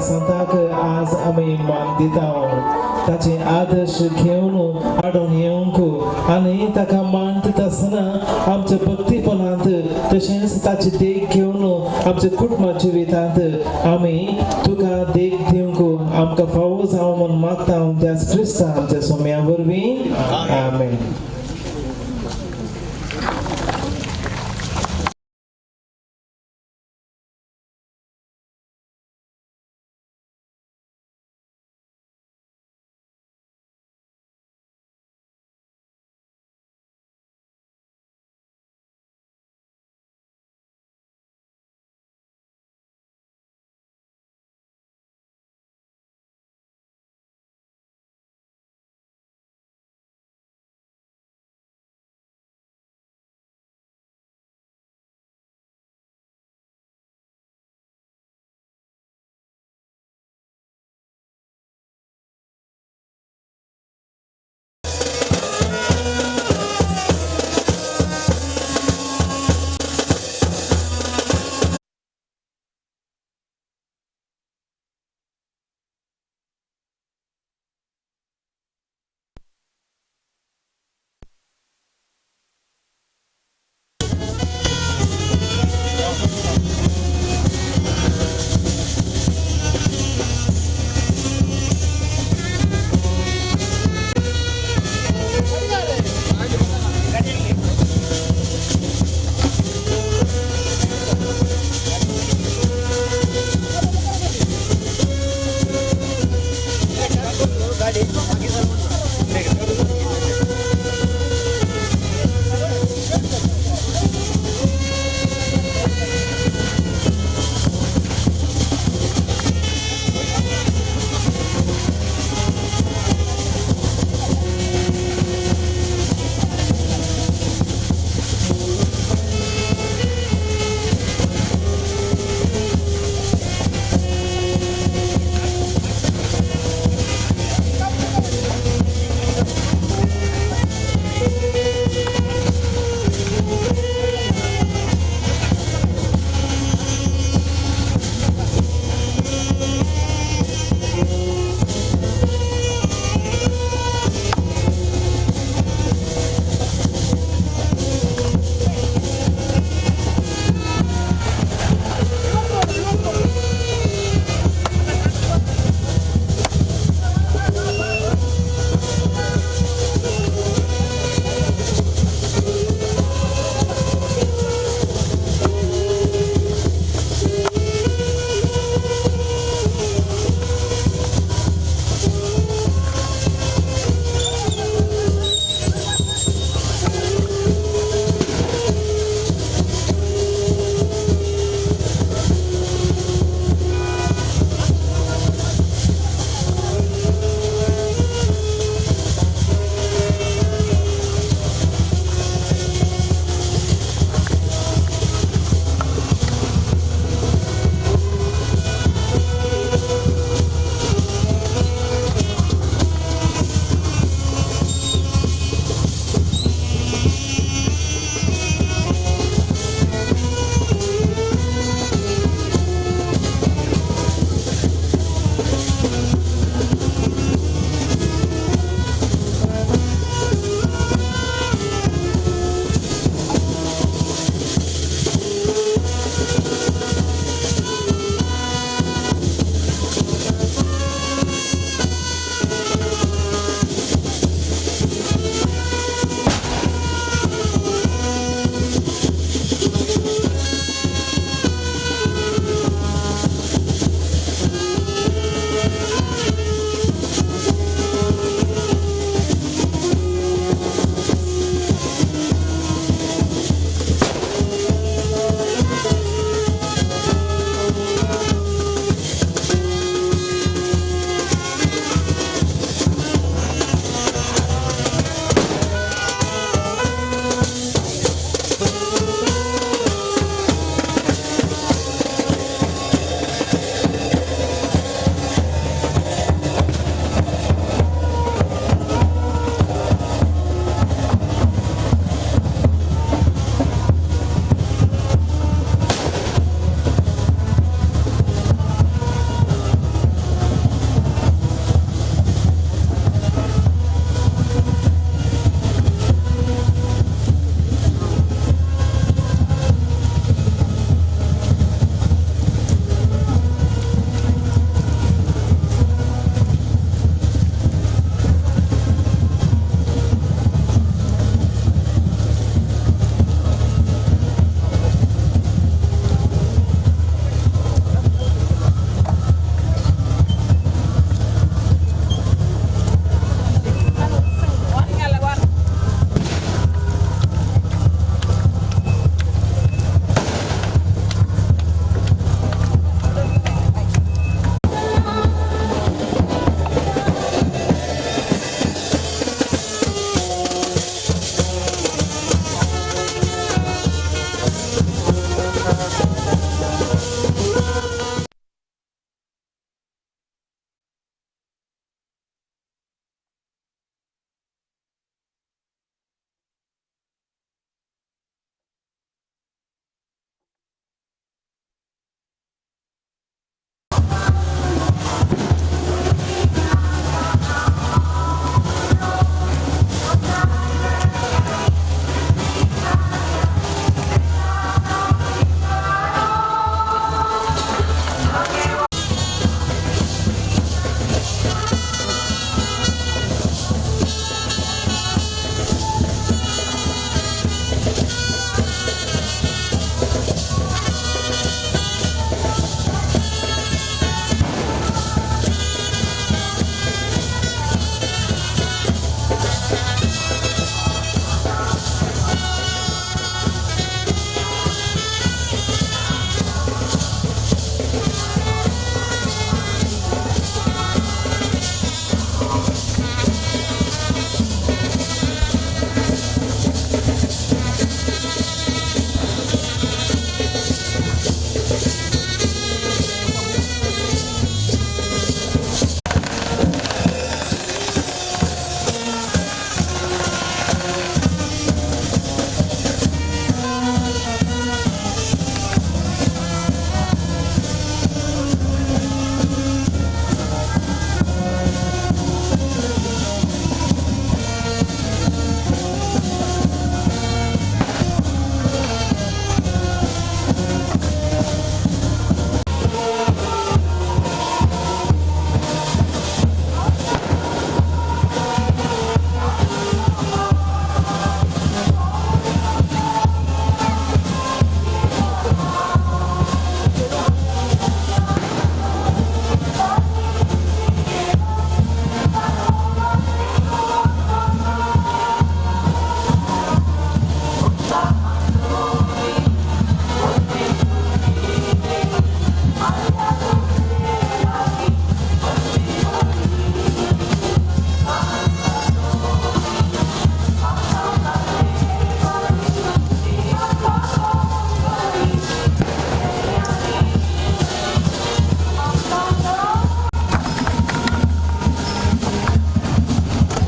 त्या संताक आज आमी मान दिता. ताचे आदर्श घेवन हाडून येवंक आनी ताका मान दिता आसतना आमच्या भक्तीपणांत तशेंच ताची देख घेवन आमच्या कुटुंबा जिवितांत आमी तुका देख दिवंक आमकां फावो जावं म्हूण मागता त्याच क्रिस्ता आमच्या सोम्या वरवीं. आमेन.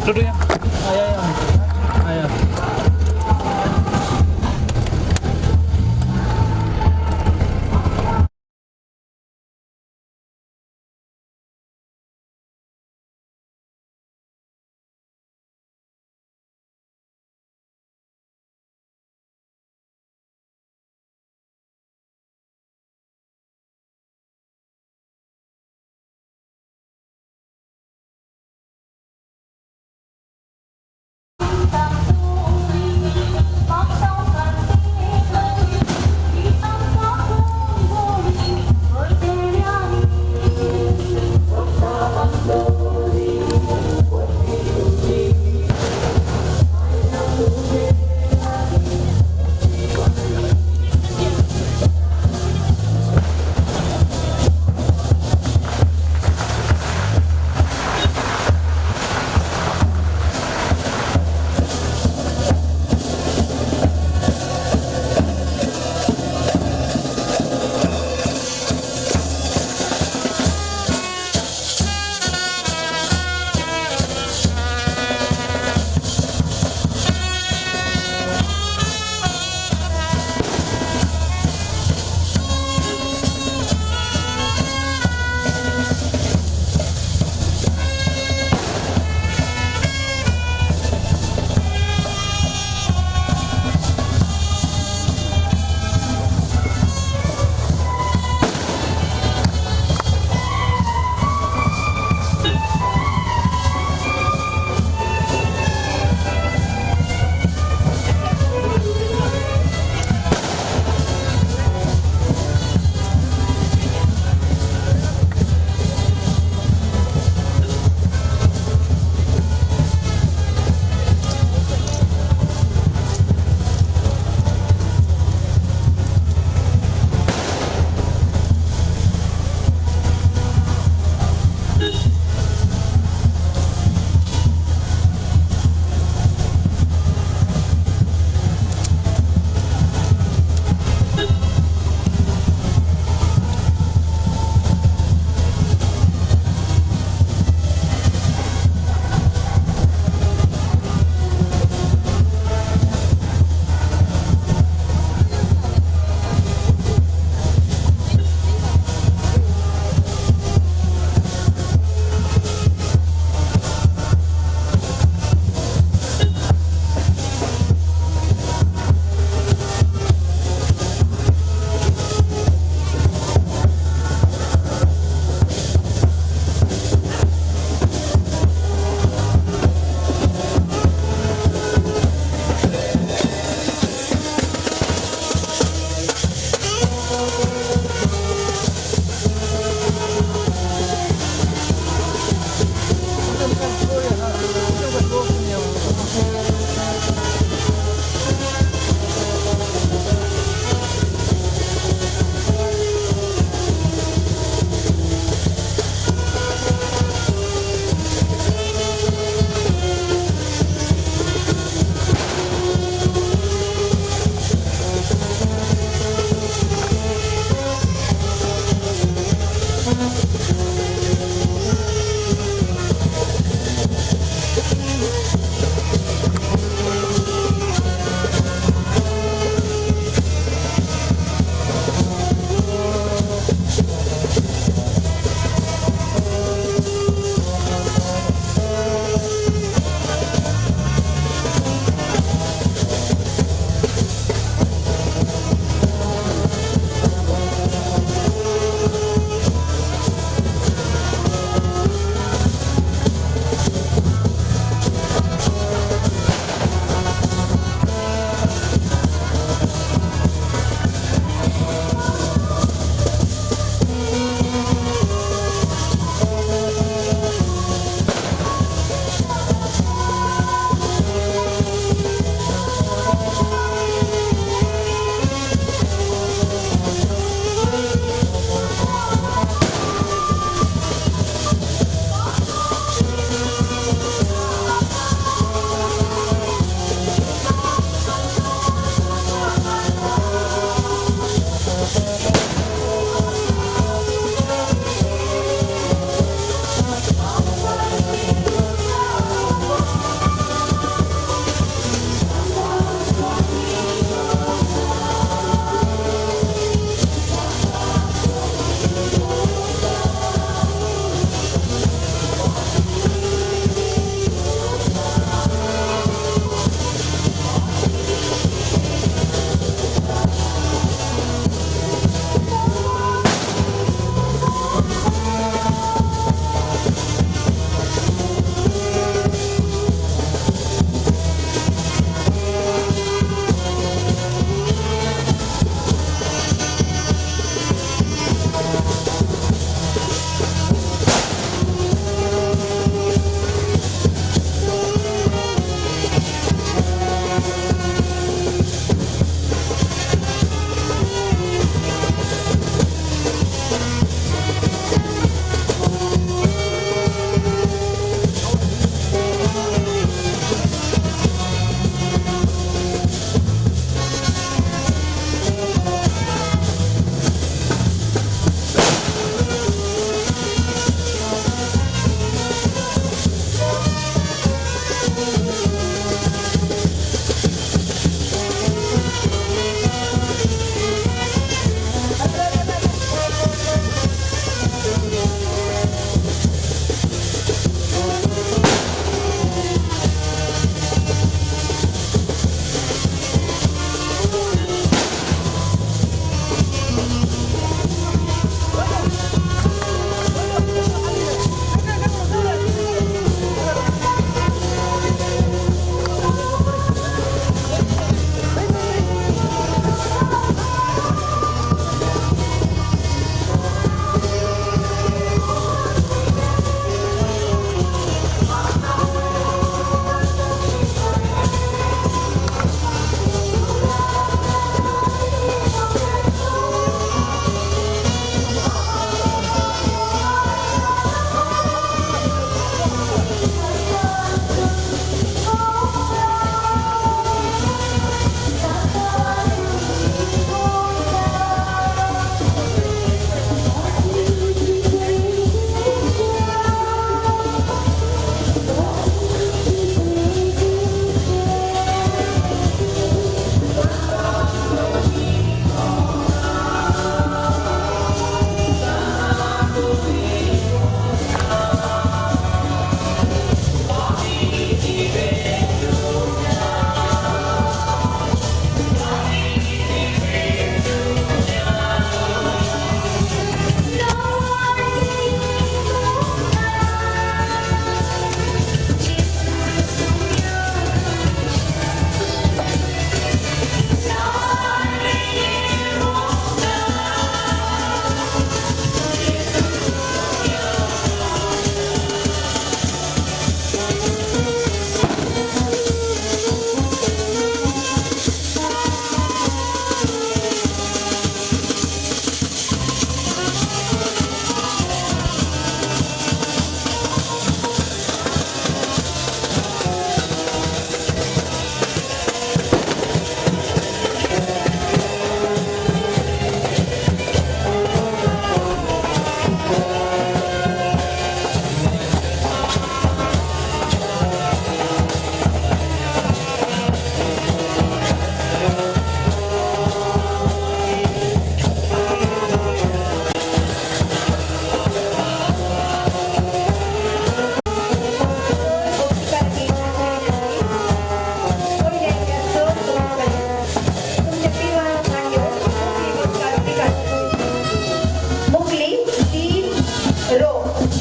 रडुया. आया आया.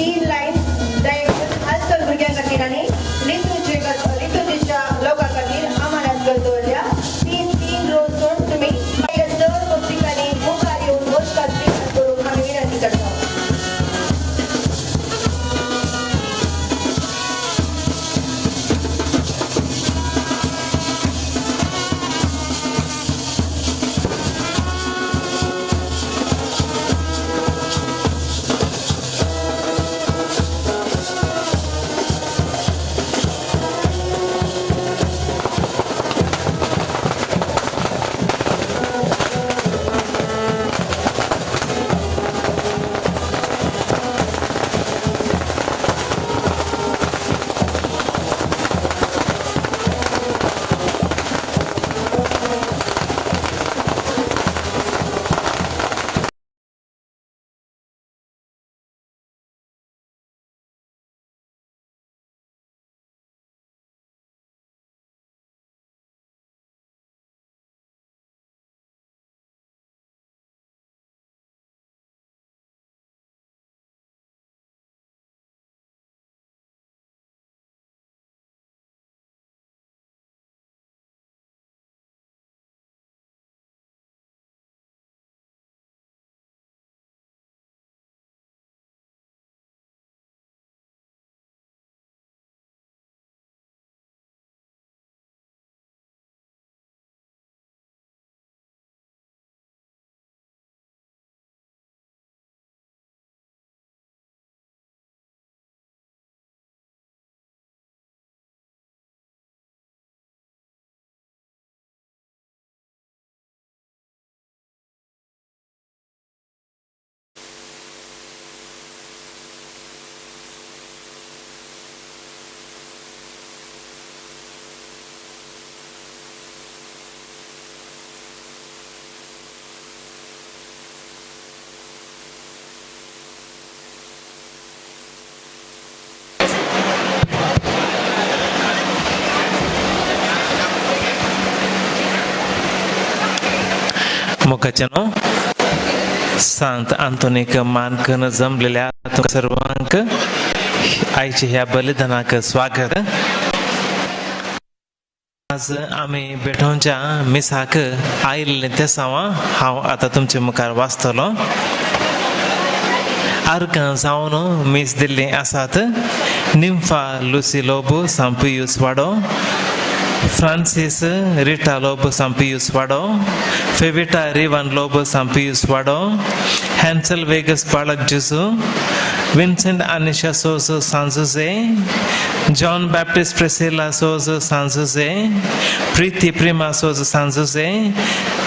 3 लायन डायरेक्शन आजकाल भुरग्यां खातीर आनी लिटुर्जीच्या लोकां खातीर आमानात कर दवरल्या. 3 3 रोज सोड तुमी मागीर दर भक्तिकांनी मुखार येवन वचपाक स्विकार करूंक आमी विनंती करता. मोकाच्यानो सांत आंतोनीक मान जमलेल्या सर्वांक आयच्या ह्या बलिदानाक स्वागत. आज आमी बेठोंच्या मिसाक आयिल्ले तेसांव हांव आतां तुमचे मुखार वाचतलो. आर्गां जावन मीस दिल्लीं आसात. निम्फा लुसी लोबो सांपियूस वाडो, फ्रांसीस रिटा लोबो सांपियूस वाडो, फेविटा रिवान लोबो सांपियूस वाडो, हॅन्सल वेगस बाळक जेजू, विन्सेंट आनिशा सोजो सांजुजे, जॉन बॅप्टिस्ट प्रेसिला सोजो सांजुजे, प्रीती प्रिमा सोजो सांजुजे,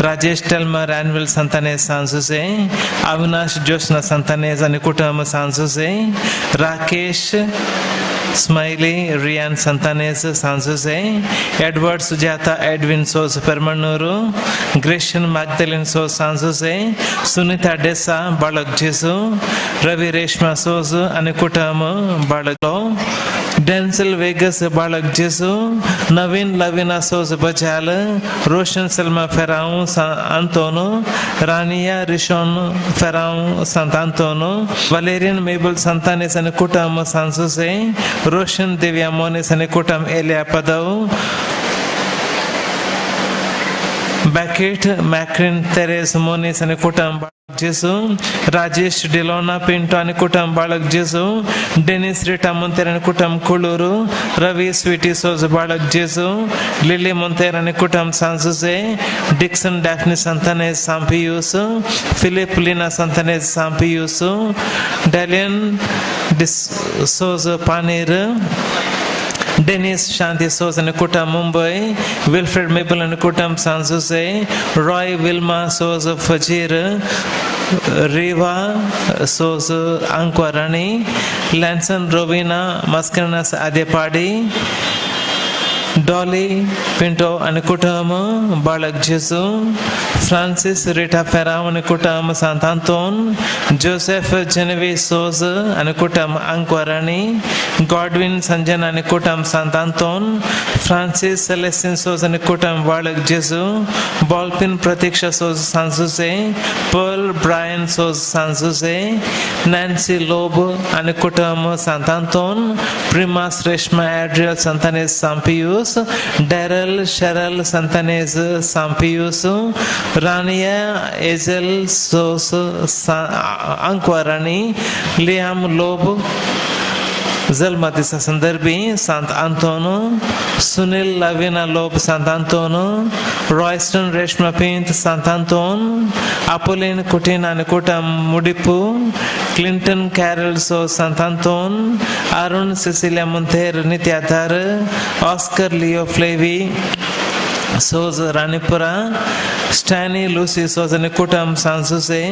राजेश टेल्मा रॅनविल संतानेज सांजुजे, अविनाश जोशना संतानेज आनी कुटुंब सांजुजे, राकेश स्माइली रियान संतानेज सांजुजे, एडवर्ड सुजाता एडविन सोज पेरमणूरू, ग्रेशन मागदलिन सोज सांजुजे, सुनीता डेसा बाळक जेजू, रवी रेशमा सोज आनी कुटुंब बाळक, डेन्सल वेगस बाळक जेजू, नवीन लवीना सोज बजाल, रोशन सलमा फेराव आंतोनो, रानिया रिशोन फेराव सांत आंतोनो, वलेरियन मेबल संतानेस आनी कुटुंब सांजुजे, रोशन दिव्या मोनीस आनी कुटुंब एलिया पदव, बॅकेट मॅक्रिन तेरेस मोनीस आनी कुटुंब जेजू, राजेश डिलोना पिंटो आनी कुटुंब बाळक जेजू, डेनिस रिटा मोंतेर आनी कुटुंब कुळूरू, रवी स्वीटी सोज बाळक जेजू, लिली मोंतेर आनी कुटुंब सांजुजे, Dixon Daphne संतानेज सांपियूस, Philip Leena संतानेज सांपियूस, डेलियन D'Souza पानीर, डेनिस शांती सोज आनी कुटुंब मुंबय, विल्फ्रेड मेबल आनी कुटुंब सांजुजे, रॉय विल्मा सोज फजीर, रिवा सोज आंकवाराणी, लॅन्सन रोविना मस्करनास आदेपाडी, डॉली पिंटो आनी कुटुंब बाळक जेजू, फ्रांसीस रिटा फेराव आनी कुटुंब सांत आंतोन, जोसेफ जेनवी सोज आनी कुटुंब आंकवाराणी, गॉडविन संजन आनी कुटुंब सांत आंतोन, फ्रांसीस सेलेस्टीन सोज आनी कुटुंब बाळक जेजू, बॉल्पिन Pratiksha Souza San Jose, Pearl Brian Souza San Jose, Nancy Lobo आनी कुटुंब सांत Anton, प्रिमास Reshma Adriel संतानेज सांपियूस, Daryl Cheryl संतानेज सांपियूस, रानिया एजल सोस अंकवाराणी, लियाम लोब जल्मा दिसा संदर्भी सांत आंतोन, सुनील लाविना लोब सांत आंतोन, रॉयस्टन रेश्मा पिंत सांत आंतोन, आपोलीन कुटीन आनी कुटुंब मुडिपू, क्लिंटन कॅरल सो सांत आंतोन, अरुण सिसिलिया मुंथेर नित्याधार, ऑस्कर लिओ फ्लेवी सोज राणीपुरा, स्टॅनी लुसी सोज आनी कुटुंब सांजुसे,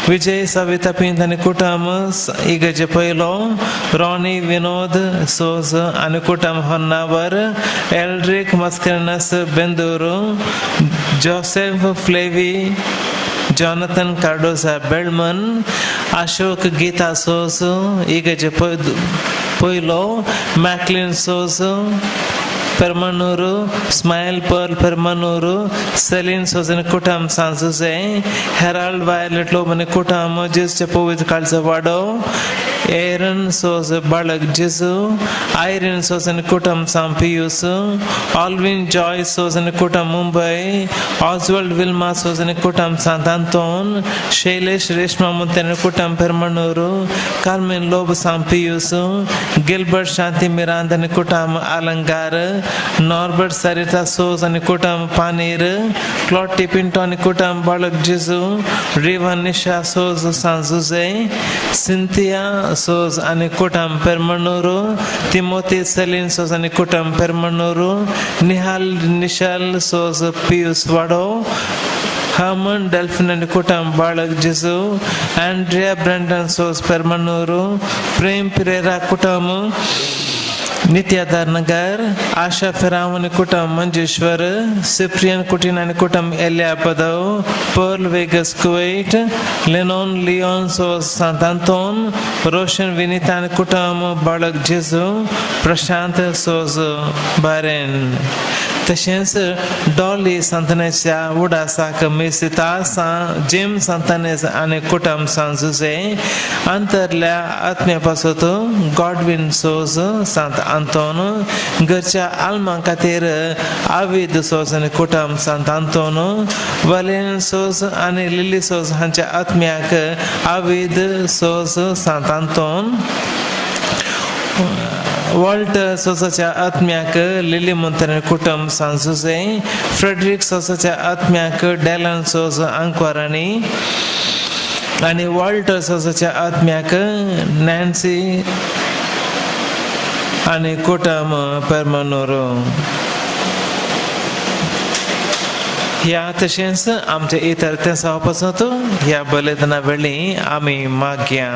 विजय सविता पिंत आनी कुटुंब इगर्जे पयलो, रॉनी विनोद सोज आनी कुटुंब Honnavar, Eldrick Mascarenhas Bendur, Joseph Flavi, Jonathan Cardoza Belman, Ashok Geeta Souza इगर्जे पयलो, Macklin Souza Permanur, Smile Pearl Permanur, Celine Souza कुटुंब सांजुसे, हेराल्ड वायलेट लोब आनी कुटुंब जेजूच्या पवित्र काळजा वाडो, एरन सोज बाळक जेजू, आयरिन सोज आनी कुटुंब सांपियूस, ऑल्विन जॉय सोज आनी कुटुंब मुंबय, ऑजवल्ड विल्मा सोज आनी कुटुंब सांत आंतोन, शैलेश रेश्मा मुंते आनी कुटुंब पेरमनूर, कार्मेन लोब सांपियूस, गिल्बर्ट शांती मिरांद आनी कुटुंब आलंकार, नॉर्बर्ट सरिता सोज आनी कुटुंब पानीर, क्लॉटी पिंटो आनी कुटुंब बाळक जेजू, रिवन निशा सोज सांजुजे, सिंथिया सोज आनी कुटुंब पेरमनूर, तिमोती सेलीन सोज आनी कुटुंब पेरमनूर, निहाल निशाल सोज पियूस वाडो, हर्मन डेल्फिन आनी कुटुंब बाळक जेजू, एंड्रिया ब्रेंडन सोज पेरमनूर, प्रेम पिरेरा कुटुंब नित्याधार नगर, आशा फेराव आनी कुटुंब मंजेश्वर, सिप्रियन कुटीन आनी कुटुंब एल्या पदव, Pearl Vegas Kuwait, Lennon Leon Souza Sant Anton, Roshan Vinita आनी कुटुंब बाळक जेजू, प्रशांत सोज बारेन. तशेंच डॉली सांतानेच्या उडासाक मिसिता जेम सांतानेज आनी कुटुंब सांजुसे, अंतरल्या आत्म्या पासत गॉडविन सोज सांत आंतोन, घरच्या आल्मां खातीर आवीद सोज आनी कुटुंब सांत आंतोन, वालेन सोज आनी लिली सोज हांच्या आत्म्याक आवीद सोज सांत आंतोन, वॉल्टर सोसाच्या आत्म्याक लिली मुंतन कुटुंब सांजुसे, फ्रेडरिक सोसाच्या आत्म्याक डॅलन सोज आंकवाराणी आनी वॉल्टर सोसाच्या आत्म्याक नॅन्सी आनी कुटुंब पेरमनूर. ह्या तशेंच आमच्या इतर तेंसां पासत ह्या बलिदाना वेळी आमी मागया.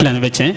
वचचें.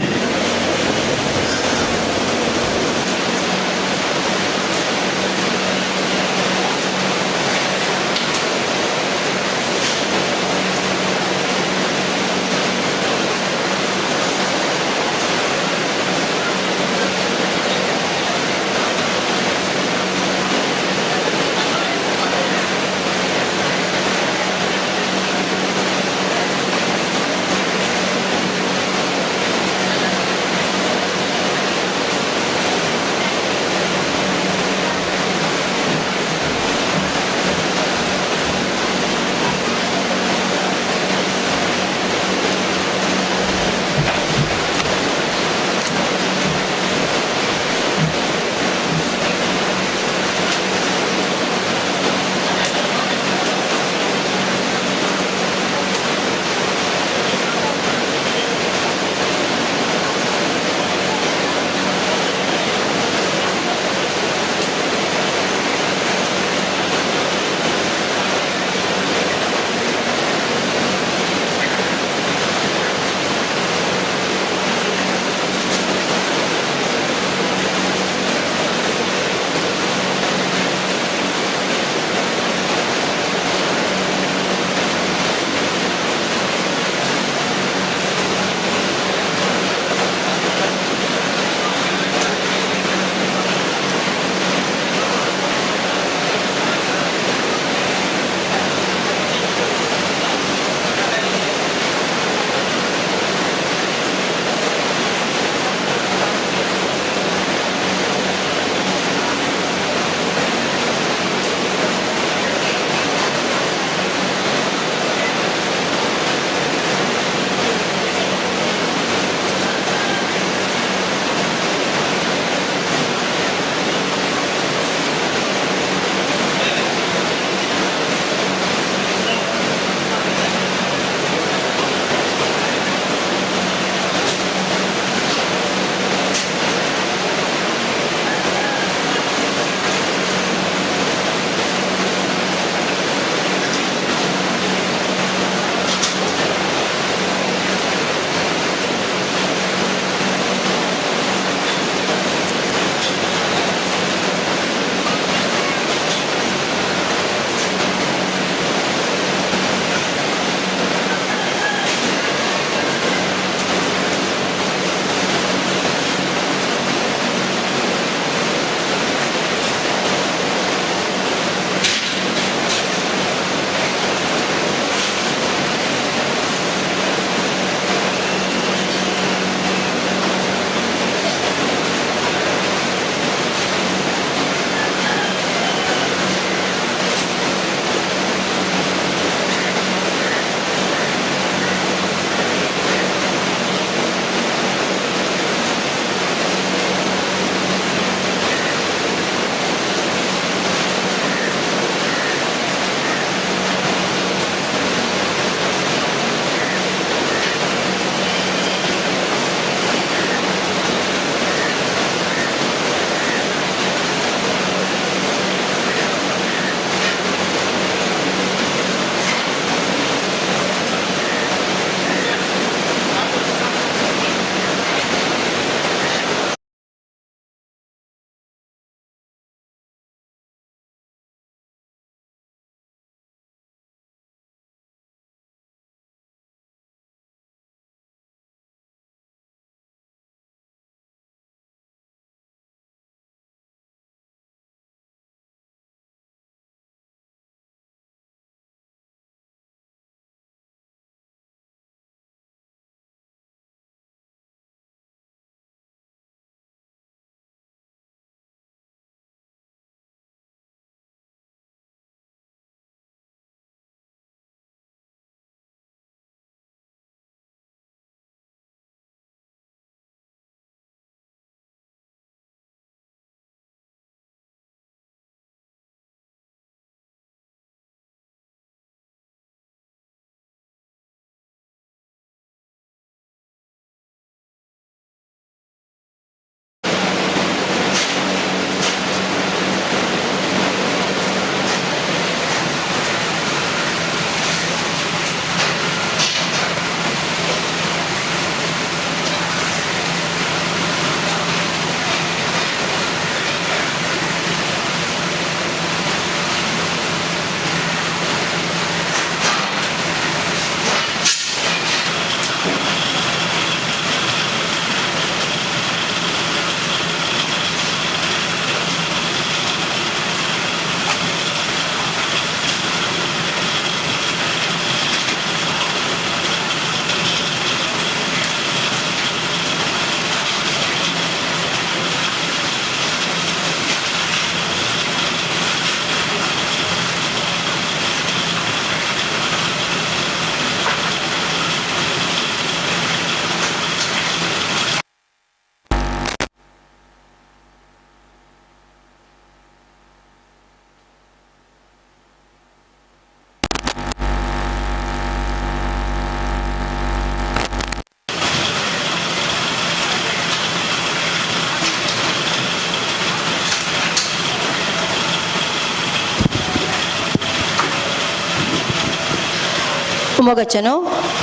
मोगाचें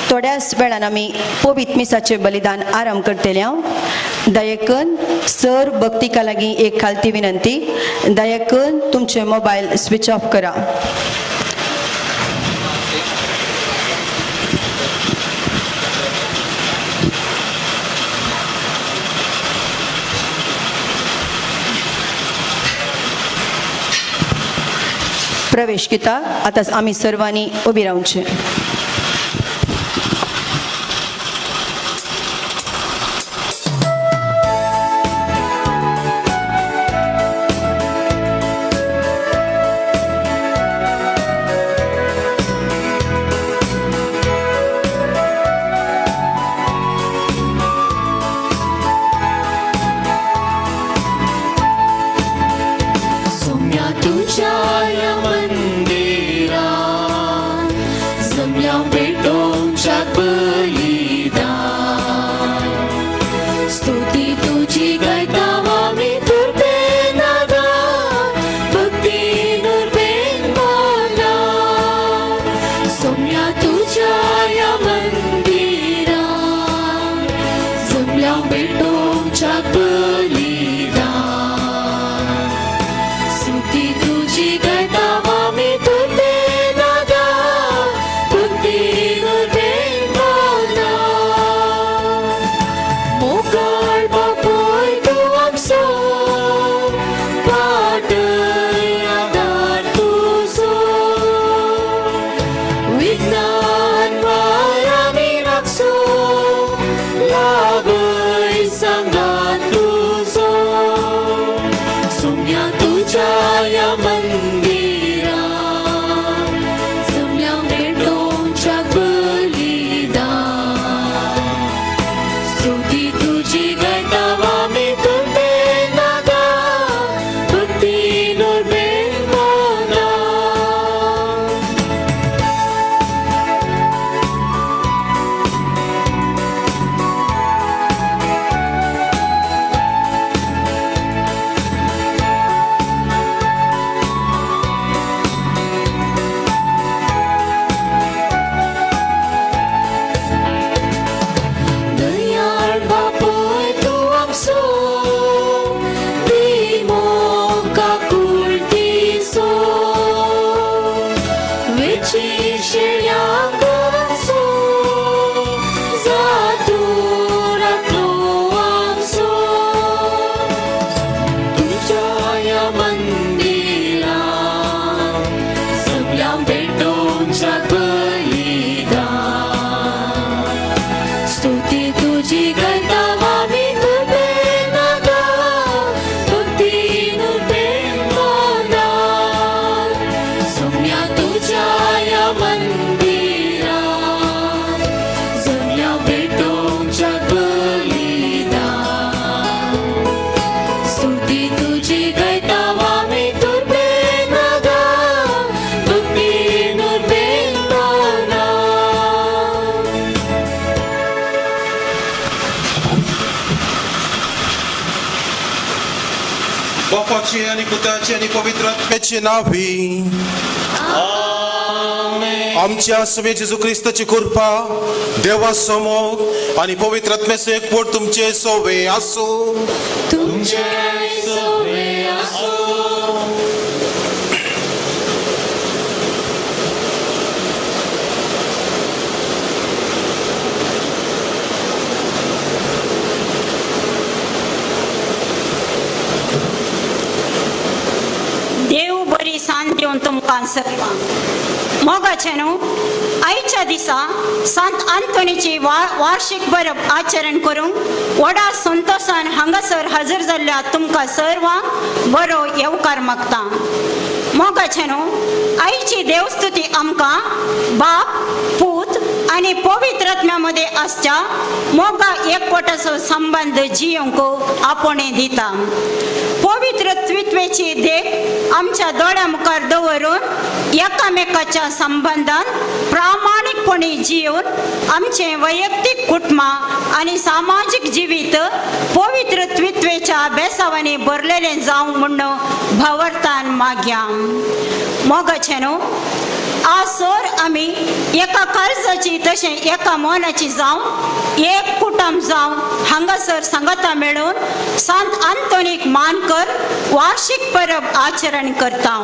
थोड्याच वेळान आमी पवित्र मिसाचें बलिदान आरंभ करतले. हांव दयेकन सर भक्तिका लागीं एक खालती विनंती, दयेकन तुमचे मोबायल स्विच ऑफ करा. प्रवेश किता आतां आमी सर्वांनी उबी रावचें. बापाची आनी पुताची आनी पवित्र आत्म्याची नांवी. आमच्या स्वामी जेजू क्रिस्ताची कृपा, देवा समोर आनी पवित्र आत्म्याचो एकवट तुमचे सोवे आसूं. तुमचे सोवे आसूं. देव बरी सांत दिवन तुमकां सर्वांक. मोगाचें न्हू आयच्या दिसा सांत आंतोनीची वार्षिक परब आचरण करूंक व्हडा संतोशान हांगासर हजर जाल्ल्या तुमकां सर्वांक बरो येवकार मागता. मोगाचें न्हू आयची देवस्तुती आमकां बाप, पूत आनी पवित्र आत्म्या मदें आसच्या मोगा एकवटाचो संबंद जियोंक आपोवणें दिता. पवित्र त्रित्वेची देख आमच्या दोळ्या मुखार दवरून एकामेकाच्या संबंदान प्रामाणीकपणे जिवन आमचें वैयक्तीक कुटुंबां आनी सामाजीक जिवीत पवित्र त्रित्वेच्या बेसावांनी भरलेलें जावंक म्हूण भावार्थान मागया. मोगाचें न्हू आज सर आमी एका काळजाची तशें एका मनाची जावन एक कुटुंब जावन हांगासर सांगाता मेळून सांत आंतोनीक मान कर वार्षिक परब आचरण करता.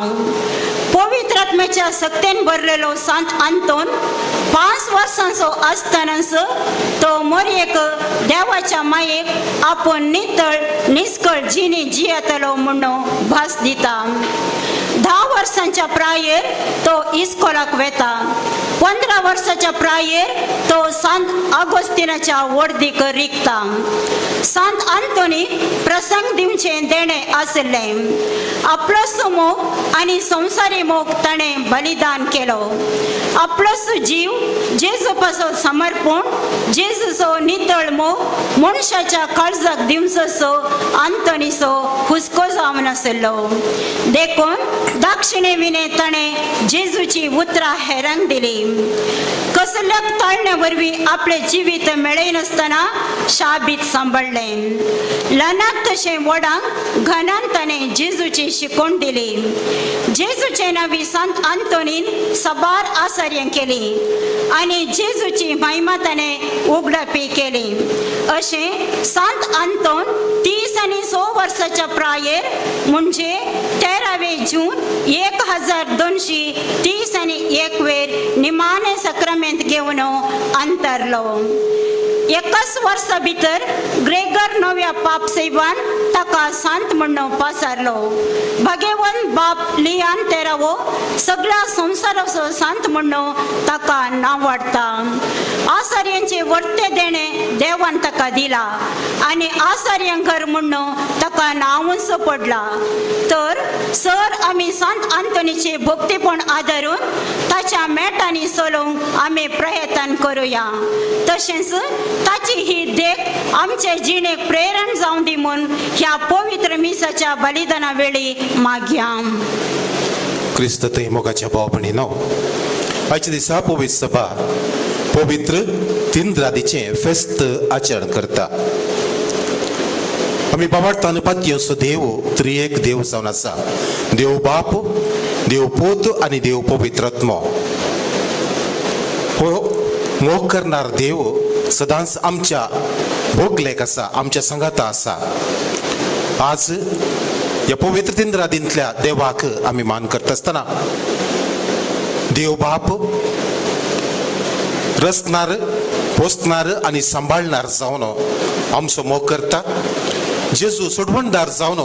पवित्र आत्म्याच्या सक्तेन भरलेलो सांत आंतोन 5 वर्सांचो आसतनाच तो मोरयेक देवाच्या मायेक आपूण नितळ निस्कळ जिणी जियेतलो म्हणून भास दिता. 10 वर्सांच्या प्रायेर तो इस्कोलाक वेता. 15 वर्साच्या प्रायेर तो सांत आगोस्तिनाच्या वर्दीक रिगता. सांत आंतोनीक प्रसंग दिवचें देणें आशिल्लें. आपलोसो मोग आनी संवसारी मोग ताणें बलिदान केलो. आपलोसो जीव जेजू पासत समर्पण जेजूचो नितळ मोग मनशाच्या काळजाक दिवचोसो आंतोनीचो हुस्को जावन आशिल्लो. देखून दाक्षिणे विणे ताणें जेजूची उतरां हेरांक दिली. कसल्याक ताळण्या वरवीं आपलें जिवीत मेळयनासतना शाबीत सांबाळ्ळें. ल्हानाक तशें व्हडांक घनान ताणें जेजूची शिकवण दिली. जेजूचे नांवी सांत आंतोनीन साबार आसार्यां केली आनी जेजूची महिमा ताणें उगडापी केली. अशें सांत आंतोन 30 आनी 6 वर्साच्या प्रायेर म्हणजे 13 जून 1230 आनी 1 वेर निमाणे सक्रामेंत घेवन अंतरलो. एकाच वर्सा भितर ग्रेगर नव्या पाप सेवान ताका सांत म्हणून पासारलो. भगेवन बाप लियान तेरावो सगळ्या संवसाराचो सांत म्हणून ताका नांव वाडटा. आसार्यांचे वर्ते देणें देवान ताका दिला आनी आसार्यांकर म्हणून ताका नांवूच पडला. तर सर आमी सांत आंतोनीचे भक्तीपण आदारून ताच्या मेटांनी चलोवंक आमी प्रयत्न करुया. तशेंच ताची ही देख आमचे जिणेक प्रेरण जावं दी म्हूण ह्या पवित्र मिसाच्या बलिदाना वेळी मागया. क्रिस्त थंय मोगाच्या भाव भयणीनो, आयच्या दिसा पवित्र सभा पवित्र तिंद्रादीचें फेस्त आचरण करता. आमी बाबार्थान पातयेचो देव त्रिएक देव जावन आसा. देव बाप, देव पूत आनी देव पवित्र आत्मो. हो मोग करणार देव सदांच आमच्या भोगलेक आसा, आमच्या सांगाता आसा. आज ह्या पवित्र तिंद्रादींतल्या देवाक आमी मान करता आसतना देव बाप रचणार, पोसणार आनी सांबाळणार जावन आमचो मोग करता. जेजू सोडवणदार जावन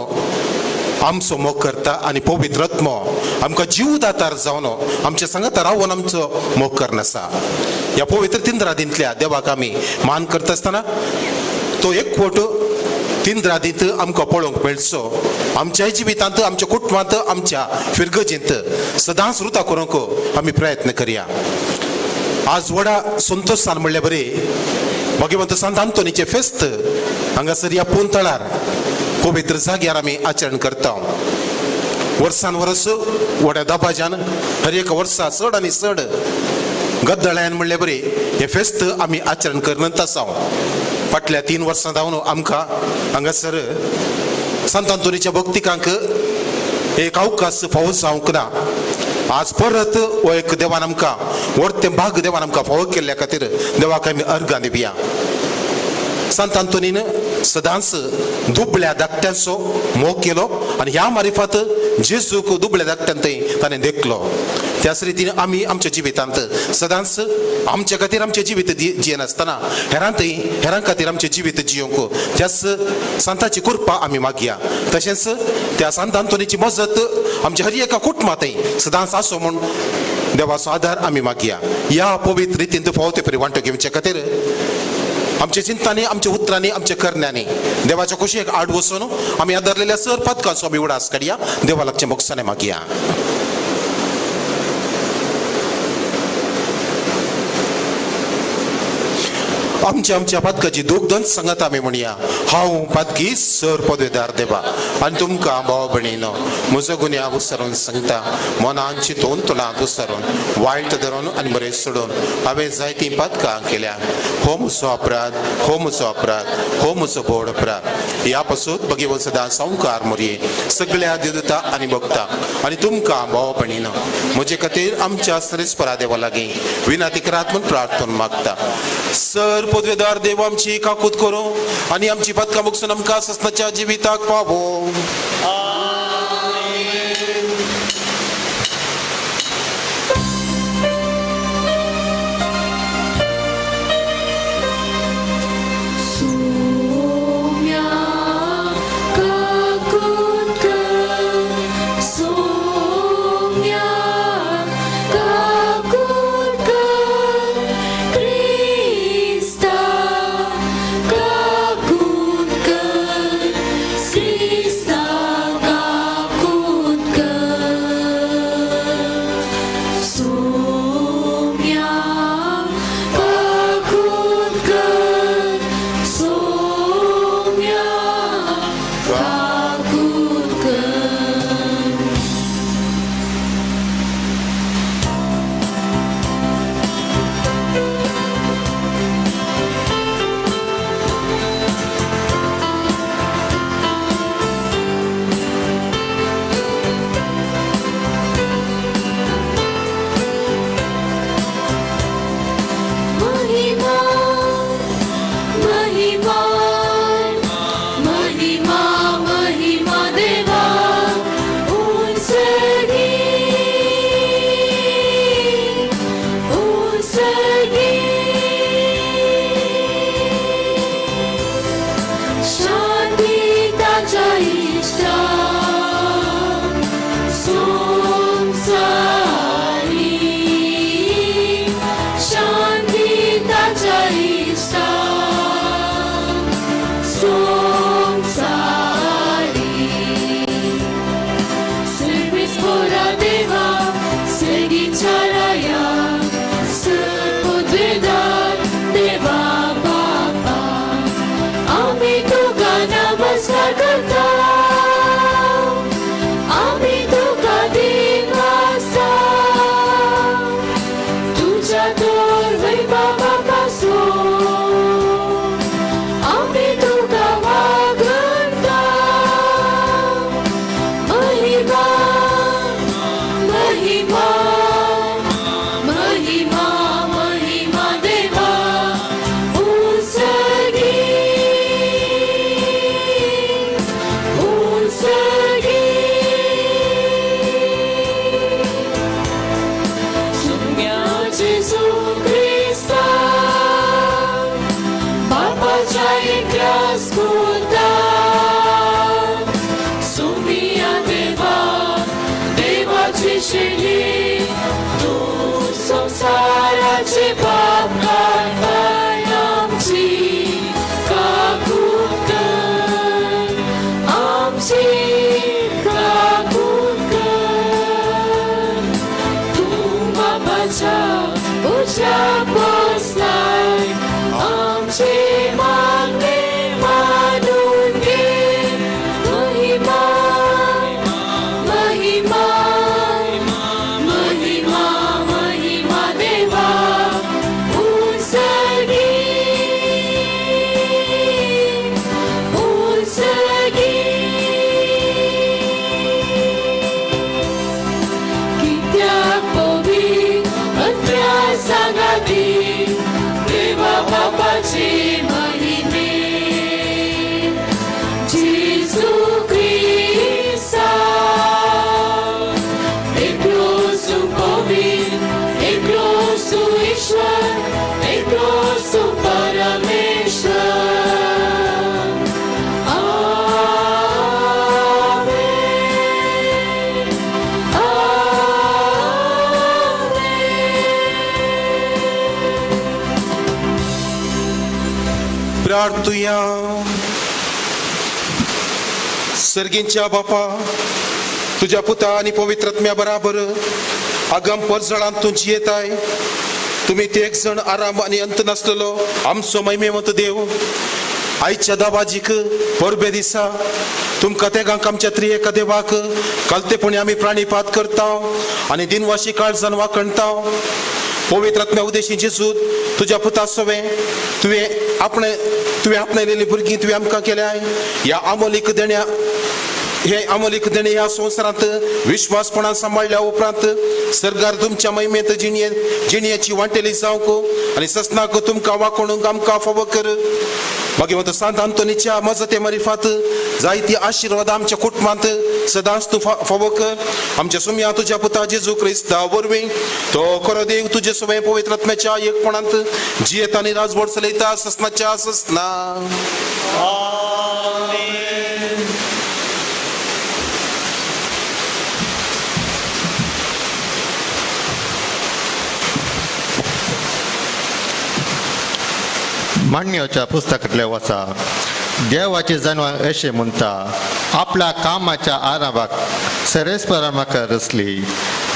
आमचो मोग करता आनी पवित्र आत्मो आमकां जीवदातार जावन आमच्या सांगाता रावन आमचो मोग करनासा. ह्या पवित्र तिंद्रादींतल्या देवाक आमी मान करता आसतना तो एकवट तिंद्रादींत आमकां पळोवंक मेळचो. आमच्या जिवितांत, आमच्या कुटुंबांत, आमच्या फिरगजेंत सदांच रुता करूंक आमी प्रयत्न करया. आज व्हडा संतोशान म्हणल्यार बरें भगवंत सांत आंतोनीचें फेस्त हांगासर ह्या पोंतळार पवित्र जाग्यार आमी आचरण करता. वर्सान वर्स व्हड्या दबाज्यान हर एका वर्सा चड आनी चड गद्दळ्यान म्हणल्यार बरें हें फेस्त आमी आचरण करत आसा. फाटल्या 3 वर्सां जावन आमकां हांगासर सांत आंतोनीच्या भक्तिकांक एक अवकाश फावो जावंक ना. आज परत हो एक देवान आमकां व्हडतें भाग देवान आमकां फावो केल्ल्या खातीर देवाक आमी अर्गां दिवया. सांत आंतोनीन सदांच दुबळ्या धाकट्यांचो मोग केलो आनी ह्या मारिफात जेजूक दुबळ्या धाकट्यान थंय ताणें देखलो. त्याच रितीन आमी आमच्या जिवितांत सदांच आमच्या खातीर आमचें जिवीत जियेनासतना हेरांतय हेरां खातीर आमचें जिवीत जियोंक त्याच सांताची कृपा आमी मागया. तशेंच त्या सांत आंतोनीची मजत आमच्या हर एका कुटुंबांतय सदांच आसो म्हूण देवाचो आदार आमी मागया. ह्या पवित्र रितीन फावो ते परी वांटो घेवचे खातीर आमच्या चिंतांनी, आमच्या उतरांनी, आमच्या करण्यांनी देवाच्या कुशीक आड वचून आमी आदारलेल्या सर पदकांचो आमी उडास काडया. देवा लागचें मोगसाने मागया. आमच्या आमच्या पातकाची दुग्धन सांगत आमी म्हणया, हांव पातकी सर पदवेदार देवा आनी तुमकां भाव भयणीनो म्हजो गुन्यांव विसरून सांगता, मनान चिंतून तोंडांत विसरून वायट धरून आनी बरें सोडून हांवें जायतीं पातकां केल्या. हो म्हजो अपराध, हो म्हजो अपराध, हो म्हजो व्हड अपराध. ह्या पासून भगेवन सदां संवकार मोरये सगळ्या देवता आनी भक्ता आनी तुमकां भाव भयणीनो म्हजे खातीर आमच्या सरेस्परा देवा लागीं विनंती करात म्हूण प्रार्थना मागता. सर पदवेदार देव आमची काकूत करूं आनी आमची पातकां बगसून आमकां ससनाच्या जिविताक पावो. प्रार्थुया. सर्गींच्या बापा, तुझ्या पुता आनी पवित्र आत्म्या बराबर आगम परजळांत तूं जियेताय. तुमी ते एक जण आराम आनी अंत नासलेलो आमचो महिमेवंत देव आयच्या दाबाजीक परबे दिसा तुमकां तेगांक आमच्या त्रिएका देवाक कालतेपणी आमी प्राणीपात करता आनी दिनवाशी काळजान वाखणता. पवित्र आत्म्या उदेशी जेजू तुज्या पुता सवें तुवें आपणे तुवें आपणायलेली भुरगीं तुवें आमकां केल्याय. ह्या आमोलीक देण्या हे आमोलीक देणे ह्या संवसारांत विश्वासपणान सांबाळ्ळ्या उपरांत सरकार तुमच्या महिमेंत जिणये जिणयेची वांटेली जावंक आनी ससनाक तुमकां वाकोणूंक आमकां फावो कर. मागीर सांत आंतोनीच्या मजते मरिफात जायती आशिर्वाद आमच्या कुटुंबांत सदांच तूं फावो कर. आमच्या सुमया तुज्या पुता जेजू क्रिस्ता वरवीं तो खरो देव तुजे सवय पवित्र आत्म्याच्या एकपणांत जियेता आनी राजवट चलयता ससनाच्या ससना. मांडण्याच्या पुस्तकांतले वचा देवाची जानवर अशें म्हणटा आपल्या कामाच्या आरंभाक सरेस्परा म्हाका रचली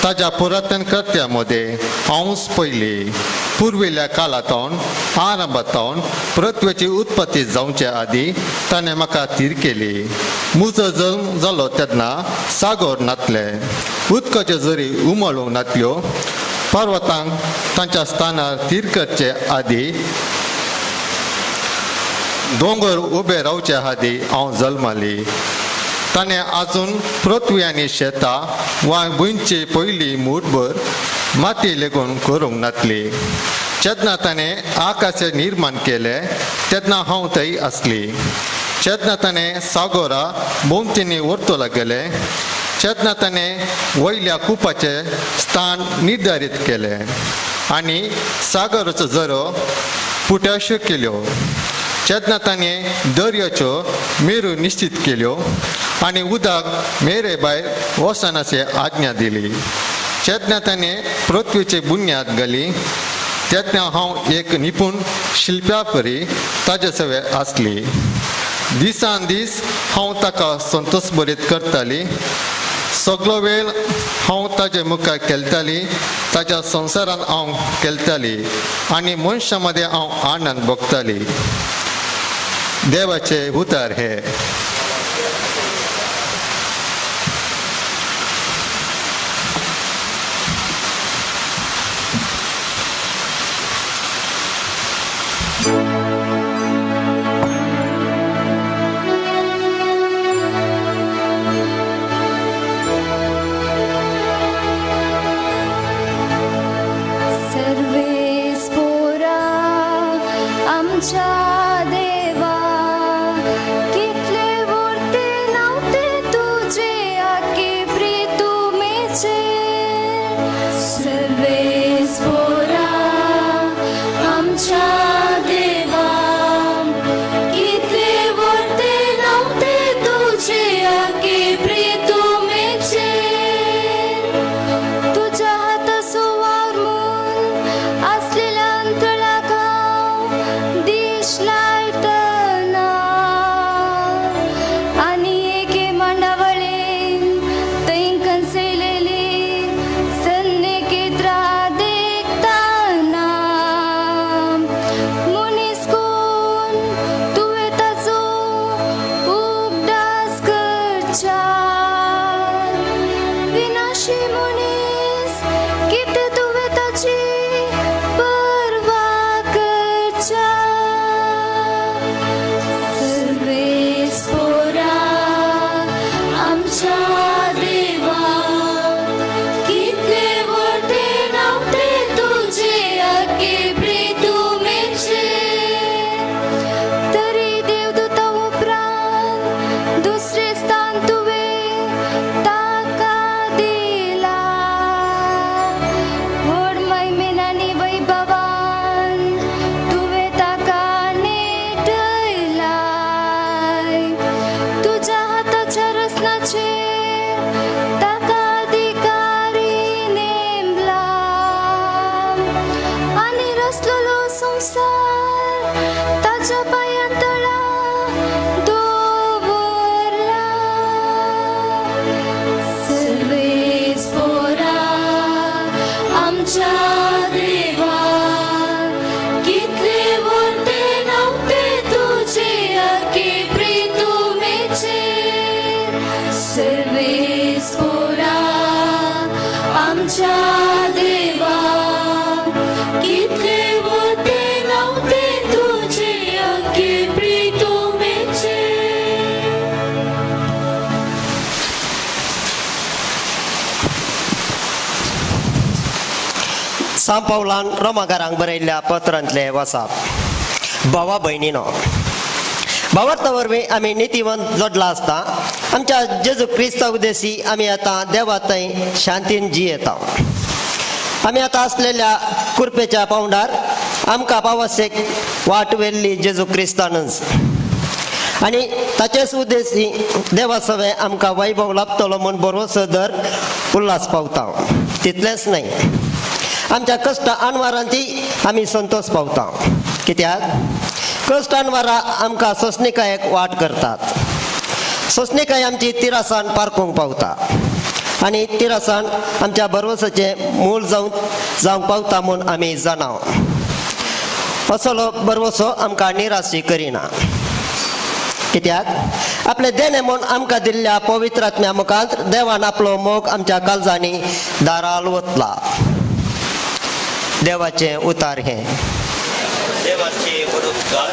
ताज्या पुरातन कृत्या मदें हांवच पयली पुर्विल्ल्या काळांतून आरंभांतून पृथ्वेची उत्पत्ती जावचे आदी ताणें म्हाका थीर केली. म्हजो जल्म जालो तेन्ना सागोर नातले उदकाच्यो जरी उमळूंक नातल्यो पर्वतांक तांच्या स्थानार थीर करचे आदी दोंगर उबे रावचे आदी हांव जल्माली. ताणें आजून पृथ्वी आनी शेतां वा भुंयची पयली मूठभर माती लेगून करूंक नातली. जेन्ना ताणें आकाश निर्माण केलें तेन्ना हांव थंय आसली. जेन्ना ताणें सागोरा भोंवतणी वर्तुळाक गेलें जेन्ना ताणें वयल्या कुपाचें स्थान निर्धारीत केलें आनी सागराचो झरो पुट्याश्यो केल्यो. जेन्ना ताणें दर्याच्यो मेरू निश्चीत केल्यो आनी उदक मेरे भायर वचनाची आज्ञा दिली. जेन्ना ताणें पृथ्वीची बुन्याद घाली तेन्ना हांव एक निपूण शिल्प्या परी ताजे सवे आसली. दिसान दीस हांव ताका संतोश बरीत करताली. सगलो वेळ हांव ताजे मुखार खेळटाली ताज्या संवसारांत हांव खेळटाली आनी मनशां मदें हांव आनंद भोगताली. देवाचे उतार हे. सर्वेस पोरा आमच्या देवा कितले वर्ते नव्हते तुझे आके प्रीतुमेचे. सर्वेस पोरा आमच्या देवा कितले वर्ते नव्हते तुझे आके प्रीतुमेचे. तुझ्या हातासो वावरून आसलेल्या अंतळाक हांव दीश लायतना आनी एके मांडावळेन थंय कंसयलेली सन्नेकेत्रा देखतना मनीस कोण तुवें ताचो उगडास करच्या. विनाशी मनीस कितें तुवें ताची पर्वा करच्या. सर्वेस पोरा आमच्या देवा कितले वर्ते नव्हते तुझे आके प्रीतुमेचे. तरी देवदूता उपरांत दुसरें स्थान तुवें ताका दिला. व्हड महिमेन आनी वैभवान तुवें ताका नेटयलाय. तुज्या हाताच्या रचनाचेर ताका अधिकारी नेमला आनी रचलेलो संवसार ताच्या पांयां तळा दवरला. सर्वेस पोरा आमच्या देवा सांत पावलान रोमाकारांक बरयल्ल्या पत्रांतले वसाप. भावा भयणीनो, भावार्था वरवीं आमी नितीवंत जोडला आसता आमच्या जेजू क्रिस्ता उद्देशी आमी आतां देवा थंय शांतीन जियेता. आमी आतां आसलेल्या कुरपेच्या पावंडार आमकां पावसेक वाट व्हेल्ली जेजू क्रिस्तानच आनी ताचेच उद्देशी देवा सवें आमकां वैभव लाभतलो म्हूण भरवसो दर उल्हास पावता. तितलेंच न्हय, आमच्या कश्ट अणवारांची आमी संतोश पावता. कित्याक कश्ट अणवारां आमकां सोंसणिकायेक वाट करतात. सोंसणिकाय आमची तिरासान पारखूंक पावता आनी तिरासान आमच्या भरवसाचें मूळ जावंक पावता म्हूण आमी जाणाव. असलो भरवसो आमकां निराशी करिना. कित्याक आपले देणे म्हूण आमकां दिल्ल्या पवित्र आत्म्या मुखांत देवान आपलो मोग आमच्या काळजांनी दाराल वतला. देवाचें उतार हें. देवाचे उपकार.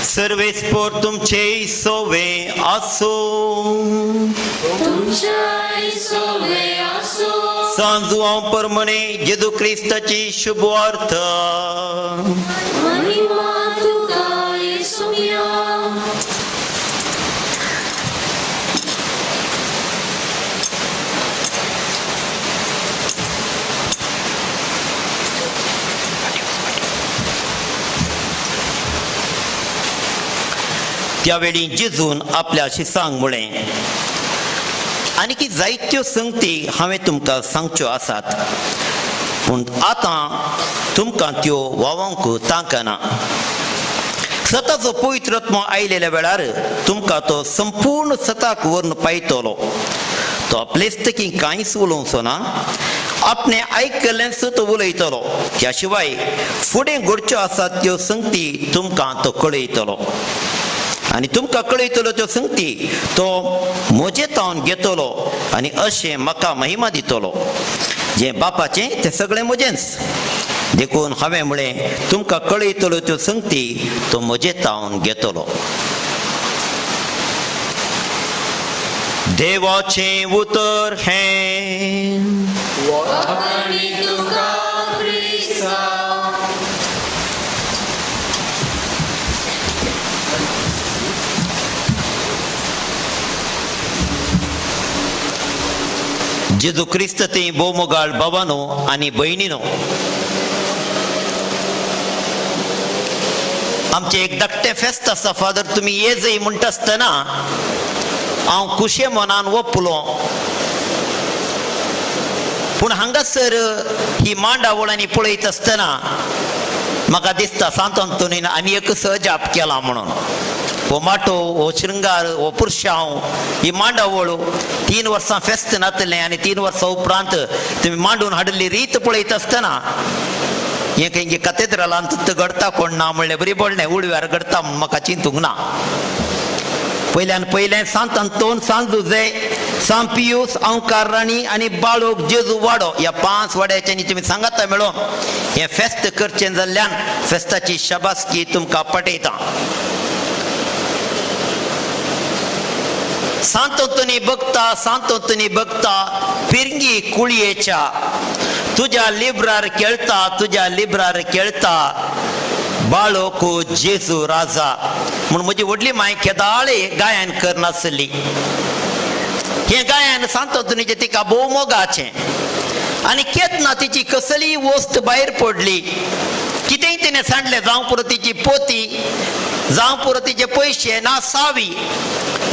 सर्वेस्पोर तुमचे सोवे आसूं. सांजू हांव परमणे जेजू क्रिस्ताची शुभवार्थ. त्यावेळी जेजून आपल्या शिसांक म्हळें, आनी की जायत्यो संगती हांवें तुमकां सांगच्यो आसात, पूण आतां तुमकां त्यो वावोंक तांकना. सताचो पवित्र आत्मो आयलेल्या वेळार तुमकां तो संपूर्ण सताक व्हरून पायतलो. तो आपलेच की कांयच उलोवचो ना, आपणें आयकल्लेंच तो उलयतलो. त्या शिवाय फुडें घडच्यो आसात त्यो संगती तुमकां तो कळयतलो. आनी तुमकां कळयतलो त्यो संगती तो म्हजे तावन घेतलो आनी अशें म्हाका महिमा दितलो. जें बापाचें तें सगळें म्हजेंच, देखून हांवें म्हळें तुमकां कळयतलो त्यो संगती तो म्हजे तावन घेतलो. देवाचें उतर हें. जेजू क्रिस्त ती भोवमोगाळ भावानो आनी भयणीनो, आमचें एक धाकटें फेस्त आसा. फादर तुमी ये जय म्हणटा आसतना हांव खुशे मनान ओपलो, पूण हांगासर ही मांडावळ आनी पळयत आसतना म्हाका दिसता सांत अंतोनीन आनी एक सहजाप केला म्हणून. हो माटो, हो शृंगार, हो पुरशांव, ही मांडावळ 3 वर्सां फेस्त नातलें आनी 3 वर्सां उपरांत तुमी मांडून हाडिल्ली रीत पळयत आसतना हें खंय कथेद्रालांत घडता कोण ना म्हणलें बरी पडलें उडव्यार घडता म्हूण म्हाका चिंतूंक ना. पयल्यान पयलें सांत अंतोन सांत जुजे सांत पियूस, अंकार राणी आनी बाळोक जेजू वाडो ह्या 5 वाड्याच्यांनी तुमी सांगाता मेळोवन हें फेस्त करचें जाल्ल्यान फेस्ताची शाबासकी तुमकां पटयता. सांत अंतोनी भक्ता, सांत अंतोनी भक्ता, पिरंगी कुळयेच्या तुज्या लिब्रार खेळता, तुज्या लिब्रार खेळता बाळोक जेजू राजा म्हूण म्हजी व्हडली माय केदाळे गायन करनासली. हें गायन सांत अंतोनीचें तिका भोव मोगाचें आनी केन्ना तिची कसलीय वस्त भायर पडली, कितेंय तिणें सांडलें, जावं पुरो तिची पोती, जावं पुरो तिचे पयशे ना सावी,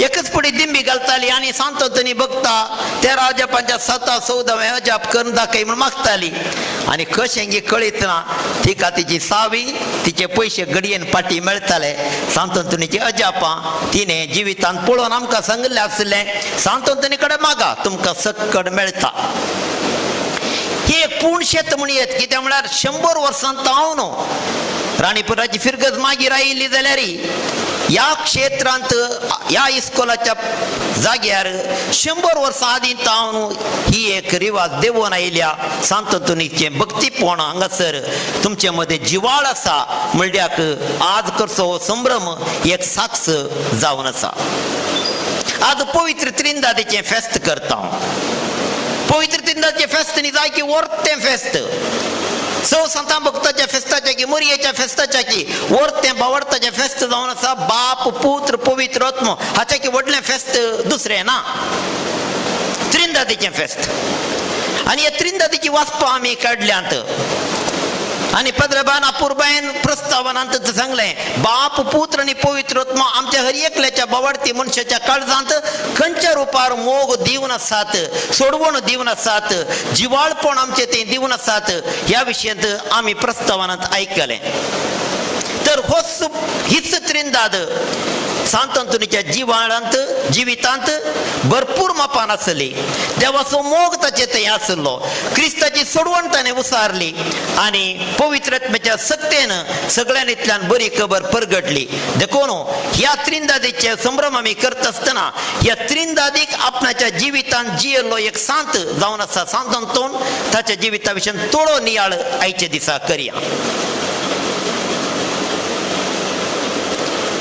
एकच पुढे दिंबी घालताली आनी सांत अंतोनी भक्ता 13 अजापांच्या 7 14 अजाप करून दाखय म्हूण मागताली. आनी कशें गे कळीत ना, तिका तिची सावी तिचे पयशे घडयेन फाटी मेळटाले. सांत अंतोनीची अजापां तिणें जिवितांत पळोवन आमकां सांगिल्लें आसलें, सांत अंतोनी कडेन मागा तुमकां सक्कड मेळटा. ही एक पूण शेत म्हण येत, कित्याक म्हळ्यार 100 वर्सां तावन राणीपुराची फिरगज मागीर आयिल्ली जाल्यार ह्या क्षेत्रांत ह्या इस्कोलाच्या जाग्यार 100 वर्सां आदीं तावन ही एक रिवाज देवोन आयल्या. सांत अंतोनीचें भक्तीपण हांगासर तुमचे मदें जिवाळ आसा म्हणल्याक आज करचो हो संभ्रम एक साक्ष जावन आसा. आज पवित्र त्रिंदादीचें फेस्त करता. पवित्र त्रिंदादीचें फेस्त न्ही जाय की वर्तें फेस्त, स संतां भक्ताच्या फेस्ताच्या की मोरयेच्या फेस्ताच्या की वर्तें बावडताचें फेस्त जावन आसा. बाप पुत्र पवित्र आत्मो हाच्या की व्हडलें फेस्त दुसरें ना, त्रिंदादीचें फेस्त. आनी ह्या त्रिंदादीची वाचपां आमी काडल्यांत आनी पद्रबान अपुरबायन प्रस्तावनांत सांगलें, बाप पुत्र आनी पवित्र आत्मो आमच्या हर एकल्याच्या बावडती मनशाच्या काळजांत खंयच्या रुपार मोग दिवन आसात, सोडवण दिवन आसात, जिवाळपण आमचें तें दिवन आसात. ह्या विशयांत आमी प्रस्तावनांत आयकलें. तर होच हीच त्रिंदाद सांत अंतोनीच्या जिवाळांत जिवितांत भरपूर मापान आसली. देवाचो मोग ताचे थंय आसलो, क्रिस्ताची सोडवण ताणें उसारली आनी पवित्र आत्म्याच्या सक्तेन सगळ्यांतल्यान बरी खबर परगटली. देखून ह्या त्रिंदादीचे संभ्रम आमी करता आसतना ह्या त्रिंदादीक आपणाच्या जिवितांत जियेल्लो एक सांत जावन आसा सांत अंतोन, ताच्या जिविता विशीं थोडो नियाळ आयच्या दिसा करया.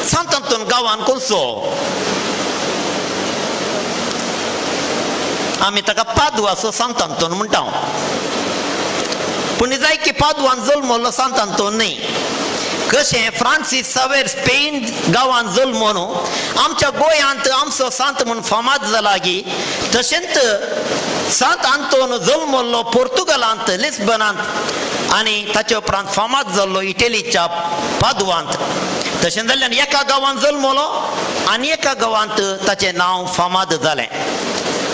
सांत अंतोन गांवान कोणसो, आमी ताका पादवाचो सांत अंतोन म्हणटा, पूण जाय की पादवान जल्मलो सांत अंतोन न्ही. कशें फ्रांसीस सावेर स्पेन गांवान जल्मोन आमच्या गोंयांत आमचो सांत म्हूण फामाद जाला गी, तशेंच सांत अंतोन जल्मल्लो पोर्तुगालांत लिस्बनांत आनी ताचे उपरांत फामाद जाल्लो इटलीच्या पादवांत. तशें जाल्ल्यान एका गांवांत जल्मलो आनी एका गांवांत ताचें नांव फामाद जालें.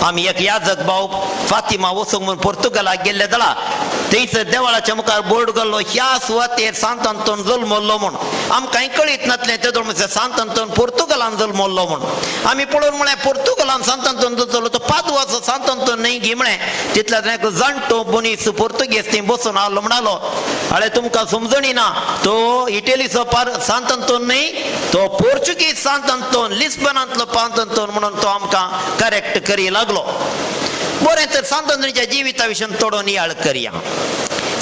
आमी एक याजक भाव फातिमा वचूंक म्हूण पोर्तुगालाक गेल्ले जाल्यार थंयसर देवळाच्या मुखार बोर्ड घाल्लो, ह्या सुवातेर सांत अंतोन जल्मल्लो म्हूण. आमकांय कळीत नासलें तेदोळ म्हणल्यार सांत अंतोन पोर्तुगालान जल्मल्लो म्हूण. आमी पळोवन म्हळें पोर्तुगालान सांत अंतोन जल्मलो तो पादवाचो सांत अंतोन न्ही गी म्हळें. तितल्या एक जाणटो मनीस पोर्तुगेज थंय बसून आहलो, म्हणालो अळे तुमकां समजणी ना, तो इटलीचो सांत अंतोन न्ही, तो पोर्चुगीज सांत अंतोन, लिस्बनांतलो सांत अंतोन म्हणून तो आमकां करेक्ट करी लागलो. बरें, तर सांत अंतोनीच्या जिविता विशीं थोडो नियाळ करया.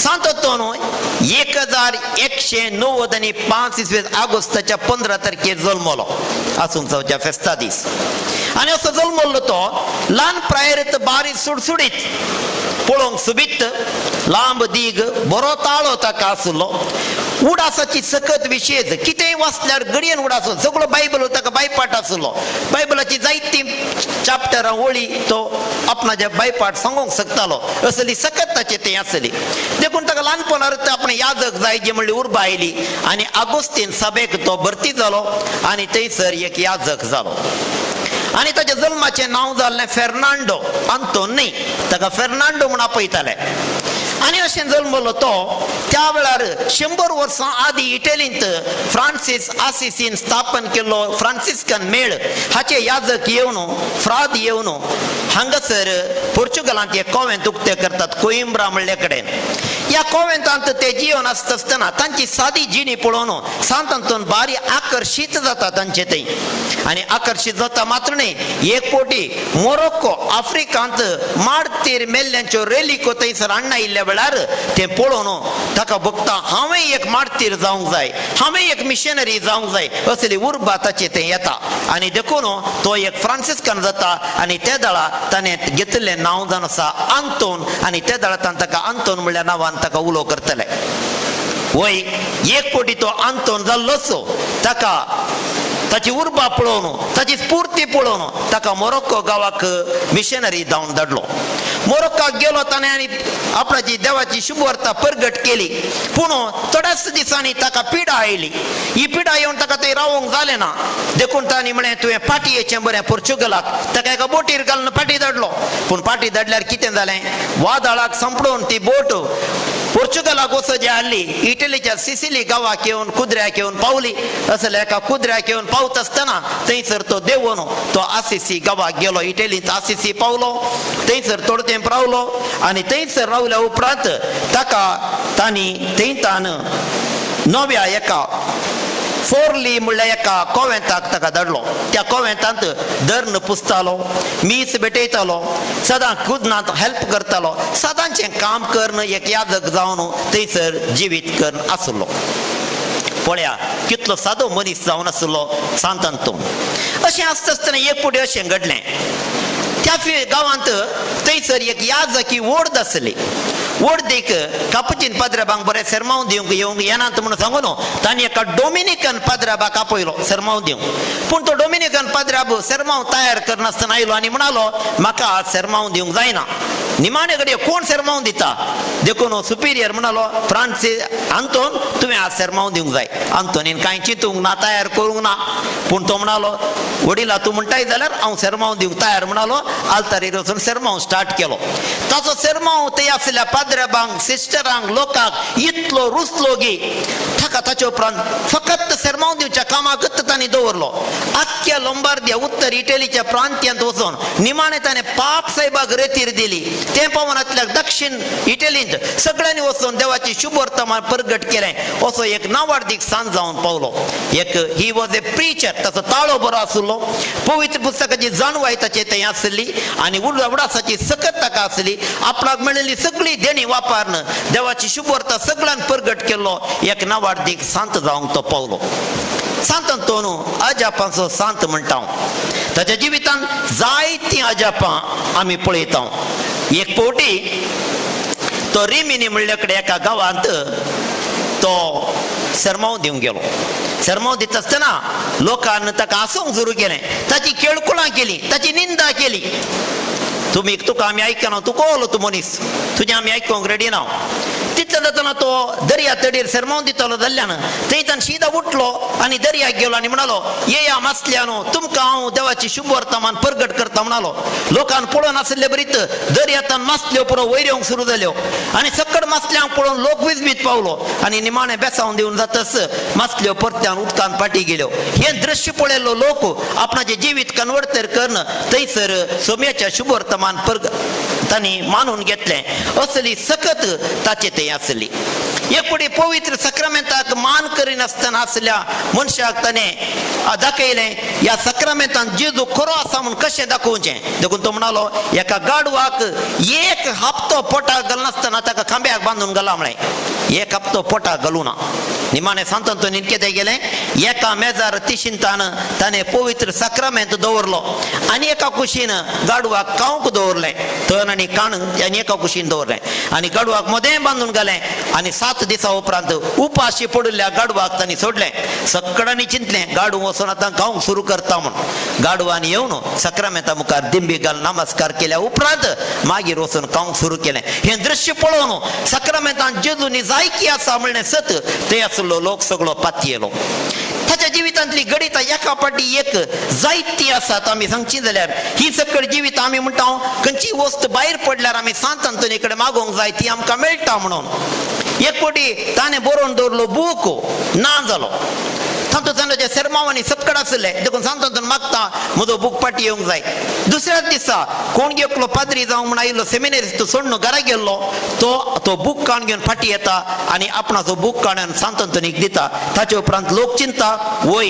सांत अंतोन 1195 इसवी ऑगस्टाच्या 15 तारखेर जल्मलो, आसुंसांवच्या फेस्ता दीस. आनी असो जल्मल्लो तो ल्हान प्रायेर बारीक सुडसुडीत, पळोवंक सुबीत, लांब दीग, बरो ताळो ताका आसलो, उडासाची सकत विशेष, कितेंय वाचल्यार घडयेन उडास, सगळो बायबल ताका बायपाट आसलो, बायबलाची जायती चॅप्टरां ओळी तो आपणाचे बायपाट सांगूंक शकतालो, असली सकत ताची थंय आसली. देखून ताका ल्हानपणार आपणें याजक जाय जी म्हणली उर्बा आयली आनी आगोस्तीन सभेक तो भरती जालो आनी थंयसर एक याजक जालो. आनी ताच्या जल्माचें नांव जाल्लें फेर्नांडो, आंतोन न्ही, ताका फेर्नांडो म्हूण आपयताले. आनी अशें जल्मलो तो त्या वेळार 100 वर्सां आदीं इटलींत फ्रांसीस आसिसीन स्थापन केल्लो फ्रांसिस्कन मेळ हाचे याजक येवन, फ्राद येवन हांगासर पोर्चुगलांत एक कोवेंत उक्तें करतात कोइंब्रा म्हणले कडेन. ह्या कोवेंतांत ते जिवन आसता आसतना तांची सादी जिणी पळोवन सांत अंतोन बारी आकर्शीत जाता तांचे थंय. आनी आकर्शीत जाता मात्र न्हय, एक कोटी मोरोक्को आफ्रिकांत माडतीर मेल्ल्यांच्यो रेलिको थंयसर हाडना आयिल्ल्या वेळार तें पळोवन ताका बघता हांवें एक माडतीर जावंक जाय, हांवें एक मिशनरी जावंक जाय असली उर्बा ताचे थंय येता. आनी देखून तो एक फ्रांसिस्कन जाता आनी त्या दळा ताणें घेतिल्लें नांव जावन आसा आंतोन. आनी त्या दळा ताका आंतोन म्हणल्या नांवान ताका उलो करतले. वय एक कोटी तो आंतोन जाल्लोच, ताका ताची उर्बा पळोवन ताची स्फूर्ती पळोवन ताका मोरोक्को गांवाक मिशनरी जावन धाडलो. मोरोक्काक गेलो ताणें आनी आपणाची देवाची शुभवार्ता परगट केली. पूण थोड्याच दिसांनी ताका पिडा आयली. ही पिडा येवन ताका थंय रावंक जालें ना. देखून तांणी म्हळें तुवें पाटी येचें बरें पोर्चुगलाक. ताका एका बोटीर घालून पाटी धाडलो. पूण पाटी धाडल्यार कितें जालें, वादळाक सांपडून ती बोट पोर्चुगलाक वचो जी आहली इटलीच्या सिसिली गांवाक येवन कुद्र्याक येवन पावली. असल्या एका कुद्र्याक येवन पावता आसतना थंयसर तो देंवून तो आसिसी गांवाक गेलो. इटलींत आसिसी पावलो, थंयसर थोडो तेंप रावलो आनी थंयसर रावल्या उपरांत ताका तांणी थंयतान नव्या एका फोर्ली म्हणल्यार एका कोवेंताक ताका धाडलो. त्या कोवेंतांत दर्न पुसतालो, मीस भेटयतालो, सदां कुदनांत हेल्प करतालो, सदांचें काम करून एक याजक जावन थंयसर जिवीत करून आसलो. पळया कितलो सादो मनीस जावन आसलो सांत आंतोन. अशें आसता आसतना एक फुडें अशें घडलें, त्या गांवांत थंयसर एक याजकी ओर्द आसली. ओर्दीक कापुचीन पाद्राबांक बरें सेरमांव दिवंक येवंक येनात म्हणून सांगून तांणी एका डोमिनिकन पाद्राबाक आपयलो सेरमांव दिवंक. पूण तो डोमिनिकन पाद्राब सेरमांव तयार करनासतना आयलो आनी म्हणालो म्हाका आज सेरमांव दिवंक जायना. निमाणे घडये कोण सेरमांव दिता? देखून सुपिरियर म्हणालो फ्रांसीस आंतोन तुवें आज सेरमांव दिवंक जाय. आंतोनीन कांय चिंतूंक ना, तयार करूंक ना. पूण तो म्हणालो वडिला तूं म्हणटाय जाल्यार हांव सेरमांव दिवंक तयार म्हणालो. आल्तारीर वचून सेरमांव स्टार्ट केलो. ताचो सेरमांव थंय आसल्या पाद्राबांक, सिस्टरांक, लोकांक इतलो रुचलो की ताका ताचे उपरांत फकत सेरमांव दिवच्या कामाकच तांणी दवरलो. आख्ख्या लोंबार्दिया उत्तर इटलीच्या प्रांत्यांत वचून निमाणे ताणें पाप साहेबाक रेतीर दिली. तें पवनांतल्या दक्षिण इटलींत सगळ्यांनी वचून देवाची शुभवर्तमान परगट केलें. असो एक नावार्दीक सांज जावन पावलो. एक he was a preacher. ताचो ताळो बरो आसलो, पवित्र पुस्तकाची जाणवाय ताचे थंय आसली आनी उडासाची सकत ताका आसली. आपणाक मेळिल्ली सगळी देणी वापरून देवाची शुभवार्ता सगळ्यान परगट केल्लो एक नावार्दीक सांत जावंक तो पावलो. सांत आंतोन अजापांचो सांत म्हणटा. ताच्या जिवितांत जायतीं अजापां आमी पळयता. एक फावटी तो रिमिनी म्हणल्या कडेन एका गांवांत तो सेरमांव दिवंक गेलो. सेरमांव दिता आसतना लोकान ताका हांसूंक सुरू केलें, ताची केळकुळां केली, ताची निंदा केली. तुमी तुका आमी आयकना, तूं कोलो तूं मनीस, तुजें आमी आयकूंक रेडी ना. तितले जातना तो दर्या तडीर सेरमांव दितालो जाल्ल्यान थंयच्यान शिदा उठलो आनी दर्याक गेलो आनी म्हणालो येया मासल्यानो तुमकां हांव देवाची शुभवर्तमान परगट करता म्हणालो. लोकान पळोवन आशिल्ले बरीत दर्यांतल्यान मासल्यो पुरो वयर येवंक सुरू जाल्यो आनी सकड मासल्यांक पळोवन लोक विजमीत पावलो आनी निमाणें बेसावन दिवन जातच मासल्यो परत्यान उदकान फाटी गेल्यो. हें दृश्य पळयल्लो लोक आपणाचें जिवीत कन्वर्टर करून थंयसर सोम्याच्या शुभवर्तमान परग तांणी मानून घेतलें. असली सकत ताचे थंय आसली. एक फुडें पवित्र सक्रामेंताक मान करिनासतना आसल्या मनशाक ताणें दाखयलें ह्या सक्रामेंतान जेजू खरो आसा म्हूण कशें दाखोवचें. देखून तो म्हणालो एका गाडवाक एक हप्तो पोटाक घालनासतना ताका खांब्याक बांदून घाला म्हळें. एक हप्तो पोटाक घालूं ना. निमाणें सांत आंतोनीन कितें केलें, एका मेजार तिशिंतान ताणें पवित्र सक्रामेंत दवरलो आनी एका कुशीन गाडवाक कावंक दवरलें, तण आनी काण आनी एका कुशीन दवरलें आनी गाडवाक मदें बांदून घालें आनी 7 दिसां उपरांत उपाशी पडिल्ल्या गाडवाक तांणी सोडलें. सगळ्यांनी चिंतलें गाडू वचून आतां खावंक सुरू करता म्हूण. गाडवान येवन सक्रामेंता मुखार दिंबी घालून नमस्कार केल्या उपरांत मागीर वचून खावंक सुरू केलें. हें दृश्य पळोवन सक्रामेंतान जेजूनी जायकी आसा म्हणलें सत ते आसलो लोक सगळो पातयेलो. ताच्या जिवितांतली घडितां एका फाटी एक जायती आसात. आमी सांगची जाल्यार ही सगळी जिवितां आमी म्हणटा खंयची वस्त भायर पडल्यार आमी सांत आंतोनी कडेन मागोवंक जाय, ती आमकां मेळटा म्हणून. एक फावटी ताणें बरोवन दवरलो बूक ना जालो. सांत सेरमांव आनी सक्कड आसले देखून सांत अंतोन मागता म्हजो बूक पाटी येवंक जाय. दुसऱ्याच दिसा कोण एकलो पाद्री जावंक म्हूण आयिल्लो सेमिनरिस्ट सोडून घरा गेल्लो तो तो बूक काण घेवन फाटी येता आनी आपणाचो बूक काडून सांत अंतोनीक दिता. ताचे उपरांत लोक चिंता वय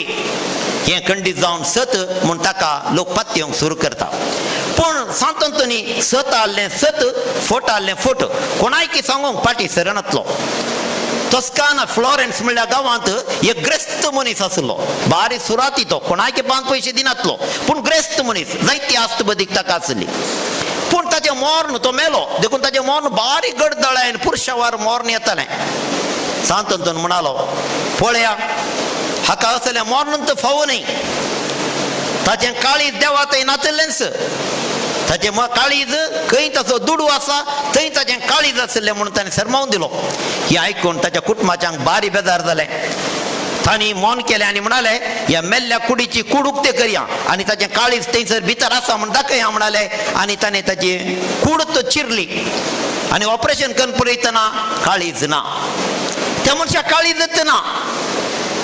हें खंडीत जावन सत म्हूण ताका लोक पातयेवंक सुरू करता. पूण सांत अंतोनी सत आहलें सत, फोट आहलें फोट, कोणायकी सांगूंक फाटी सरनातलो. तस्काना फ्लॉरेन्स म्हणल्या गांवांत एक ग्रेस्त मनीस आसलो, बारी सुराती तो, कोणायके 5 पयशे दिनातलो, पूण ग्रेस्त मनीस, जायती आस्त बदीक ताका आसली. पूण ताचें मोर्न तो मेलो देखून ताचें मोर्न बारीक गडदळायन पुरशावार मोर्न येतालें. सांत अंतोन म्हणालो पळया हाका असलें मोर्न तर फावो न्हय, ताचें काळीज देवा थंय नातलेंच, ताचें काळीज खंय ताचो दुडू आसा थंय ताचें काळीज आसलें म्हणून ताणें सरमावन दिलो. हें आयकून ताच्या कुटुंबाच्यांक बारी बेजार जालें. तांणी मौन केलें आनी म्हणाले ह्या मेल्ल्या कुडीची कूड उक्ते करया आनी ताचें काळीज थंयसर भितर आसा म्हूण दाखया म्हणाले. आनी ताणें ताची कूड तो चिरली आनी ऑपरेशन करून पळयतना काळीज ना, त्या मनशाक काळीजच ना.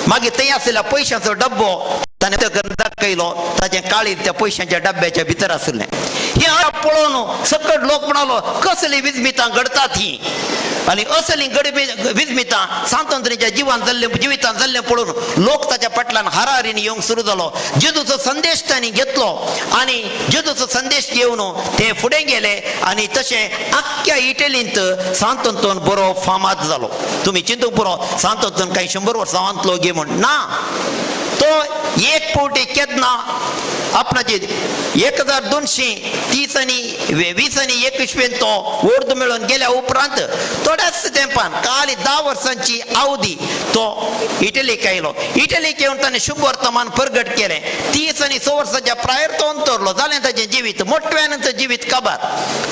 मागीर थंय आशिल्ल्या पयशांचो डब्बो ताणें करून दाखयलो, ताचें काळीज त्या पयशांच्या डब्याच्या भितर आशिल्लें. हें पळोवन सकट लोक म्हणालो कसली विजमितां घडतात ही, आनी असली विजमितां सांत अंतोनीच्या जिवान जाल्ले जिवितान जाल्लें पळोवन लोक ताच्या फाटल्यान हाराहारीन येवंक सुरू जालो. जेजूचो संदेश तांणी घेतलो आनी जेजूचो संदेश घेवन ते फुडें गेले आनी तशें आख्ख्या इटलींत सांत अंतोन बरो फामाद जालो. तुमी चिंतूंक पुरो सांत अंतोन कांय 100 वर्सां वांतलो गे म्हूण ना, तो एक फावटी केन्ना आपणाची 1230 आनी 20 आनी 21 तो वर्द मेळून गेल्या उपरांत थोड्याच तेंपान काली 10 वर्सांची अवधी तो इटलीक आयलो. इटलीक येवन ताणें शुभ वर्तमान प्रगट केलें. 30 आनी 6 वर्सांच्या प्रायर तो अंतरलो, जालें ताचें जिवीत मोटव्यानंतर जिवीत काबार.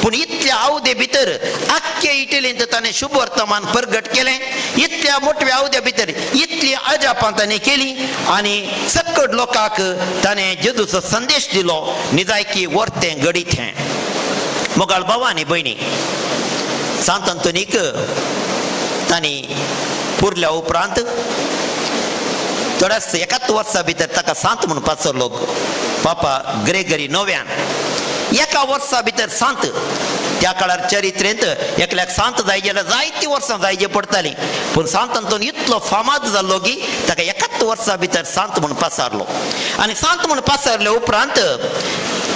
पूण इतल्या अवधे भितर आख्खे इटलींत ताणें शुभ वर्तमान प्रगट केलें. इतल्या मोटव्या अवध्या भितर इतली अजापां ताणें केली आनी सकट लोकांक ताणें जेजूचो संदेश दिलो, निजायकी वर्तें घडीत हें. मोगाळ भाव आनी भयणी, सांत अंतोनीक तांणी पुरल्या उपरांत थोड्याच एकाच वर्सा भितर ताका सांत म्हूण पासरलो पापा ग्रेगरी नव्यान. एका वर्सा भितर सांत, त्या काळार चरित्रेंत एकल्याक सांत जाय जाल्यार जायतीं वर्सां जायचे पडटालीं, पूण सांत अंतोन इतलो फामाद जाल्लो की ताका एकाच वर्सा भितर सांत म्हूण पासारलो. आनी सांत म्हूण पासारले उपरांत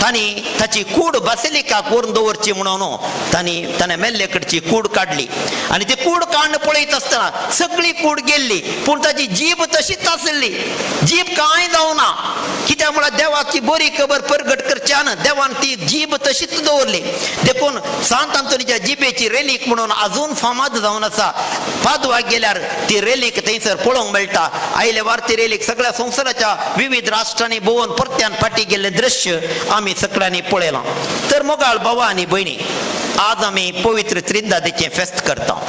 तांणी ताची कूड बासिलिकाक व्हरून दवरची म्हणून तांणी ताणें मेल्ले कडची कूड काडली आनी ती कूड काडून पळयत आसतना सगळी कूड गेल्ली, पूण ताची जीब तशीच आसली, जीब कांय जावना. कित्याक म्हळ्यार देवाची बरी खबर परगट करच्यान देवान ती जीब तशीच दवरली. देखून सांत अंतोनीच्या जिबेची रेलीक म्हणून अजून फामाद जावन आसा. पादवाक गेल्यार ती रेलीक थंयसर पळोवंक मेळटा. आयले वार ती रेलीक सगळ्या संवसाराच्या विविध राष्ट्रांनी भोंवन परत्यान फाटी गेल्लें दृश्य आमी सगळ्यांनी पळयलां. तर मोगाळ भावा आनी भयणी, आज आमी पवित्र त्रिंदादीचें फेस्त करता.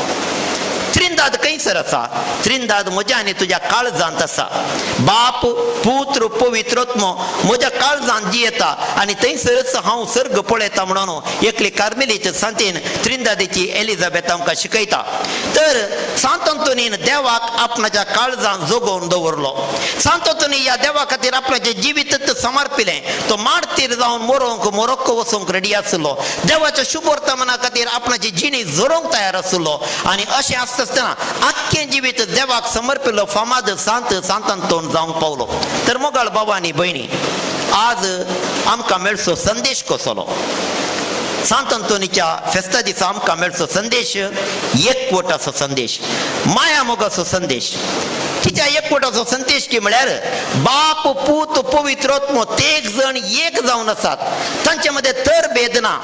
त्रिंदाद खंयसर आसा? त्रिंदाद म्हज्या आनी तुज्या काळजांत आसा. बाप पुत्र पवित्र आत्मो म्हज्या काळजांत जियेता आनी थंयसरच हांव सर्ग पळयता म्हणून एकली कार्मेलीचे सांतीन त्रिंदादीची एलिझाबेथ आमकां शिकयता. तर सांत अंतोनीन देवाक आपणाच्या काळजांत जोगोवन दवरलो. सांत अंतोनी ह्या देवा खातीर आपणाचें जिवीतच समर्पिलें. तो मार्तीर जावन मरोंक मोरोक्को वचूंक रेडी आसलो. देवाच्या शुभ वर्तमाना खातीर आपणाची जिणी झरोवंक तयार आसलो. आनी अशें आसता आसतना आख्खें जिवीत देवाक समर्पिल्लो फामाद सांत सांत अंतोन जावंक पावलो. तर मोगाळ बाबा आनी भयणी, आज आमकां मेळचो संदेश कसलो? सांत अंतोनीच्या फेस्ता दिसा आमकां मेळचो संदेश एकवटाचो संदेश, माया मोगाचो संदेश. कित्याक एकवटाचो संदेश की म्हळ्यार बाप पूत पवित्र आत्मो तेग जण एक जावन आसात, तांचे मदें तर भेद ना.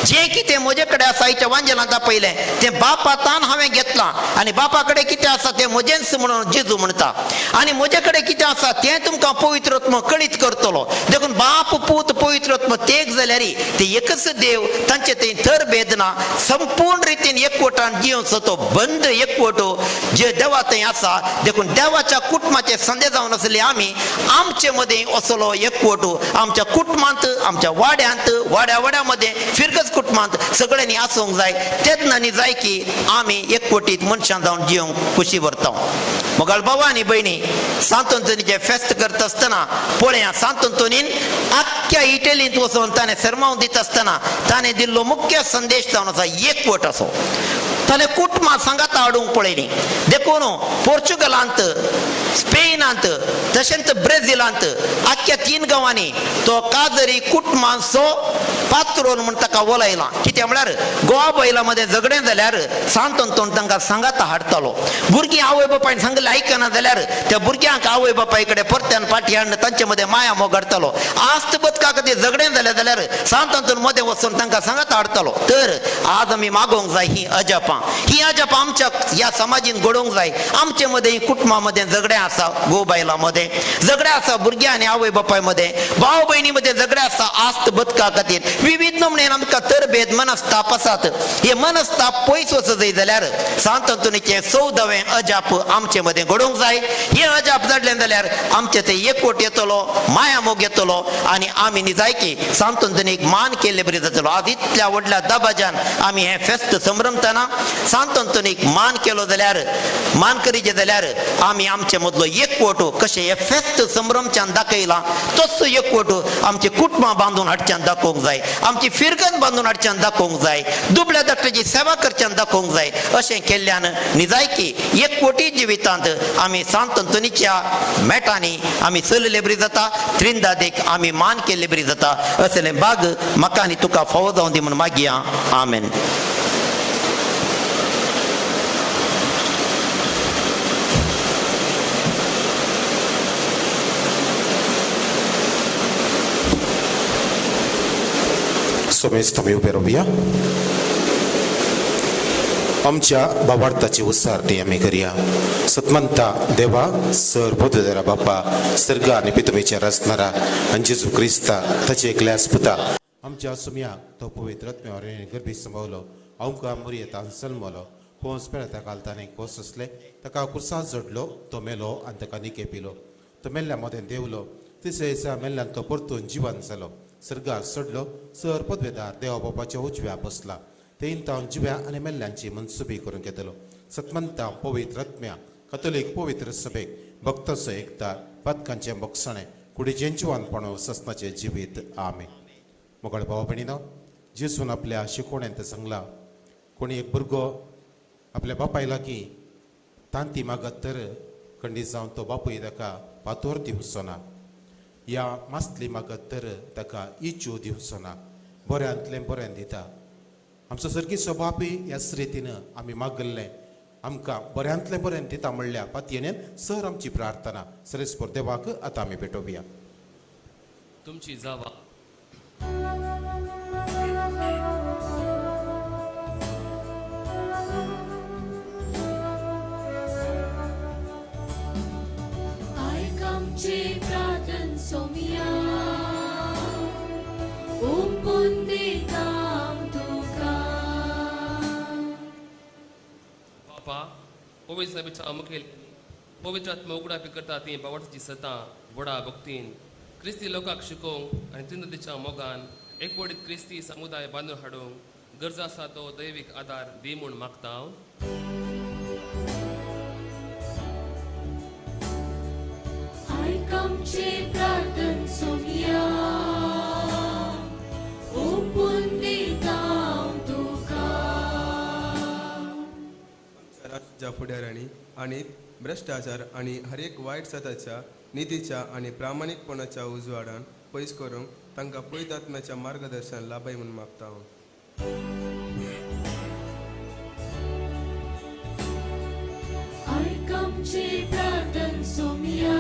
जें कितें म्हजे कडेन आसा आयच्या वांजेलांत आपयलें तें बापातान हांवें घेतलां आनी बापा कडेन कितें आसा तें म्हजेंच म्हणून जेजू म्हणटा, आनी म्हजे कडेन कितें आसा तें तुमकां पवित्र आत्मो कळीत करतलो. देखून बाप पूत पवित्र पवित्र आत्मो तेग जाल्यार ते एकच देव, तांचे थंय थर भेद ना, संपूर्ण रितीन एकवटान जियोवचो तो बंद एकवट जे देवा थंय आसा. देखून देवाच्या कुटुंबाचे संदे जावन आसले आमी आमचे मदें असलो एकवट आमच्या कुटुंबांत, आमच्या वाड्यांत, वाड्या वाड्या मदें, फिरगज कुटुंबांत सगळ्यांनी आसूंक जाय. तेन्ना न्ही जाय की आमी एकवटीत मनशां जावन जियोंक खुशी व्हरता. मोगाळ बाबा आनी भयणी, सांत अंतोनीचें फेस्त करता आसतना पळया, सांत अंतोनीन आख्ख्या इटलींत वचून ताणें सरमांव दिता आसतना ताणें दिल्लो मुख्य संदेश जावन आसा एकवट असो. ताणें कुटुंबां सांगाता हाडूंक पळयलीं. देखून पोर्चुगलांत, स्पेनांत, तशेंच ब्रेझिलांत आख्ख्या 3 गांवांनी तो काजरी कुटुंबांचो पात्रोन म्हूण ताका वलयला. कितें म्हळ्यार गोवा बैला मदें झगडें जाल्यार सांत अंतोन तांकां सांगाता हाडटालो. भुरगीं आवय बापायन सांगलें आयकना जाल्यार त्या भुरग्यांक आवय बापाय कडेन परत्यान फाटी हाडून तांचे मदें माया मोग हाडटालो. आस्त बदका खातीर झगडें जालें जाल्यार सांत अंतोन मदें वचून तांकां सांगाता हाडटालो. तर आज आमी मागोवंक जाय ही अजापां, ही अजापां आमच्या ह्या समाजीन घडोवंक जाय. आमचे मदें कुटुंबा मदें झगडें आसा, घोव बायलां मदें झगडें आसा, भुरग्यां आनी आवय बापाय मदें, भाव भयणी मदें झगडें आसा. आस्त बदका खातीर विविध नमणेन आमकां तरभेद मनस्ताप आसात. हे मनस्ताप पयस वचत जाय जाल्यार सांत अंतोनीचें 14वें अजाप आमचे मदें घडोवंक जाय. हें अजाप जाडलें जाल्यार आमचे ते एकवट येतलो, माया मोग येतलो आनी आमी निजायकी सांत अंतोनीक मान केल्ले बरी जातलो. आज इतल्या व्हडल्या दबाज्यान आमी हें फेस्त संभ्रमतना सांत अंतोनीक मान केलो जाल्यार, मान करीचे जाल्यार आमी आमचे मदलो एकवट कशें हे फेस्त संभ्रमच्यान दाखयला तसो एकवट आमचे कुटुंबां बांदून हाडच्यान दाखोवंक जाय, आमची फिरगन बांदून हाडच्यान दाखोवंक जाय, दुबळ्या धाकट्याची सेवा करच्यान दाखोवंक जाय. अशें केल्ल्यान निजायकी एकवटी जिवितांत आमी सांत अंतोनीच्या मेटांनी आमी चलले बरी जाता, त्रिंदादेक आमी मान केल्ले बरी जाता. असलें बाग म्हाका आनी तुका फावो जावं दी म्हूण मागया. आमेन. सोमेस्त आमी उबे रावया. आमच्या बाबार्थाची उसारणी आमी करया. सतमंता देवा, सर बोधरा बापा, सर्ग आनी पितुमेच्या रचणारा आनी जेजू क्रिस्ता ताचे एकल्या पुता आमच्या सुमयाक तो पवित्र आत्म्यावर गर्भी संभवलो, अवका मुरयेतान सलमलो, पोंस पेळता घालताने कोस आसले, ताका कुर्सा जोडलो, तो मेलो आनी ताका निके पिलो. तो मेल्ल्या मदें देवलो, तिसऱ्या दिसा मेल्ल्यान तो परतून जिवन जालो, सर्गार सोडलो, सर पदवेदार देवा बापाच्या उजव्या बसला, तेन तावन जिव्या आनी मेल्ल्यांची मनसुबी करून घेतलो. सतमंता पवित्र आत्म्या कथोलीक पवित्र सभेक भक्ताचो एकता, पातकांचें बक्षणें, कुडीचें जिवानपण, ससनाचें जिवीत. आमेन. मोगाळ भाव भयणीनो, जेजून आपल्या शिकवणेंत सांगला, कोणी एक भुरगो आपल्या बापाय लागीं तांती मागत तर खंडीत जावन तो बापूय ताका पातोर दिवचो ना, या मासली मागत तर ताका इचू दिवचो ना, बऱ्यांतलें बरें दिता. आमचो सर्गीचो बापूय ह्याच रितीन आमी मागल्लें आमकां बऱ्यांतलें बरें दिता म्हणल्या पातयेन सर आमची प्रार्थना सरेस्पर देवाक आतां आमी भेटोवया. तुमची जावा सोमिया ओपून दिता तुका. बापा, पवित्र सभेच्या मुखेल पवित्र आत्मा उगडापी करता ती बावडची सतां व्हडा भक्तीन क्रिस्ती लोकांक शिकोवंक आनी त्रिंदतीच्या मोगान एकवटीत क्रिस्ती समुदाय बांदून हाडूंक गरज आसा तो दैवीक आदार दी म्हूण मागता हांव. आमचे प्रार्थन सोमिया ओपून दिता तुका. आमच्या राष्ट्राच्या फुडाऱ्यांनी आनी भ्रश्टाचार आनी हर एक वायट सताच्या नितीच्या आनी प्रामाणीकपणाच्या उजवाडान पयस करूंक तांकां पवित्र आत्म्याच्या मार्गदर्शन लाभय म्हूण मागता हांव. आयक आमचे प्रार्थन सोमिया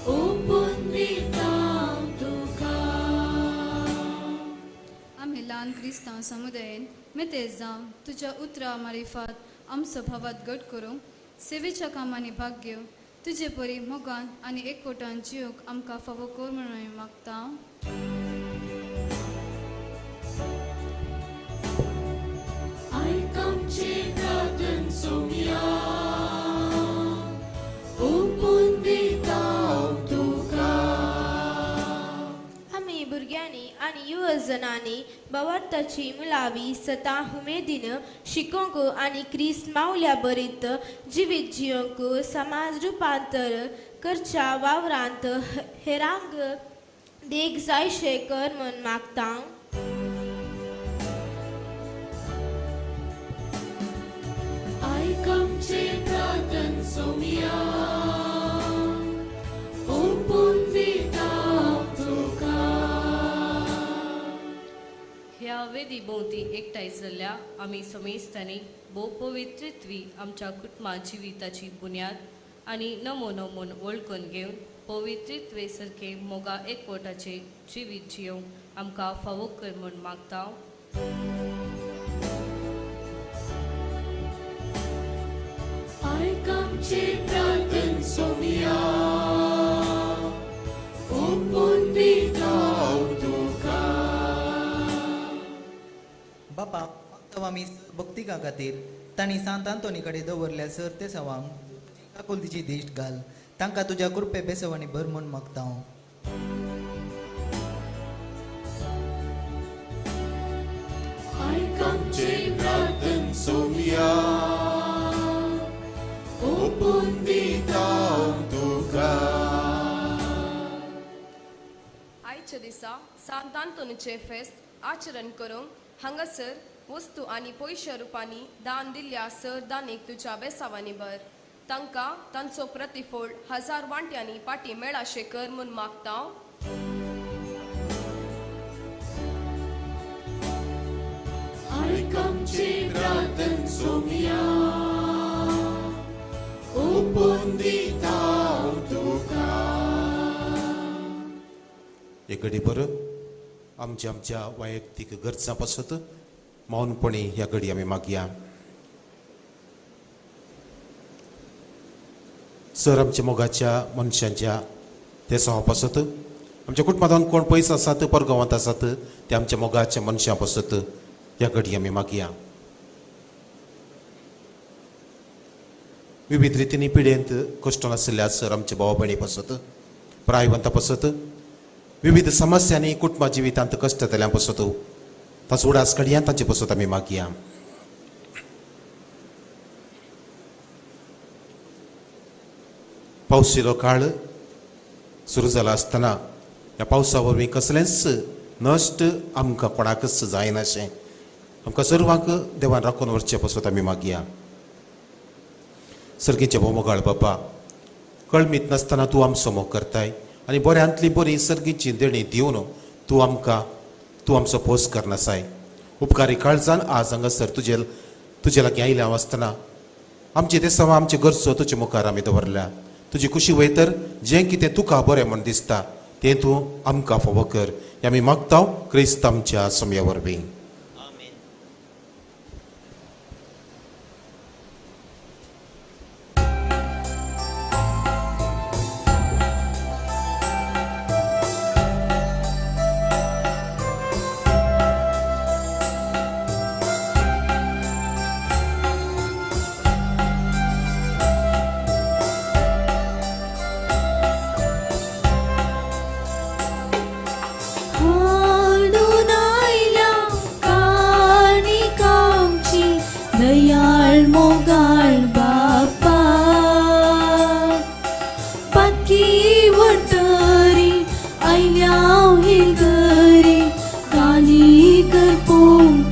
ओपून दिता तुका. आमी ल्हान क्रिस्तांव समुदायेन मेतेज जावन तुज्या उतरां मारिफात आमचो भावात घट करूंक सेवेच्या कामांनी भाग घेवन तुजे परी मोगान आनी एकवटान जिवंक आमकां फावो कर म्हणून आमी मागता. आयक आमचें प्रार्थन सोम्या, ओपून दिता हांव तुका. आमी भुरग्यांनी आनी युवजणांनी भावार्थाची मुळावी सतां उमेदीन शिकोवंक आनी क्रिस्त मावल्या बरीत जिवीत जियोंक समाज रुपांतर करच्या वावरांत हेरांक देख जायशें कर म्हूण मागता. आयक आमचें प्रार्थन सोम्या, ओपून दिता हांव तुका. ह्या वेदी भोंवती एकठांय जाल्ल्या आमी समेस्तांनी भोव पवित्रत्वी आमच्या कुटुंबा जिविताची बुन्याद आनी नमो म्हूण वळखून घेवन पवित्रत्वे सारके मोगा एकवटाचे जिवीत जियोवंक आमकां फावो कर म्हूण मागता. आयक आमचें प्रार्थन सोम्या, ओपून दिता हांव तुका. बापा मागता आमी भक्तिका खातीर तांणी सांत आंतोनी कडेन दवरल्या सर ते सवांक काकुलतीची दिश्ट घाल, तांकां तुज्या कृपे बेसवांनी भर म्हूण मागता हांव. आयक आमचें प्रार्थन सोम्या, ओपून दिता हांव तुका. आयच्या दिसा सांत आंतोनीचें फेस्त आचरण करूंक हांगासर वस्तू आनी पयशा रुपांनी दान दिल्ल्या सर दानीक तुज्या बेसावांनी भर. तांकां तांचो प्रतिफळ हजार वांट्यांनी पाटी मेळाशें कर म्हूण मागता. आयक आमचें प्रार्थन सोम्या, ओपून दिता हांव तुका. एक घडी बरं आमच्या आमच्या वैयक्तीक गरजां पासत मौनपणी ह्या घडी आमी मागया. सर आमच्या मोगाच्या मनशांच्या ते सवा पासत, आमच्या कुटुंबांत कोण पयस आसात परगांवांत आसात ते आमच्या मोगाच्या मनशां पासत ह्या घडी आमी मागया. विविध रितींनी पिडेंत कश्ट नाशिल्ल्या सर आमच्या भाव भयणी पासत, प्रायवंता पासत, विविध समस्यांनी कुटुंबा जिवितांत कश्ट जाल्ल्या पासत ताचो उडास काडया, तांचे पासत आमी मागया. पावसिलो काळ सुरू जाला आसतना ह्या पावसा वरवीं कसलेंच नश्ट आमकां कोणाकच जायनाशें आमकां सर्वांक देवान राखून व्हरचें पासत आमी मागया. सर्गीचे भोमोगाळ बाबा, कळमीत नासतना तूं आमचो मोग करताय आनी बऱ्यांतली बरी सर्गीची देणी दिवन तूं आमकां तूं आमचो पोस करनासाय. उपकारी काळजान आज हांगासर तुजे लागीं आयल्या आसतना आमचे ते सवा आमचे गरजो तुजे मुखार आमी दवरल्या. तुजी खुशी वयतर जें कितें तुका बरें म्हूण दिसता तें तूं आमकां फावो कर हें आमी मागता क्रिस्त आमच्या समया वरवीं.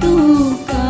तुका.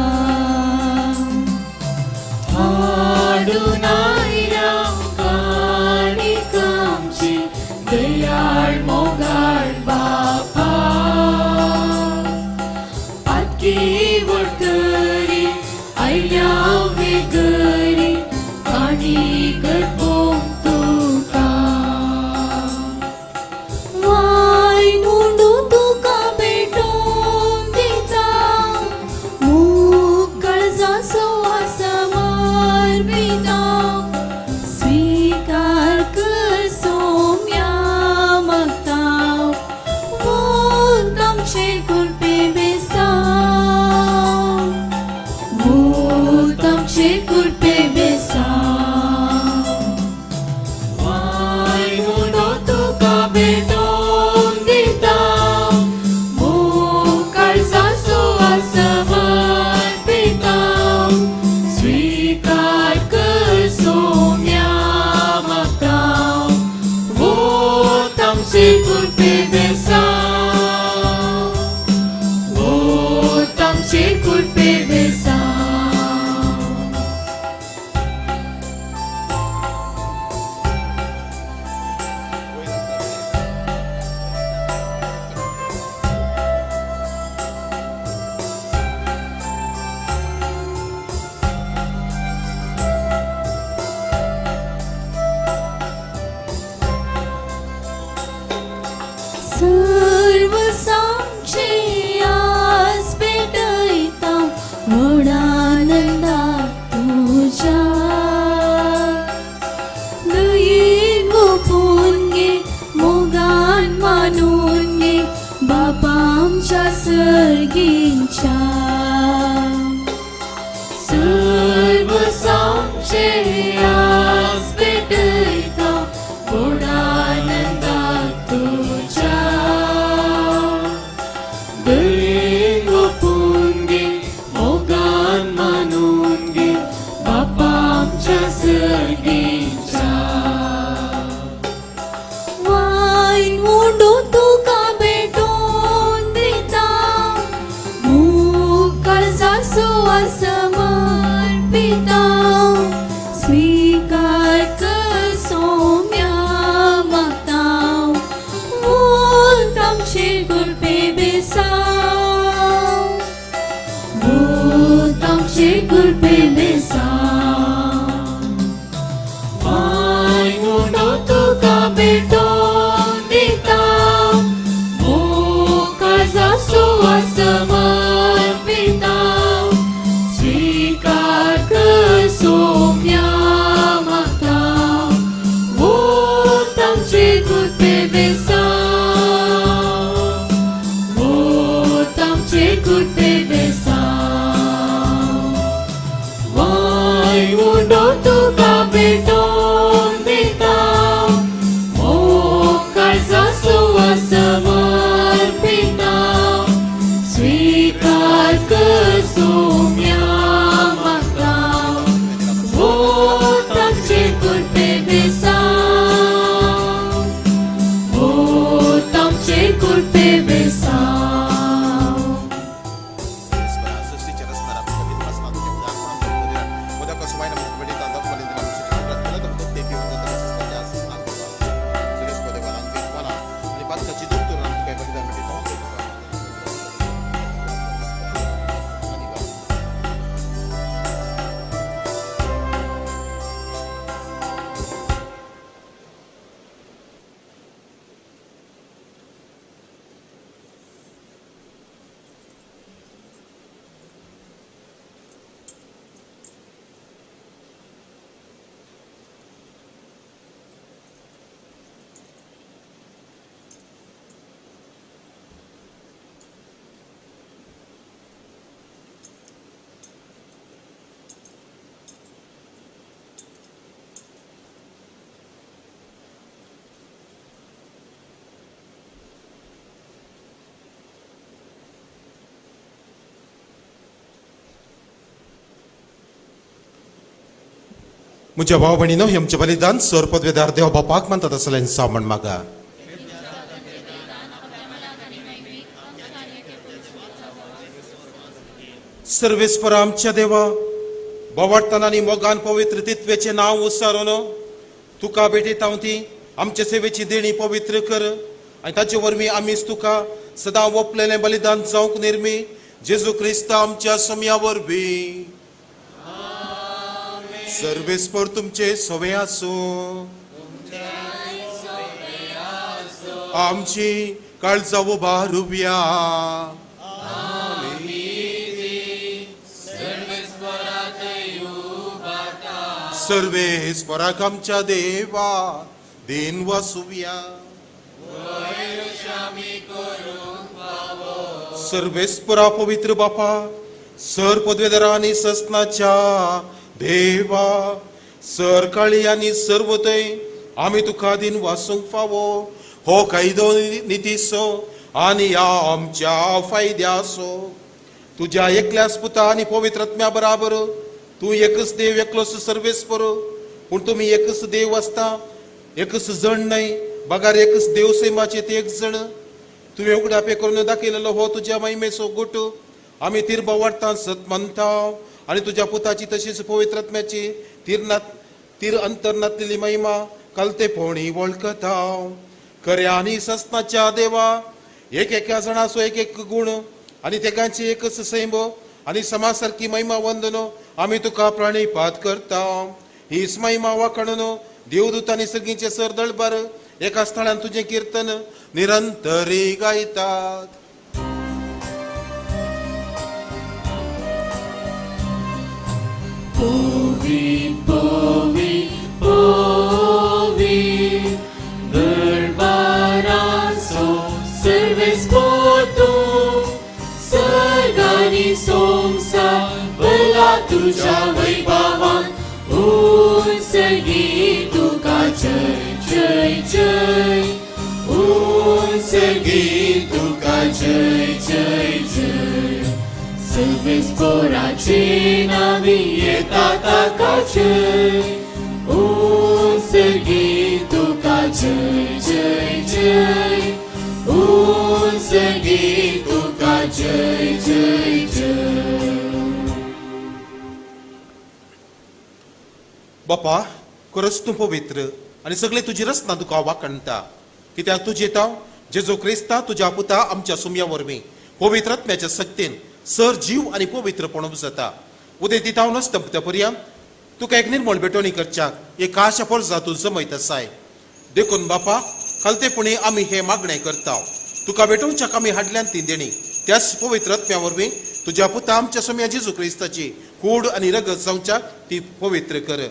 बेसांव, वोत आमचेर कृपे बेसांव. सर्व सांगचे आस पेटयता व्हड आनंदा तुज्या, दयेन ओपून घे, मोगान मानून घे बापा आमच्या सर्गींच्या. सर्व सांगचे आस पेटयता व्हड आनंदा तुज्या, दयेन ओपून घे, मोगान मानून घे बापा आमच्या सर्गींच्या. वायन उंडो तुका भेटोवन दिता, मुखार सासुआ समर्पिता, स्वीकार कर सोम्या मागता, वोत आमचेर कृपे बेसांव, वोत आमचेर कृपे बेसांव. वायन उंडो तुका भेटोवन दिता, मुखार सासुआ समर्पिता, स्वीकार कर सोम्या मागता, वोत आमचेर कृपे बेसांव, वोत आमचेर कृपे बेसांव. वायन उंडो तुका भेटोवन दिता, मुखार सासुआ समर्पिता, स्वीकार कर सोम्या मागता, वोत आमचेर कृपे बेसांव, वोत आमचेर कृपे बेसांव. म्हज्या भाव भयणीनो, हें आमचें बलिदान सर पदवेदार देव बापाक मानतात आसलें सामण मागा. सर्वेस्पर आमच्या देवा, बोवाडटाना आनी मोगान पवित्र तित्वेचें नांव उच्चारून तुका भेटयता हांव ती आमचे सेवेची देणी पवित्र कर आनी ताचे वरवीं आमीच तुका सदां ओंपलेलें बलिदान जावंक निर्मी जेजू क्रिस्त आमच्या सोम्या वरवीं. सर्वेस्पर तुमचे सवे आसूं. आमची काळजां उबारुया. सर्वेस्पराक आमच्या देवा then वासुया. सर्वेस्परा पवित्र बापा, सर पदवेदारा आनी ससनाच्या देवा, सर काळी आनी सर्वतय आमी तुका दिन वासूंक फावो हो कायदो नितीचो आनी आमच्या फायद्याचो. तुज्या एकल्याच पुता आनी पवित्र आत्म्या बराबर तूं एकच देव एकलोच सर्वेस्पर, पूण तुमी एकच देव आसता, एकच जण न्हय, बगार एकच देव सैमाचे ते एक जण. तुवें उगडापे करून दाखयलेलो हो तुज्या महिमेचो गुट आमी तिरबा वाडटा सत मानता आनी तुज्या पुताची तशीच पवित्र आत्म्याची तीर अंतर नातलेली महिमा कलतेपणी वळखता. खऱ्या आनी सस्नाच्या देवा, एक एका जाणाचो एक एक गुण आनी तेगांची एकच सैम आनी समा सारकी महिमा वंदन आमी तुका प्रणिपात करता. हीच महिमा वाखणून देवदूत आनी सर्गीचे सरदळबार एका स्थळान तुजें किर्तन निरंतरी गायतात. Povi, povi, povi, दरबाराचो सर्वेस्पोतो, सर्गानी संवसार भरला तुज्या वैभवान, उंचगी तुका जय जय जय, उंचगी तुका जय जय जय. सर्वेस्पोराचे नावी येता ताका जय, उंचगी तुका जय जय जय, उंचगी तुका जय जय जय. बापा, खरंच तूं पवित्र आनी सगळे तुजी रचना तुका वाखणटा, कित्याक तुजें तांव जेजू क्रिस्ता तुज्या पुता आमच्या सुमया वरवीं पवित्र आत्म्याच्या सक्तीन सर जीव आनी पवित्रपण जाता. उदय दिताव नसता पर्यंत तुका एक निर्मळ भेटवणी करच्याक एक आशा पोरजा तूं जमयत आसाय. देखून बापा, खालतेपणी आमी हे मागणें करता, तुका भेटोवच्याक आमी हाडल्यान ती देणी त्याच पवित्र आत्म्या वरवीं तुज्या पुता आमच्या सोम्या जेजू क्रिस्ताची कूड आनी रगत जावच्याक ती पवित्र कर.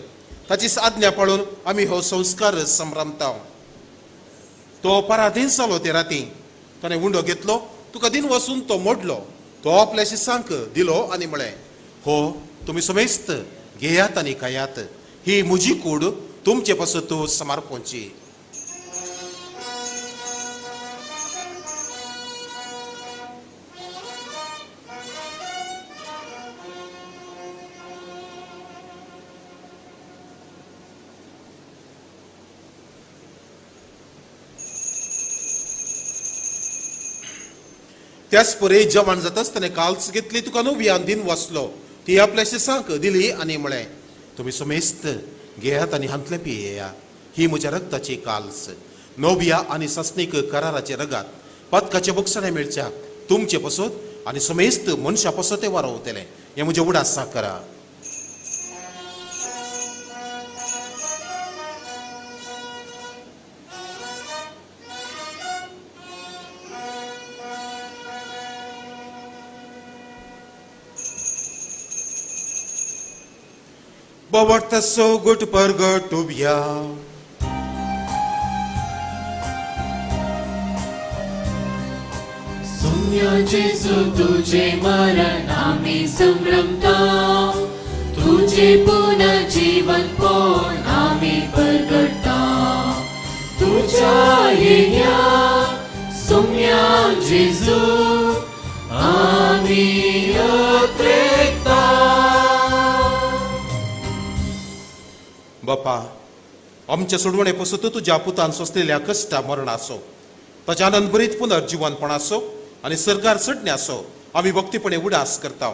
ताची आज्ञा पाळून आमी हो संस्कार संभ्रमता. तो पराधीन जालो ते राती ताणें उंडो घेतलो, तुका दिन वसून तो मोडलो, तो आपल्या शिसांक दिलो आनी म्हळें, हो तुमी समेस्त घेयात आनी खायात, ही म्हजी कूड तुमचे पासत समर्पणची. त्याच परे जेवण जाता आसतना काल्स घेतली, तुका नव्यान दिन वाचलो, ती आपल्या शिसांक दिली आनी म्हळें, तुमी समेस्त घेयात आनी हांतलें पियेया, ही म्हज्या रक्ताची काल्स, नव्या आनी सासणीक कराराचे रगात पदकाचे बोगसणे मेळच्या तुमचे पसत आनी समेस्त मनशा पसत ते वारोवतले, हें म्हजें उडास करा. बाबा गुट परगटुया. सुम्या जेजू तुझे मरण आमी संभ्रमता, तुझे पुनर्जीवन पण आमी परगटता, तुझ्या येण्या सुम्या जेजू आमी अत्रेकता. बापा, आमच्या सोडवणे पसत तुज्या पुतान सोंसलेल्या कश्टा मरणाचो, ताच्या आनंदभरीत पुनर्जिवनपणाचो आनी सरकार चडण्याचो आमी भक्तीपणे उडास करता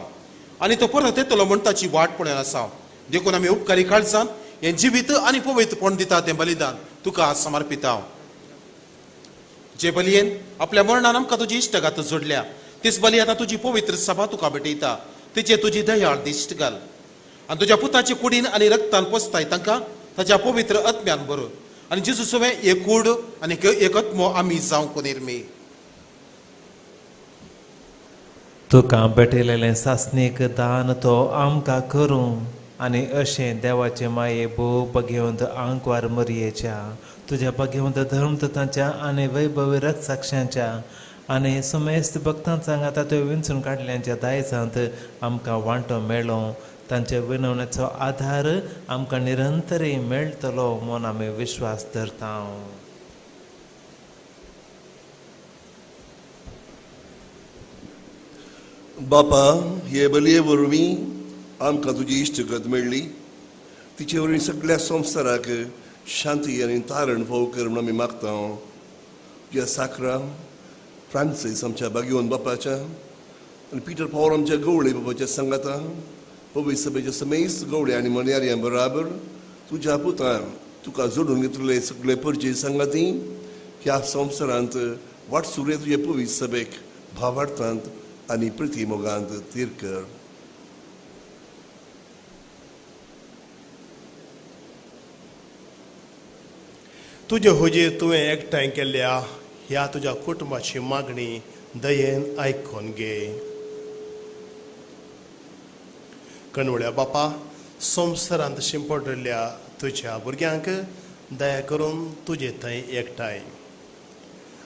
आनी तो परत येतलो म्हण ताची वाट पळोवन आसा. देखून आमी उपकारी काळजान हें जिवीत आनी पवित्रपण दिता तें बलिदान तुका समर्पिता. जे बलयेन आपल्या मरणान आमकां तुजी इश्टगात जोडल्या, तीच बली आतां तुजी पवित्र सभा तुका भेटयता, तिचे तुजी दयाळ दिश्ट घाल आनी तुज्या पुताचे कुडीन आनी रक्तान पोसताय तांकां ताच्या पवित्र आत्म्यान बरो आनी जेजू सवें एक कूड आनी एक आत्मो आमी जावंक निर्मी. तुका भेटयलेलें सासणीक दान तो आमकां करूं आनी अशें देवाचे माये भोव बगेवंत आंकवार मरयेच्या तुज्या बगेवंत धर्मदूतांच्या आनी वैभवी रक्तसाक्षांच्या आनी समेस्त भक्तांच्या आतां त्यो विंचून काडल्यांच्या दायजांत आमकां वांटो मेळो, तांच्या विनवण्याचो आधार आमकां निरंतरी मेळटलो म्हूण आमी विश्वास धरता. बापा, हे बलये वरवीं आमकां तुजी इश्टगत मेळ्ळी, तिचे वरवीं सगळ्या संवसाराक शांती आनी तारण फावो कर म्हूण आमी मागता. तुज्या साकरा फ्रांसीस आमच्या बागिवन बापाच्या आनी पिटर पावर आमच्या गवळे बापाच्या सांगाता पवित्र सभेच्या समेस्त गवळे आनी मन्यार्यां बराबर तुज्या पुतान तुका जोडून घेतलेले सगळे परजे सांगाती ह्या संवसारांत वाटसुरे तुजे पवित्र सभेक भावार्थांत आनी प्रतिमोगांत थीर कर. तुजे हुजीर तुवें एकठांय केल्ल्या ह्या तुज्या कुटुंबाची मागणी दयेन आयकून घे. कणवळ्या बापा, संवसारांत शिंपडिल्ल्या तुज्या भुरग्यांक दया करून तुजे थंय एकठांय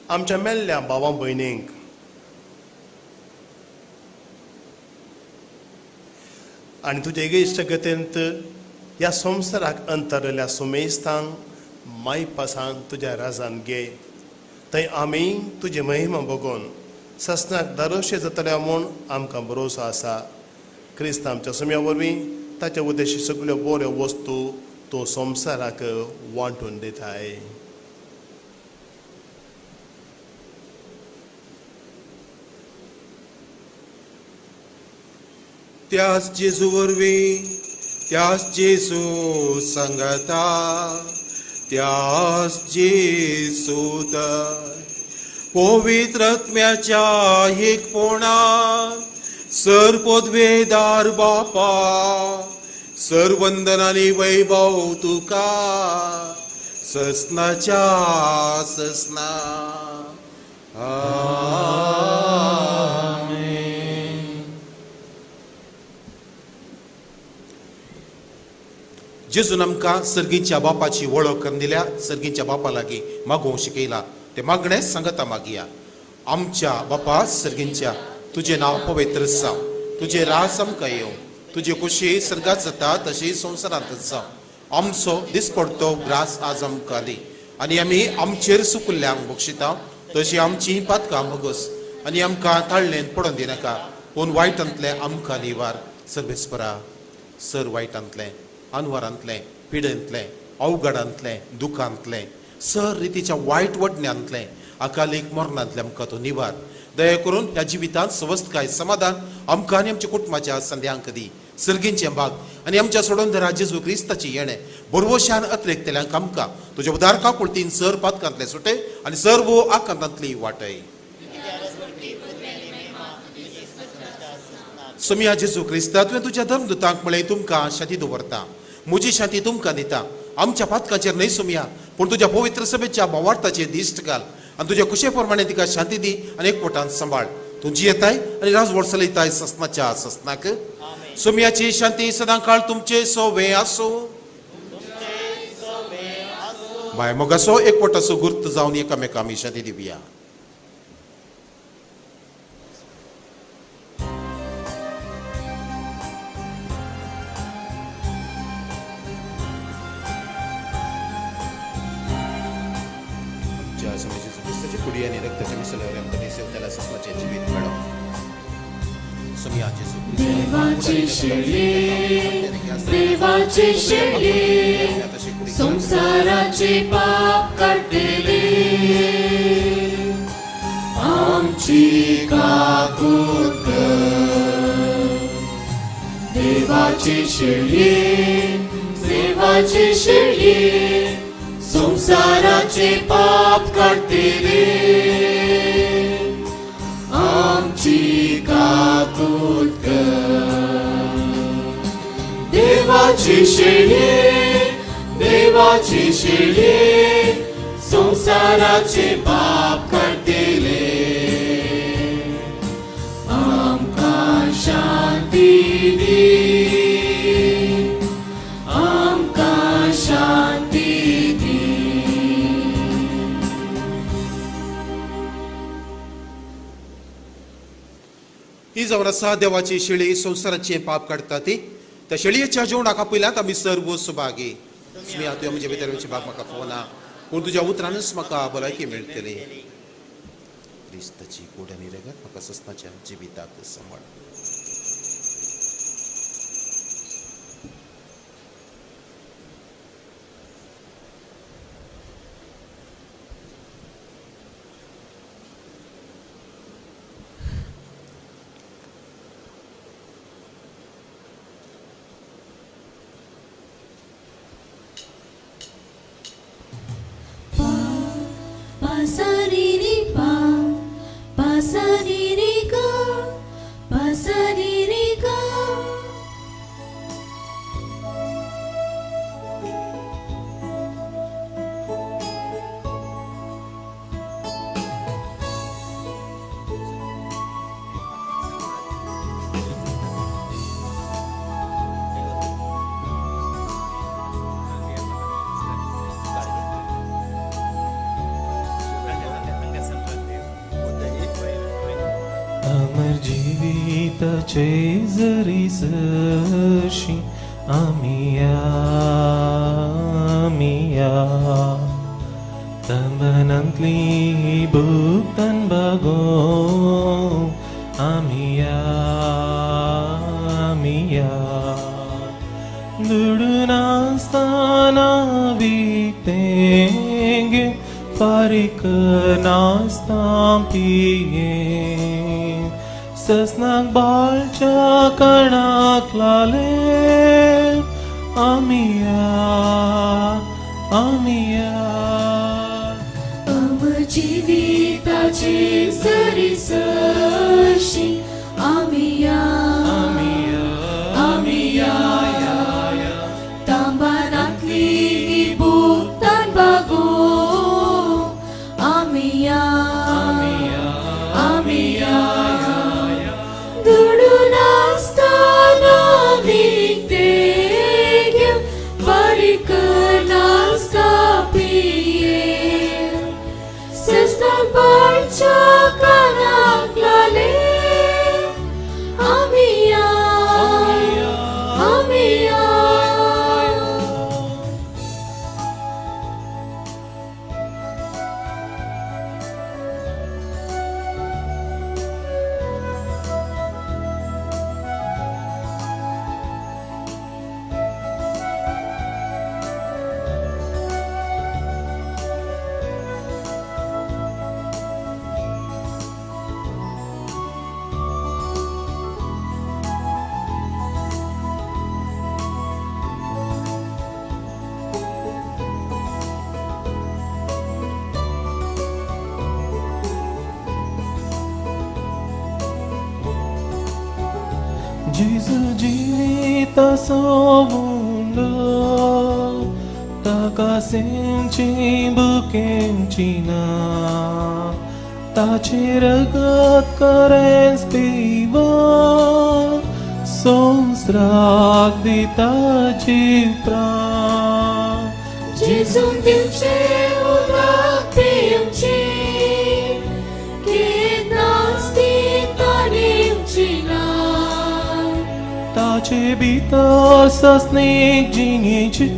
आमच्या मेल्ल्या भावां भयणींक आनी तुजे इश्टगतेंत ह्या संवसाराक अंतरलेल्या सुमेस्तांक मायपासान तुज्या राजान घे. थंय आमी तुजी महिमा बगोवन ससनाक दारोशे जातल्या म्हूण आमकां भरोसो आसा. क्रिस्त आमच्या सुम्या वरवीं ताच्या उद्देशी सगल्यो बऱ्यो वस्तू तो संवसाराक वांटून दिताय. त्याच जेजू वरवीं, त्याच जेजू सांगाता, त्याच जेजू पवित्र आत्म्याच्या एकपणान सर पदवेदार बापा सर वंदन आनी वैभव तुका ससनाच्या ससना. जेजून आमकां सर्गीच्या बापाची वळख करून दिल्या. सर्गीच्या बापा लागीं मागोवंक शिकयला. ते मागणें सांगता मागया. आमच्या बापा सर्गींच्या, तुजें नांव पवित्र जावं, तुजें राज आमकां येवं, तुजी खुशी सर्गात जाता तशी संवसारांत जावं. आमचो दिसपडतो ग्रास आज आमकां दी आनी आमी आमचेर सुकुल्ल्यांक बक्षिता तशी आमची पातकां भोगस आनी आमकां ताळ्ळेन पडोवन दिनाका, पूण वायटांतलें आमकां निवार. सर्वेस्परा, सर वायटांतलें, अनवरांतलें, पिडेंतलें, अवघडांतलें, दुखांतलें, सर रितीच्या वायट वडण्यांतलें, अकालीक मरणांतलें आमकां तो निवार. दया करून ह्या जिवितांत सवस्तकाय समाधान आमकां आनी आमच्या कुटुंबाच्या संध्यांक दी. सर्गींचें भाग आनी आमच्या सोडोवन जेजू क्रिस्ताची येणें बरवशान अतिरेकतल्यांक आमकां तुज्या उदार काकुळतीन सर पातकांतले सुटे आनी सर्व आकांतांतली वाटय. सोमिया जेजू क्रिस्ता, तुवें तुज्या धर्मदूतांक म्हळें तुमकां शांती दवरता, म्हजी शांती तुमकां दिता. आमच्या पातकांचेर न्हय सोमिया, पूण तुज्या पवित्र सभेच्या भावार्थाचेर दिश्ट घाल आनी तुज्या खुशे प्रमाणे तिका शांती दी आनी एकवटान सांबाळ. तूं जियेताय आनी राजवट चलयताय ससनाच्या ससनाक. सोमियाची शांती सदां काळ तुमचे सोवे आसूं. बाय मोगासो एकवटाचो गुर्त जावन एकामेका आमी शांती दिवया. कुडी आनी रक्ताच्या मिसळावर आमकां न्हेसवतल्या ससनाचें जिवीत मेळो. देवाची शेळी, देवाची शेळी, संसाराचे पाप काडटली, आमची काकूत कर. देवाची शेळी, देवाची शेळी, संसाराचे पाप काडटली, आमची काकूत कर. देवाची शेळी, देवाची शेळी, संसाराचे पाप काडटले, आमकां शांती दी, आमकां शांती दी. ही जावन आसा देवाची शेळी, संवसाराचें पाप काडटा ती. त्या शेळयेच्या जेवणाक आपयल्यात आमी सर्व सुभागी. स्मिया, तुवें म्हजे भितर येवची भाग म्हाका फावना, पूण तुज्या उतरानच म्हाका भलायकी मेळटली. क्रिस्ताची कूड आनी रगत म्हाका ससनाच्या जिविताक सांबाळ. Pasani ri ga, pasani ri ga. अमर जीविताचे जरी सरशी आमिया आमिया तंबनांतली भुगतान बागो आमिया आमिया दुडू नासतना विकतें फारीक नासता पिये ससनाक बाळच्या कणाक लाले आमिया आमिया अमर जीविताचे सरी सरशी आमिया आमिया तांबानांतली भुगतान बागो आमिया आमिया दुडू नासतना विकतें फारीक नासता पिये सस्ता बाळच्या कानाक लाले आमिया आमिया. जेजू जिविताचो उंडो ताका सेंची बुकेंची ना ताचें रगत करेंच पिवन संवसाराक दिता जीव प्राण. जेजून दिवचें उदक पिवचें केन्नाच ती तानेवची ना. ताचे भितर ससनीक जिणेची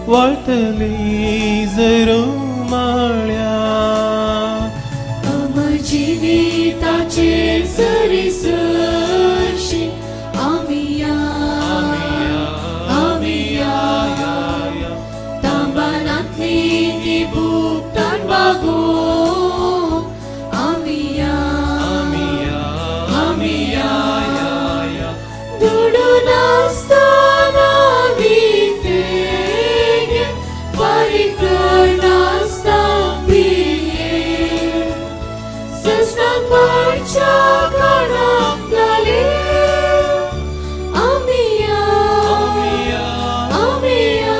वळटली जरूर म्हळ्यार अमर जिविताचे सरी सरशी आमिया आमिया तांबानांतली भुगतान बागो आमिया आमिया दुडू नासतना विकतें फारीक नासता पिये ससनाक बाळच्या कानाक लाले आमिया आमिया.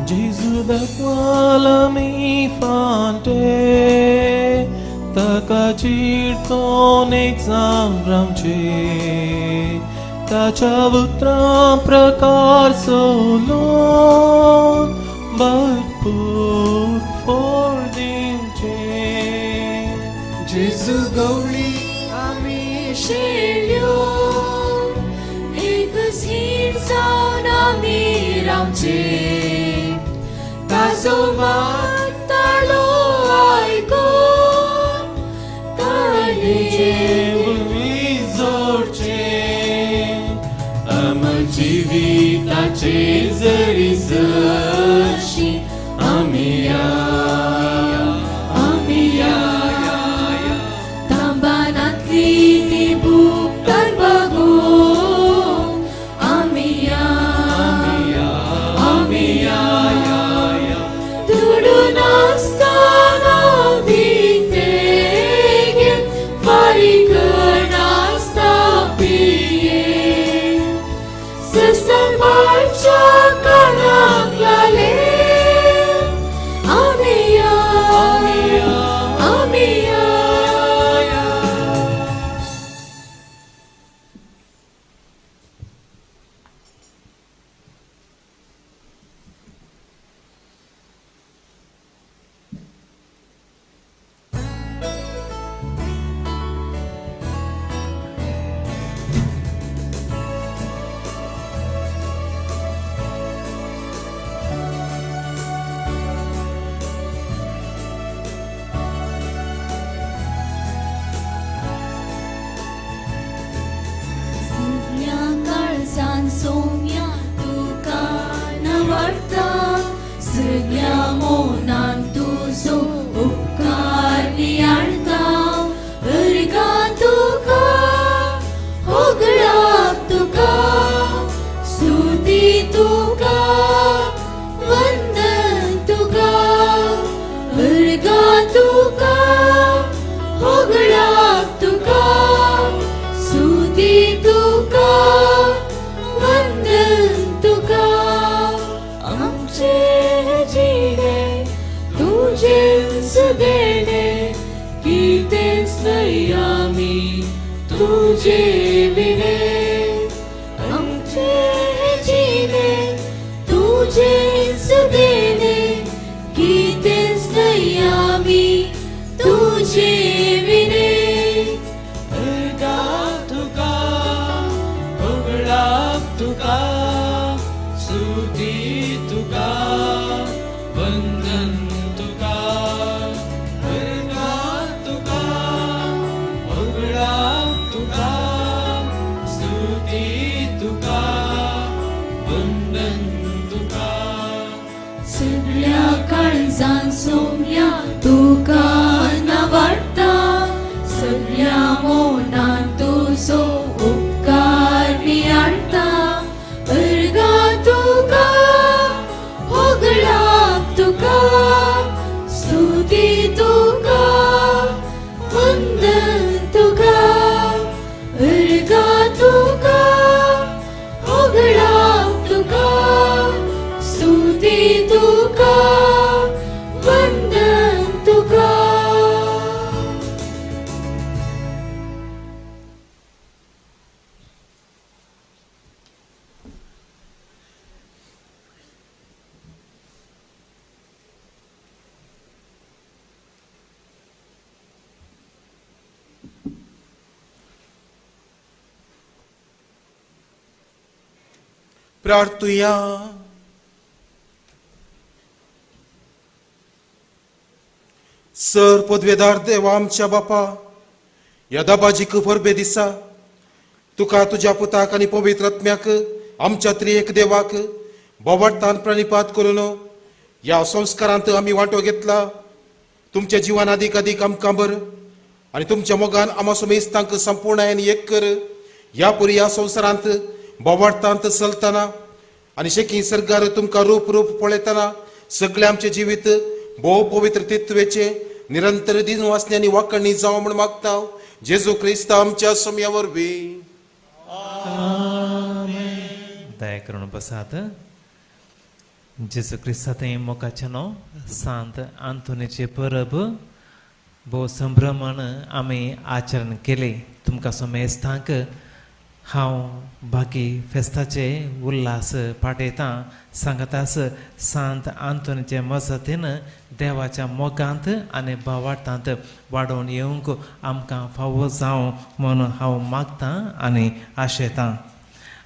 जेजू दाखवाला मी फांटे ताका चिडतोन एक जावन रावचें ताच्या उतरां प्रकार सोलून भरपूर फोड दिवचें. जेजू गवळी आमी शेळ्यो जावचे ताजो मागतालो आयकून ताणें जोडचे अमर जिविताचे जरी जशी आमी या आमी या तांबानांतली ती भुगतान बगोवन आमी या आमी या दुडू नासतना विकतें घेवन फारीक नासता पिये ससंबाच्या कानाक लाले आमी या आमी या. सगळ्या काळजान सोम्या तुका नवडता सगळ्या मनान तुजो उपकार नियाळता अर्गा तुका होगडाक तुका स्तुती तुका वंदन तुका अर्गा तुका होगडाक तुका स्तुती तुका वंदन तुका. आमचे जिणे तुजेच देणे कितेंच न्हय आमी तुजे विणे आमचे जिणे तुजेच देणे कितेंच न्हय आमी तुजे विणे. अर्गा तुका होगडाक तुका स्तुती तुका वंदन तुका अर्गा तुका होगडाक तुका स्तुती तुका वंदन तुका. सगळ्या काळजान सोम्या तुका नवडता सगळ्या मनान तुजो उपकार नियाळता अर्गा तुका होगडाक तुका स्तुती तुका वंदन तुका अर्गा तुका होगडाक तुका स्तुती तुका वंदन तुका. प्रार्थुया. सर पदवेदार देवा आमच्या बापा, ह्या दबाजीक परबे दिसा तुका तुज्या पुताक आनी पवित्र आत्म्याक आमच्या त्रिएक देवाक बोवाळतान प्रणिपात करून ह्या संस्कारांत आमी वांटो घेतला. तुमच्या जिवान आदीक आदीक आमकां बर आनी तुमच्या मोगान आमा समेस्तांक संपूर्णायन एक कर. ह्या पुरी ह्या संवसारांत बोवाळतांत चलतना आनी शेकी सरकार तुमकां रूप रूप पळयतना सगळें आमचें जिवीत भोव पवित्र तित्वेचें निरंतर दिन वासने आनी वाकणी जावं म्हूण मागता जेजू क्रिस्त आमच्या सोम्या वरवीं. दया करून बसात. जेजू क्रिस्ता थंय मोगाचें न्हू सांत आंतोनीचे परब भोव संभ्रमान आमी आचरण केले. तुमकां समेस्तांक हांव बाकी फेस्ताचे उल्हास पाठयतां. सांगतास सांत आंतोनीचे मजतीन देवाच्या मोगांत आनी भावार्थांत वाडोवन येवंक आमकां फावो जावं म्हूण हांव मागतां आनी आशेतां.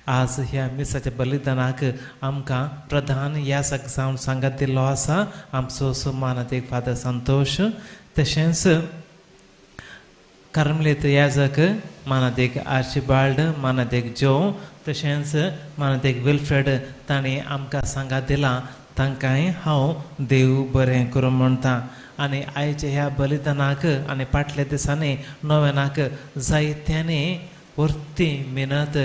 आज ह्या मिसाच्या बलिदानाक आमकां प्रधान यासक जावन सांगात दिल्लो आसा आमचो सुमानादेक फादर संतोश, तशेंच कार्मलेत याजक मानादेक आर्चिबाल्ड, मानादेक जो, तशेंच मानादेक विल्फ्रेड तांणी आमकां सांगात दिला. तांकांय हांव देव बरें करूं म्हणटा. आनी आयच्या ह्या बलिदानाक आनी फाटल्या दिसांनी नोवेनाक जायत्यांनी वर्ती मेहनत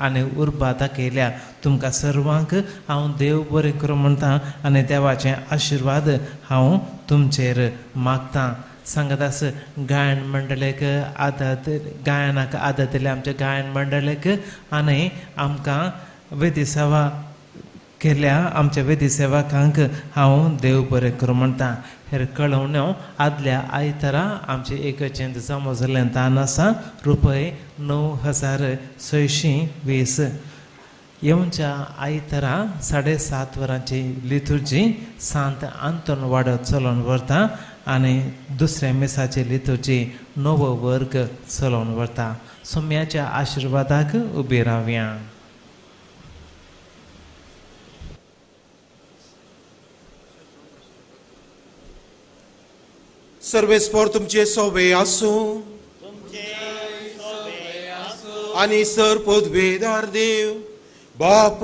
आनी उर्बा दाखयल्या. तुमकां सर्वांक हांव देव बरें करूं म्हणटा आनी देवाचे आशिर्वाद हांव तुमचेर मागता. सांगतास गायन मंडळेक आदार, गायनाक आदार दिल्या आमच्या गायन मंडळेक आनी आमकां वेदी सेवा केल्या आमच्या वेदी सेवकांक हांव देव बरें करूं म्हणटा. हेर कळोवण्यो आदल्या आयतारा आमचे इगर्जेंत जमा जाल्लें दान आसा रुपये 9620. येवच्या आयतारा 7:30 वरांची लितुर्जी सांत आंतोन वाडो चलोवन व्हरता आनी दुसऱ्या मिसाची लितुर्जी नवो वर्ग चलोवन व्हरता. सोम्याच्या आशिर्वादाक उबी रावया. सर्वेस्पोर तुमचे सोवे आसूं आनी सर पदवेदार देव बाप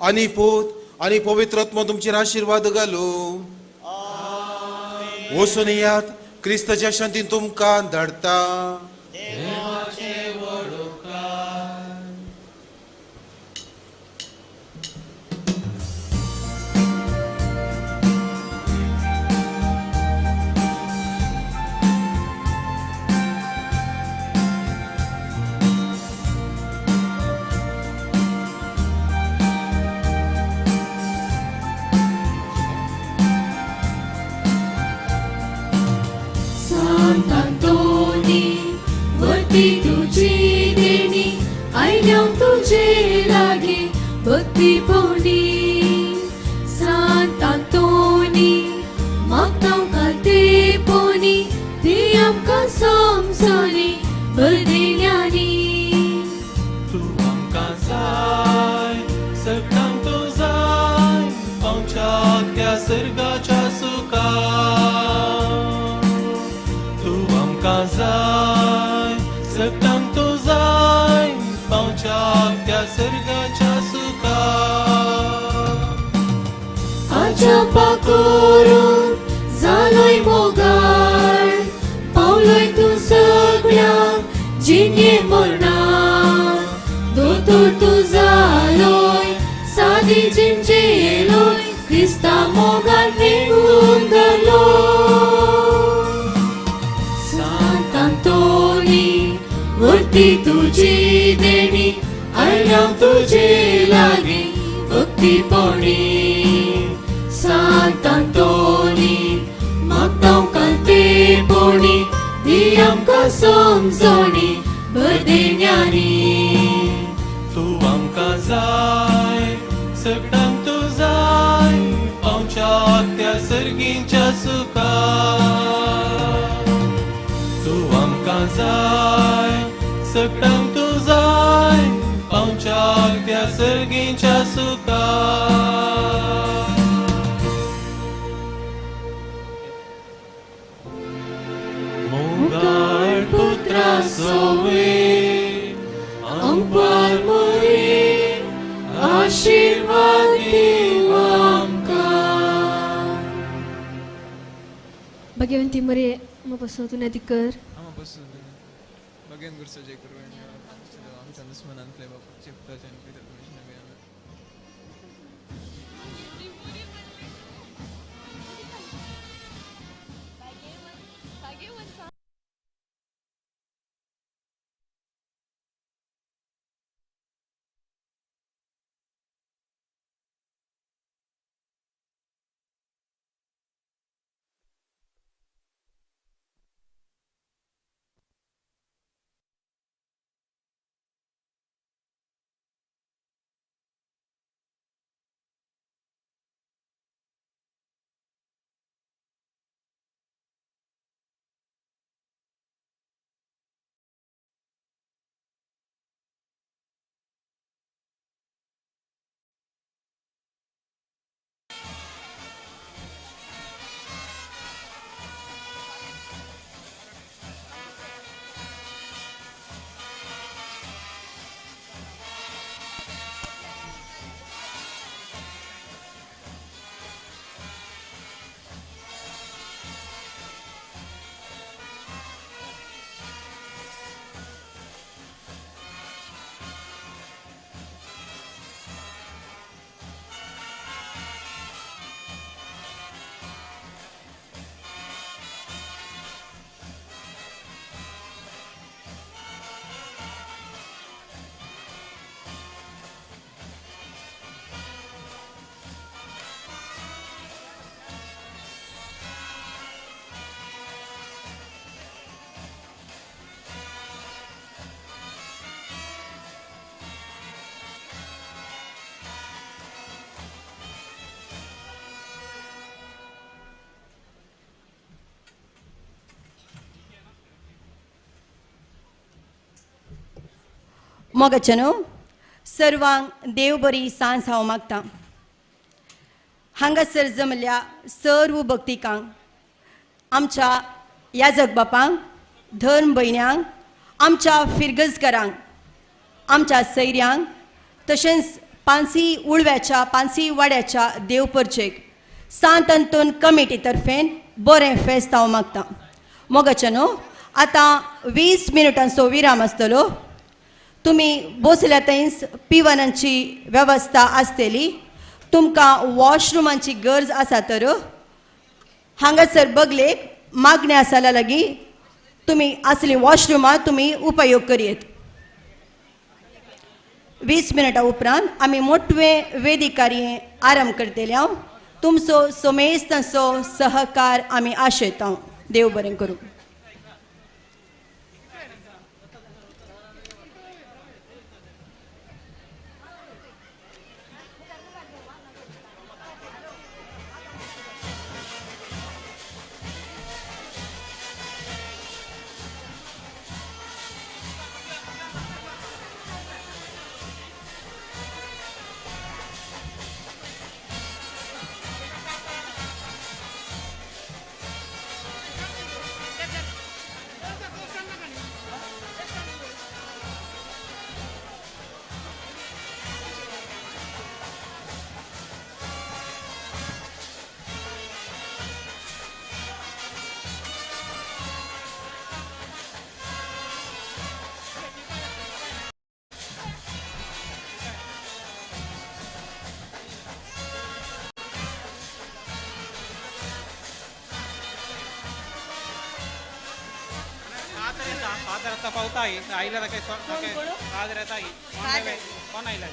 आनी पूत आनी पवित्र आत्मो तुमचेर आशिर्वाद घालूं. वचून येयात, क्रिस्ताच्या शांतीन तुमकां धाडटा. तुझी देणी आयल्या तुझे लागी भक्ती पोणी सांत आंतोनी मागता कालते पोनी ती आमकां समजणी बरदिल्यांनी. तूं आमकां जाय, सगळ्यांक तूं जाय, पावच्याक त्या सर्गाच्या सुखा. तूं आमकां जाय, सगळ्यांक तूं जाय, पावच्याक त्या सर्गाच्या सुखा. आजापा करून जालोय मोगाळ, पावलोय तूं सगळ्यांक जिणये मरणाक. दोतोर तूं जालोय, सादी जीण जियेलोय, क्रिस्ता मोगान मेळून धरलोय. सांत आंतोनी वर्ती तुजी देणी आयल्या तुजे लागीं भक्ती पोणी सांत आंतोनी मागता कालते पोणी दी आमकां समजणी बरदेण्यांनी. तूं आमकां जाय, सगळ्यांक तूं जाय, पावच्याक त्या सर्गींच्या सुखा. तूं आमकां जाय, सगळ्यांक तूं जाय, पावच्याक त्या सर्गींच्या सुखा. मोगाळ पुत्रा सोवे अंपार मोरे आशिर्वाद दिव आमकां. भाग्यवंती मरे आमा पासून तूं नदी कर. आमा पासून भाग्यान करचो जय करूं आमच्या दुस्मनांतले बापा चिपताचे आनी मोगाचें न्हू सर्वांक देव बरी सांज हांव मागतां. हांगासर जमल्या सर्व भक्तिकांक, आमच्या याजक बापांक, धर्म भयण्यांक, आमच्या फिरगजकारांक, आमच्या सैऱ्यांक, तशेंच पानसी उळव्याच्या पानसी वाड्याच्या देवपर्चेक सांत अंतोन कमिटी तर्फेन बरें फेस्त हांव मागतां. मोगाचें न्हू आतां 20 मिनटांचो विराम आसतलो. तुमी बसल्या थंयच पिवनांची वेवस्था आसतली. तुमकां वॉशरुमांची गरज आसा तर हांगासर बगलेक मागणें आसा लागीं तुमी असली वॉशरुमां तुमी उपयोग करयेत. 20 मिनटां उपरांत आमी मोटवे वेदिकार्य आरंभ करतले. हांव तुमचो समेस्तांचो सहकार आमी आशयता. देव बरें करूं. आईला काय कोण आईला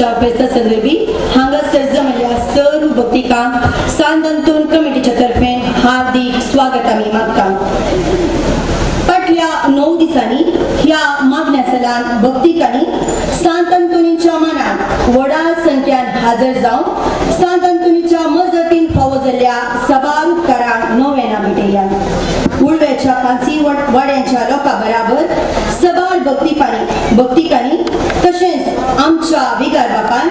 आंतोनीच्या फेस्ता संदर्भी हांगासर जमल्या सर्व भक्तिकांक सांत आंतोन कमिटीच्या तर्फेन हार्दिक स्वागत आमी मागता. फाटल्या 9 दिसांनी ह्या मागण्या सलान भक्तिकांनी सांत आंतोनीच्या मानाक व्हडा संख्यान हाजर जावन सांत आंतोनीच्या मजतीन फावो जाल्ल्या सबार उपकारांक नोवेना भेटयल्या. उळव्याच्या पांची वाड्यांच्या लोकां बराबर सबार भक्तिकांनी तशेंच आमच्या विगार बापान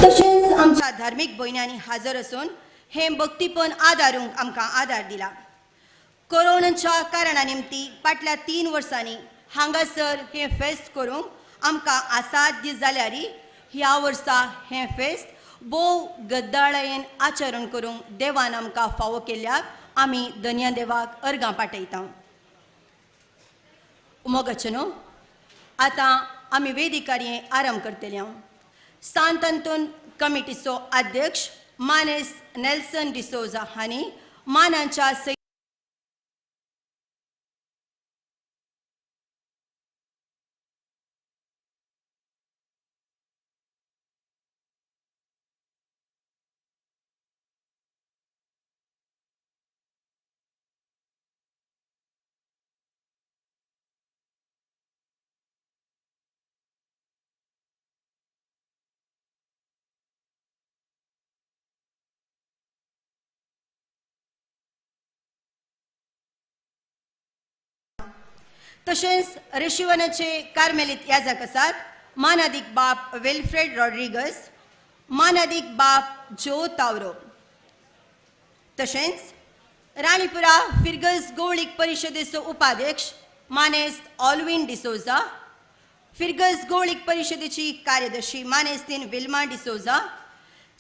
तशेंच आमच्या धार्मीक भयण्यांनी हाजर आसून हें भक्तीपण आदारूंक आमकां आदार दिला. कोरोनाच्या कारणा निमती फाटल्या 3 वर्सांनी हांगासर हें फेस्त करूंक आमकां असाध्य जाल्यार ह्या वर्सा हें फेस्त भोव गद्दाळायेन आचरण करूंक देवान आमकां फावो केल्ल्याक आमी धन्या देवाक अर्गां पाठयता. मोगाचे न्हू आतां आमी वेदिकार्य आरंभ करतले. हांव सांत आंतोन कमिटीचो अध्यक्ष मानेस नेल्सन डिसोजा हांणी मानाच्या तशेंच रेशिवनाचे कार्मेलीत याजक आसात मानादीक बाप वेल्फ्रेड रॉड्रिगस, मानादीक बाप जो तावरो, तशेंच राणीपुरा फिरगज गोवळीक परिशदेचो उपाध्यक्ष मानेस्त ऑलविन डिसोजा, फिरगज गोवळीक परिशदेची कार्यदर्शी मानेस्तीन विल्मा डिसोजा,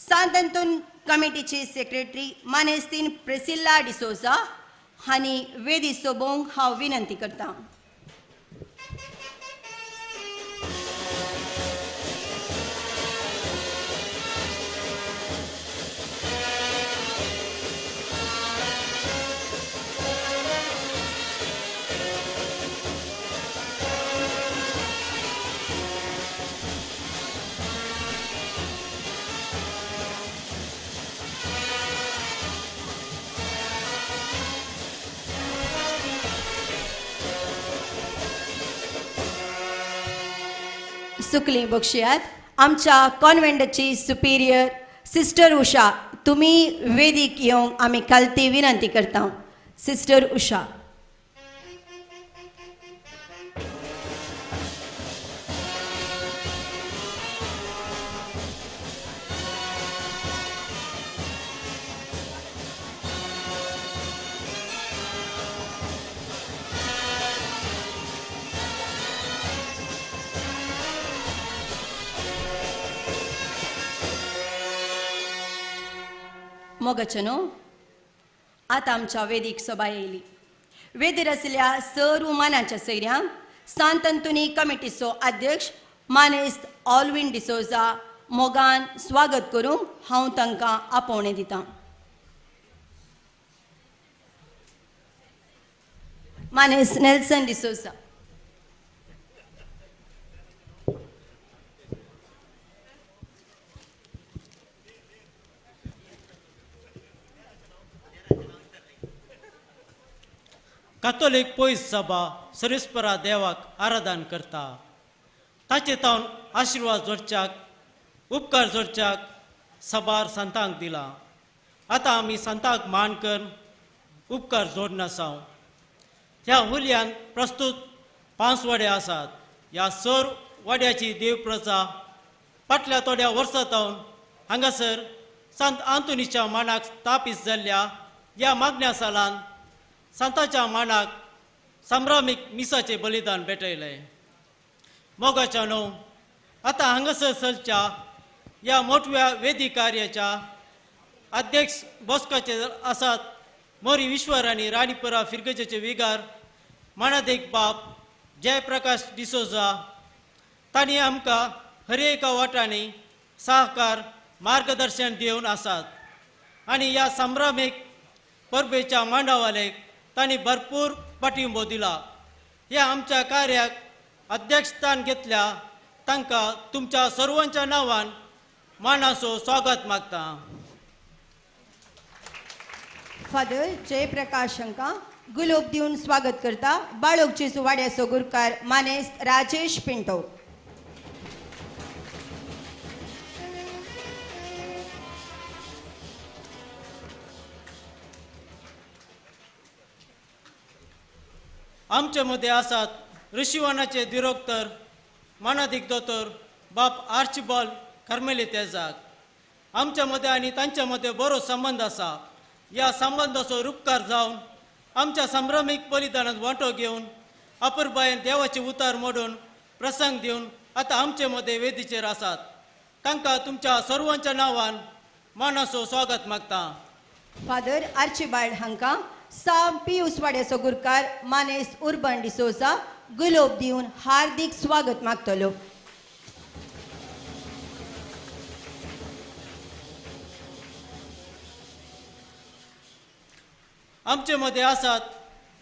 सांत आंतोन कमिटीची सेक्रेटरी मानेस्तीन प्रेसिल्ला डिसोजा हांणी वेदी सोबोवंक हांव विनंती करतां. सुकली बक्षयात आमच्या कॉन्व्हेंटाची सुपिरियर सिस्टर उषा, तुमी वेदीक येवंक आमी खालती विनंती करता. सिस्टर उषा. मोगाचे न्हू आतां आमच्या वेदीक सभा येयली. वेदीर आशिल्ल्या सर्व मानाच्या सैऱ्यांक सांत आंतोनी कमिटीचो अध्यक्ष मानेस्त ऑलविन डिसोजा मोगान स्वागत करूंक हांव तांकां आपोवणें दितां. मानेस्त नेल्सन डिसोजा. कातोलीक पयस सभा सर्वेस्परा देवाक आराधन करता. ताचे तावन आशिर्वाद जोडच्याक उपकार जोडच्याक सबार संतांक दिला. आतां आमी संतांक मान कर उपकार जोडनासांव. ह्या हुलयांत प्रस्तूत 5 वाडे आसात. ह्या सर वाड्याची देव प्रजा फाटल्या थोड्या वर्सां तावन हांगासर सांत आंतोनीच्या मानाक स्थापीत जाल्ल्या ह्या मागण्या सालान सांताच्या मानाक संभ्रामीक मिसाचें बलिदान भेटयलें. मोगाच्या न्हू आतां हांगासर चलच्या ह्या मोटव्या वेदी कार्याच्या अध्यक्ष बसकाचे आसात मोरी विश्वर आनी राणीपुरा फिरगजेचे विगार मानादेक बाप जयप्रकाश डिसोजा. तांणी आमकां हर एका वाटांनी सहकार मार्गदर्शन दिवन आसात आनी ह्या संभ्रामीक परबेच्या मांडावालेक तांणी भरपूर पाठिंबो दिला. ह्या आमच्या कार्याक अध्यक्षस्थान घेतल्या तांकां तुमच्या सर्वांच्या नांवान मानाचो स्वागत मागता. फादर जयप्रकाश हांकां गुलोब दिवन स्वागत करता बाळोक जेजू वाड्याचो गुरकार मानेस्त राजेश पिंटो. आमचे मदें आसात ऋषिवनाचे दिरोक्तर मानादीक दोतोर बाप आर्चिबॉल कार्मेली तेजाक. आमच्या मदें आनी तांच्या मदें बरो संबंद आसा. ह्या संबंदाचो रुपकार जावन आमच्या संभ्रमीक बलिदानांत वांटो घेवन अपुरबायेन देवाचे उतार मोडून प्रसंग दिवन आतां आमचे मदें वेदीचेर आसात. तांकां तुमच्या सर्वांच्या नांवान मानाचो स्वागत मागता. फादर आर्चिबाल्ड हांकां साम पियूस वाड्याचो गुरकार मानेस्त उर्बन डिसोजा गुलोब दिवन हार्दीक स्वागत मागतलो. आमचे मदें आसात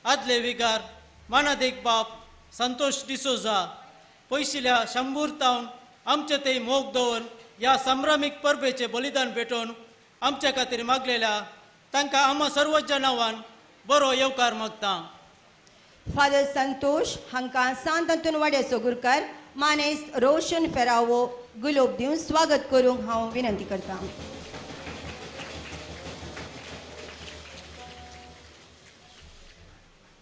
आदले विगार मानादीक बाप संतोष डिसोजा. पयशिल्या शंबूर तावन आमचे ते मोग दवरून ह्या संभ्रमीक परबेचें बलिदान भेटोवन आमच्या खातीर मागलेल्या तांकां आमा सर्वोच्च नांवान बरो येवकार मागता. फादर संतोष हांकां सांत अंतून वाड्याचो गुरकार मानेस्त रोशन फेरावो गुलोब दिवन स्वागत करूंक हांव विनंती करतां.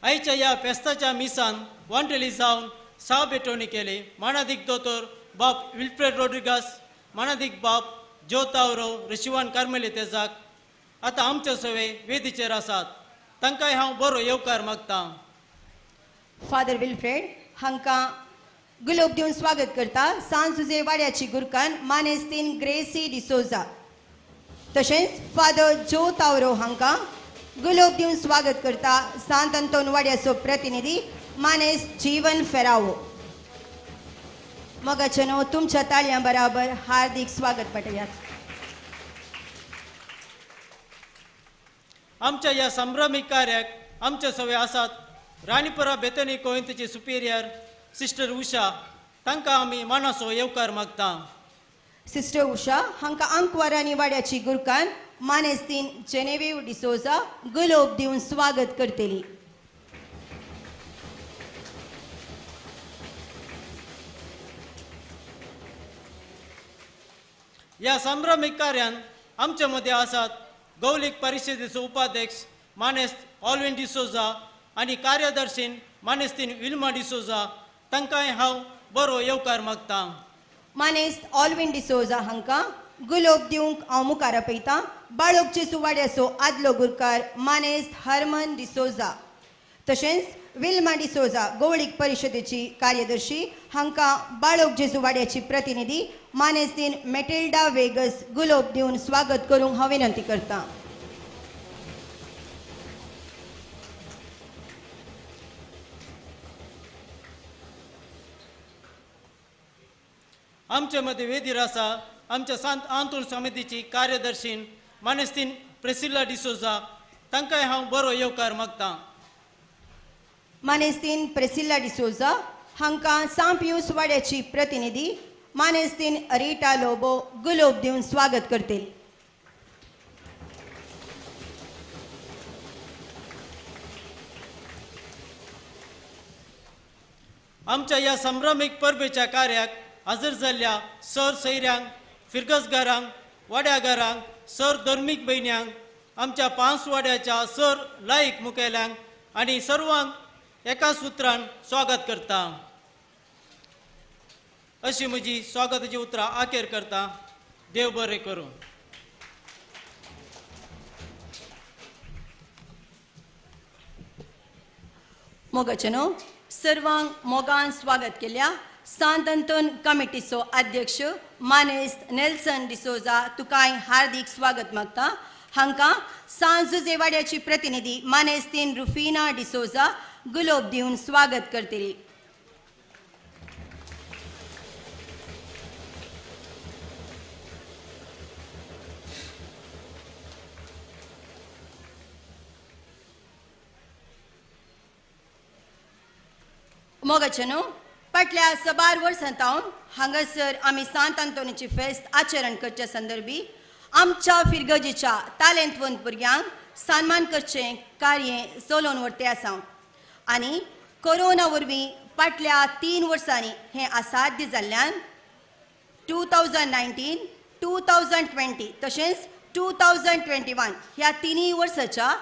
आयच्या ह्या फेस्ताच्या मिसान वांटेली जावन सा भेटवणी केली मानादीक दोतोर बाप विल्फ्रेड रोड्रिगास, मानादीक बाप जो तावरो ऋषिवान कार्मेली तेजाक आतां आमचे सवे वेदीचेर आसात. तांकांय हांव बरो येवकार मागता. फादर विल्फ्रेड हांकां गुलोब दिवन स्वागत करता सांत जुजे वाड्याची गुरकान मानेस्तीन ग्रेसी डिसोजा. तशेंच फादर जो तावरो हांकां गुलोब दिवन स्वागत करता सांत अंतोन वाड्याचो प्रतिनिधी मानेस्त जीवन फेरावो. मगाचेनो तुमच्या ताळयां बराबर हार्दीक स्वागत पटयात. आमच्या ह्या संभ्रमीक कार्याक आमचे सवे आसात राणीपुरा बेतनी कोयंतीची सुपिरियर सिस्टर उषा. तांकां आमी मानाचो येवकार मागता. सिस्टर उषा हांकां आंकवारानी वाड्याची गुरकान मानेस्तीन जेनेवीव डिसोजा गुलोब दिवन स्वागत करतली. ह्या संभ्रमीक कार्यान आमचे मदें आसात गौलीक परिशदेचो उपाध्यक्ष मानेस्त ऑलविन डिसोजा आनी कार्यदर्शीन मानेस्तीन विल्मा डिसोजा. तांकांय हांव बरो येवकार मागता. मानेस्त ऑलविन डिसोजा हांकां गुलोब दिवंक हांव मुखार आपयतां बाळोक जेजू वाड्याचो आदलो गुरकार मानेस्त हरमन डिसोजा. तशेंच विल्मा डिसोजा गौळीक परिशदेची कार्यदर्शी हांकां बाळोक जेजू वाड्याची प्रतिनिधी मानेस्तीन मेटिल्डा वेगस गुलोब दिवन स्वागत करूंक हांव विनंती करतां. आमचे मदें वेदीर आसा आमच्या सांत आंतोन समितीची कार्यदर्शीन मानेस्तीन प्रेसिल्ला डिसोजा. तांकांय हांव बरो येवकार मागता. मानेस्तीन प्रेसिल्ला डिसोजा हांकां सांत पियूस वाड्याची प्रतिनिधी मानेस्तीन रिटा लोबो गुलोब दिवन स्वागत करतली. आमच्या ह्या संभ्रमीक परबेच्या कार्याक हजर जाल्ल्या सर सैऱ्यांक, फिरगसगारांक, वाड्यागारांक, सर धर्मीक भयण्यांक, आमच्या पांच वाड्याच्या सर लायक मुखेल्यांक आनी सर्वांक एका सुत्रान स्वागत करता. अशी म्हजी स्वागताची उतरां आखेर करता. देव बरें करूं. मोगाचेनो सर्वांक मोगान स्वागत केल्या सांत अंतोन कमिटीचो अध्यक्ष मानेस्त नेल्सन डिसोजा तुकाय हार्दीक स्वागत मागता. हांकां सांत जुजे वाड्याची प्रतिनिधी मानेस्तीन रुफिना डिसोजा गुलोब दिवन स्वागत करतली. मोगाचेनो फाटल्या सबार वर्सां सावन हांगासर आमी सांत आंतोनीची फेस्त आचरण करच्या संदर्भी आमच्या फिरगजेच्या तालेंतवंत भुरग्यांक सन्मान करचें कार्य चलोवन व्हरते आसा आनी कोरोना वरवीं फाटल्या 3 वर्सांनी हें असाध्य जाल्ल्यान 2019, 2020 तशेंच 2021 ह्या 3 वर्साच्या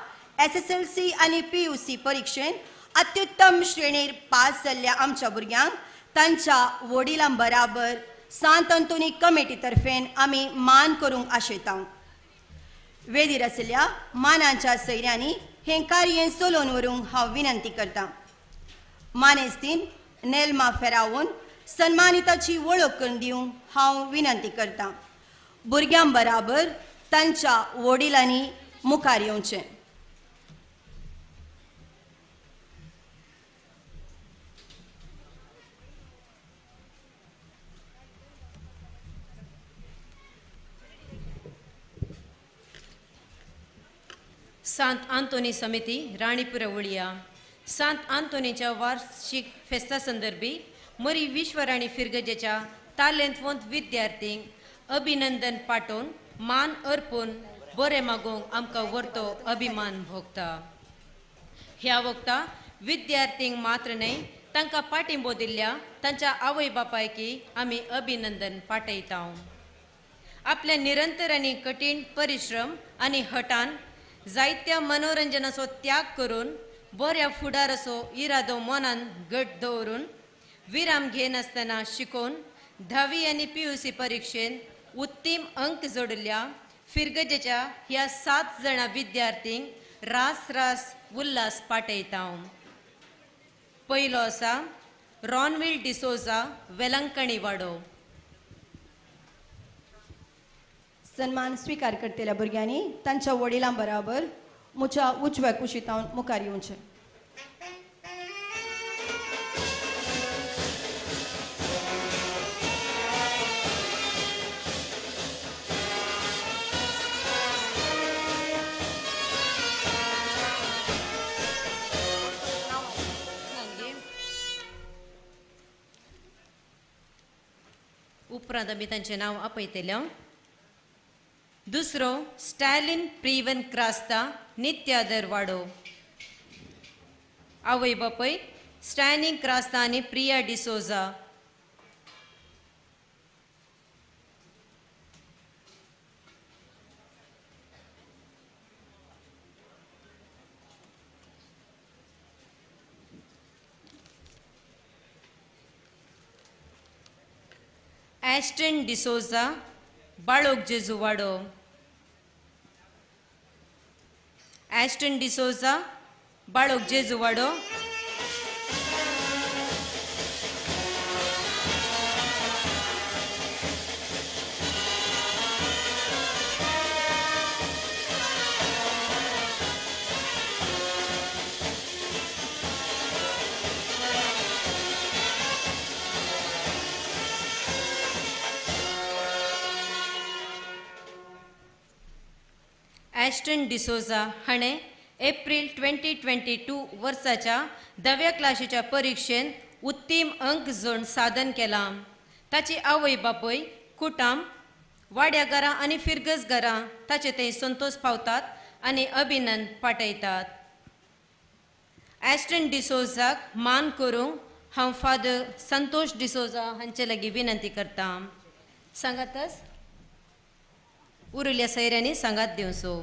SSLC आनी PUC परिक्षेन अत्युत्तम श्रेणीर पास जाल्ल्या आमच्या भुरग्यांक तांच्या वडिलां बराबर सांत आंतोनी कमिटी तर्फेन आमी मान करूंक आशयता. वेदीर आशिल्ल्या मानांच्या सैऱ्यांनी हें कार्य चलोवन व्हरूंक हांव विनंती करतां. मानेस्तीन नेल्मा फेरावून सन्मानिताची वळख करून दिवंक हांव विनंती करतां. भुरग्यां बराबर तांच्या वडिलांनी मुखार येवचें. सांत आंतोनी समिती राणीपुरा उळया सांत आंतोनीच्या वार्षिक फेस्ता संदर्भी मरी विश्वराणी फिरगजेच्या तालेंतवंत विद्यार्थींक अभिनंदन पाठोवन मान अर्पून बरें मागूंक आमकां व्हरतो अभिमान भोगता. ह्या वखता विद्यार्थींक मात्र न्हय तांकां पाठिंबो दिल्ल्या तांच्या आवय बापायकी आमी अभिनंदन पाठयता. आपल्या निरंतर आनी कठीण परिश्रम आनी हटान जायत्या मनोरंजनाचो त्याग करून बऱ्या फुडाराचो इरादो मनान घट दवरून विराम घेनासतना शिकोवन 10वी आनी PUC परिक्षेन उत्तीम अंक जोडिल्ल्या फिरगजेच्या ह्या 7 जाणां विद्यार्थींक रास रास उल्हास पाठयता. पयलो आसा रॉनविल डिसोजा, वेलंकणी वाडो. सन्मान स्वीकार करतल्या भुरग्यांनी तांच्या वडिलां बराबर मुच्या उजव्या कुशींत मुखार येवचें. उपरांत आमी तांचें नांव आपयतले. दुसरो स्टॅलिन प्रिवन क्रास्ता, नित्यादर वाडो. आवय बापय स्टॅलिन क्रास्ता आनी प्रिया डिसोजा. ॲस्टन डिसोजा, बाळोक जेजू वाडो. ॲस्टन डिसोजा, बाळोक जेजू वाडो. ॲस्टन डिसोजा हाणें एप्रील 2022 वर्साच्या 10व्या क्लासीच्या परिक्षेन उत्तीम अंक जोड साधन केलां. ताची आवय बापूय कुटाम वाड्या घरां आनी फिरगज घरां ताचे थंय संतोष पावतात आनी अभिनंदन पाठयतात. ॲस्टन डिसोजाक मान करूंक हांव फादर संतोष डिसोजा हांचे लागीं विनंती करतां. सांगातच उरिल्ल्या सैऱ्यांनी सांगात दिवचो.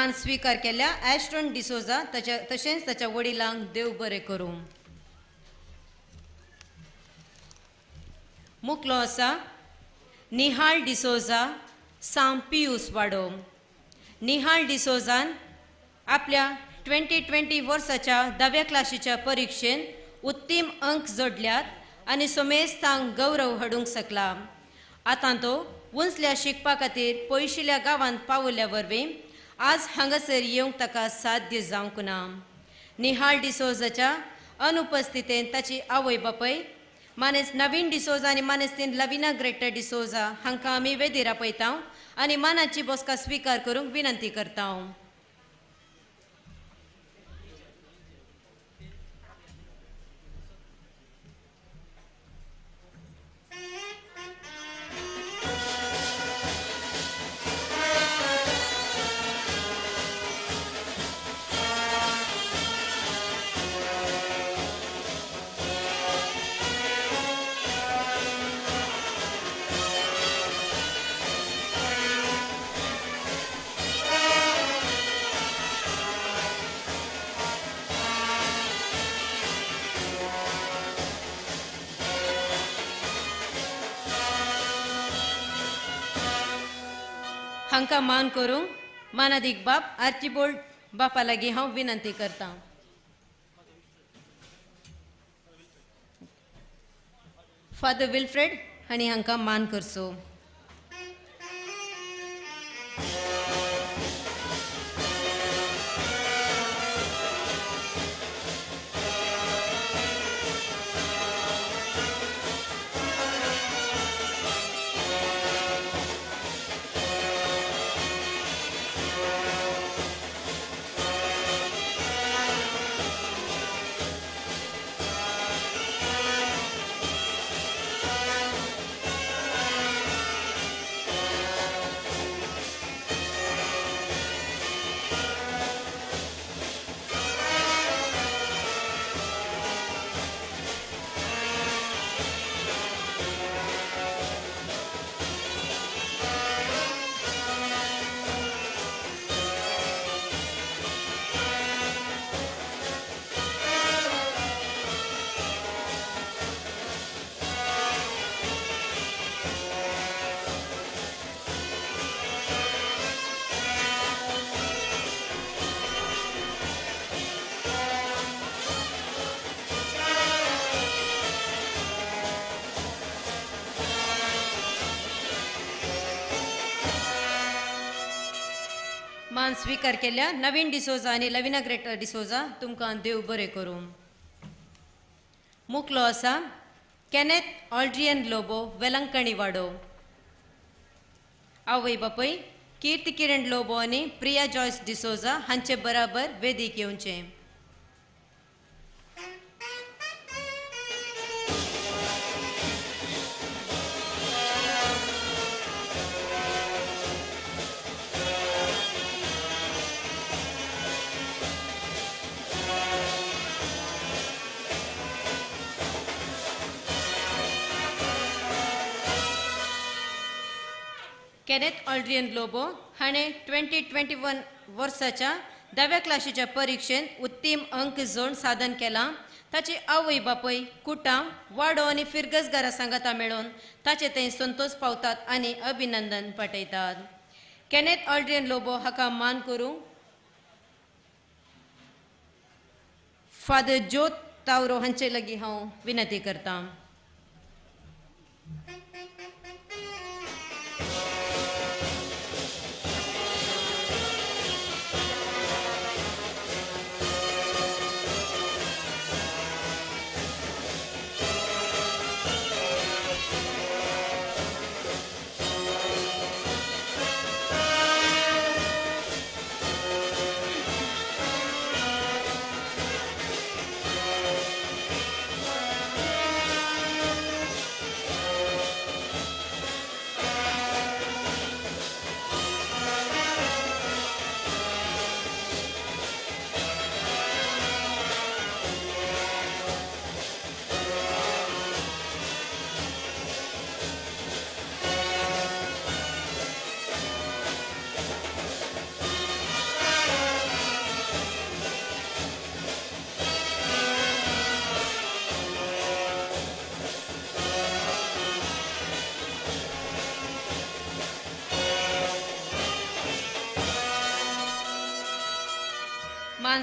मान स्वीकार केल्या ॲस्ट्रॉन डिसोजा ताच्या तशेंच ताच्या वडिलांक देव बरें करूं. मुकलो आसा निहाल डिसोजा सांग पियूस वाडो. निहाल डिसोजान आपल्या 2020 वर्साच्या धाव्या क्लासीच्या परिक्षेन उत्तीम अंक जोडल्यात आनी सोमेस्तांक गौरव हाडूंक शकला. आतां तो उंचल्या शिकपा खातीर पयशिल्ल्या गांवांत पावल्या वरवीं आज हांगासर येवंक ताका साध्य जावंक ना. निहाल डिसोजाच्या अनुपस्थितेंत ताची आवय बापय मानेस नवीन डिसोजा आनी मानेस्तीन लविना ग्रेटर डिसोजा हांकां आमी वेदीर आपयता आनी मानाची बसका स्विकार करूंक विनंती करता. हांकां मान करूंक मानादीक बाप आर्चिबोल्ड बापा लागीं हांव विनंती करतां. फादर विल्फ्रेड हांणी हांकां मान करचो. मान स्वीकार केल्या नवीन डिसोजा आनी लविना ग्रेटर डिसोजा तुमकां देव बरें करूं. मुकलो आसा केनेथ ऑल्ड्रियन लोबो वेलंकणी वाडो. आवय बापय कीर्ती किरण लोबो आनी प्रिया जॉयस डिसोजा हांचे बराबर वेदीक येवचें. केनेथ ऑल्ड्रियन लोबो हाणें 2021 वर्साच्या धाव्या क्लासीच्या परिक्षेंत उत्तीम अंक जोड साधन केलां. ताची आवय बापय कुटां वाडो आनी फिरगजगारा सांगाता मेळोवन ताचे थंय संतोष पावतात आनी अभिनंदन पाठयतात. केनेथ ऑल्ड्रियन लोबो हाका मान करूंक फादर ज्योत तावरो हांचे लागीं हांव विनंती करतां.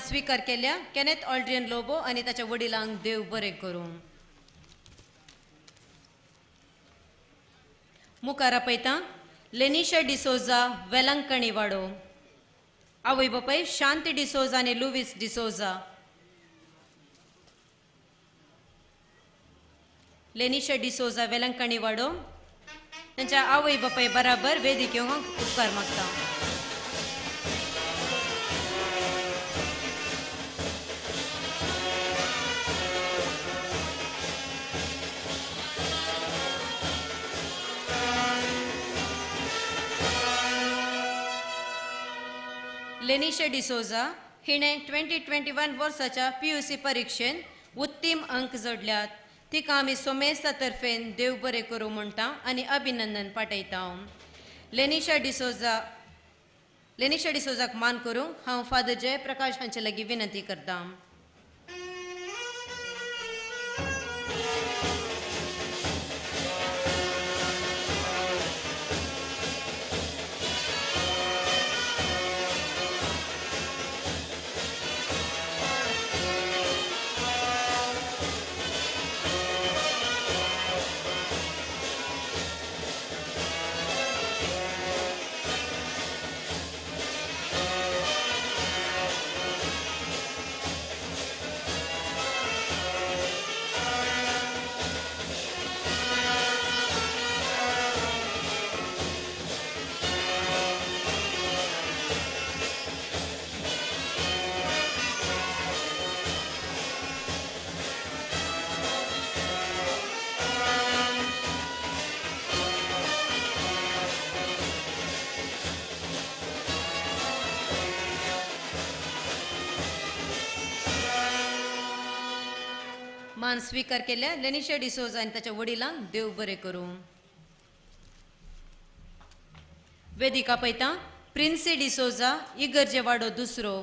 स्वीकार केल्या केनेथ ऑल्ड्रियन लोबो आनी ताच्या वडिलांक देव बरें करूं. मुखार आपयता लेनिशा डिसोजा वेलंकणी वाडो, आवय बापाय शांती डिसोजा आनी लुवीस डिसोजा. लेनिशा डिसोजा वेलंकणी वाडो तांच्या आवय बापाय बराबर वेदीक येवंक उपकार मागता. लेनिशा डिसोजा हिणें 2021 वर्साच्या PUC परिक्षेन उत्तीम अंक जोडल्यात. तिका आमी सोमेस्ता तर्फेन देव बरें करूं म्हणटा आनी अभिनंदन पाठयता. लेनिशा डिसोजाक मान करूंक हांव फादर जयप्रकाश हांचे लागीं विनंती करता. मान स्वीकार केल्या लेनिशा डिसोजा आनी ताच्या वडिलांक देव बरें करूं. वेदिका पयता प्रिन्सी डिसोजा इगर्जे वाडो दुसरो,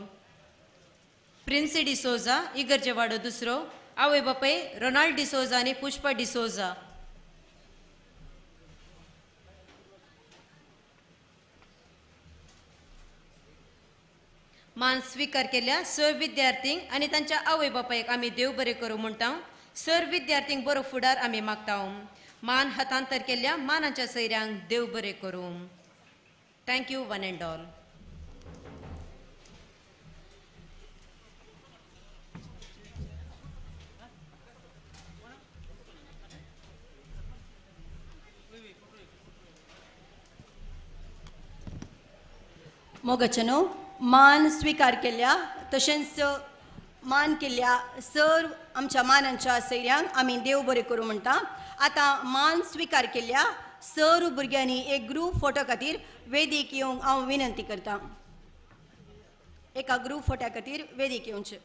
प्रिन्सी डिसोजा इगर्जे वाडो दुसरो, आवय बापाय रोनाल्ड डिसोजा आनी पुष्पा डिसोजा. मान स्वीकार केल्या सर विद्यार्थींक आनी तांच्या आवय बापायक आमी देव बरें करूं म्हणटा. सर विद्यार्थींक बरो फुडार आमी मागता. मान हतांतर केल्या मानाच्या सैऱ्यांक देव बरें करूं. Thank you one and all. मोगाचेनो मान स्वीकार केल्या तशेंच मान केल्या सर आमच्या मानांच्या सैऱ्यांक आमी देव बरें करूं म्हणटा. आतां मान स्वीकार केल्या सर भुरग्यांनी एक ग्रूप फोटो खातीर वेदीक येवंक हांव विनंती करता. एका ग्रूप फोट्या खातीर वेदीक येवचें.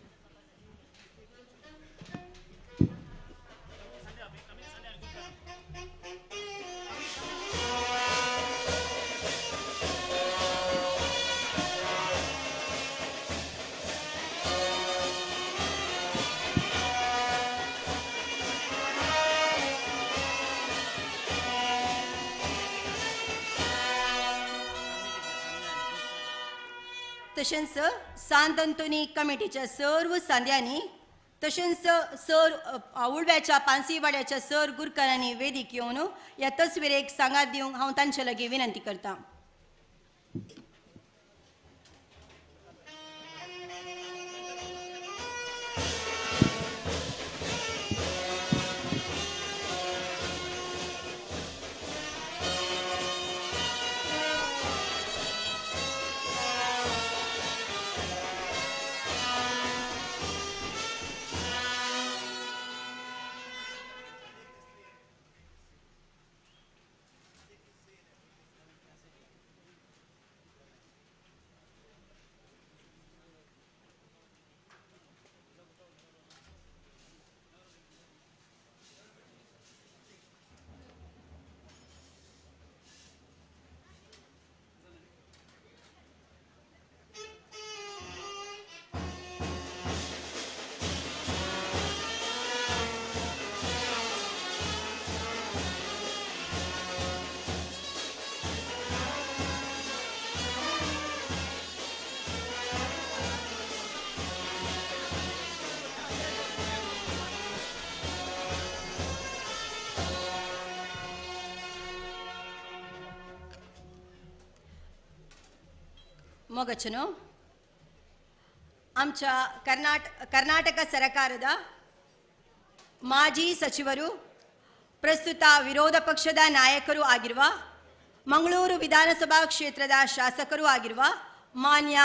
तशेंच सांत अंतोनी कमिटीच्या सर्व सांद्यांनी तशेंच सर उळव्याच्या पानसीवाड्याच्या सर गुरकारांनी वेदीक येवन ह्या तस्विरेक सांगात दिवंक हांव तांचे लागीं विनंती करता. ಮೊಗಚನು ಆಮच्या ಕರ್ನಾಟಕ ಸರಕಾರದ ಮಾಜಿ ಸಚಿವರು ಪ್ರಸ್ತುತ ವಿರೋಧ ಪಕ್ಷದ ನಾಯಕರೂ ಆಗಿರುವ ಮಂಗಳೂರು ವಿಧಾನಸಭಾ ಕ್ಷೇತ್ರದ ಶಾಸಕರೂ ಆಗಿರುವ ಮಾನ್ಯ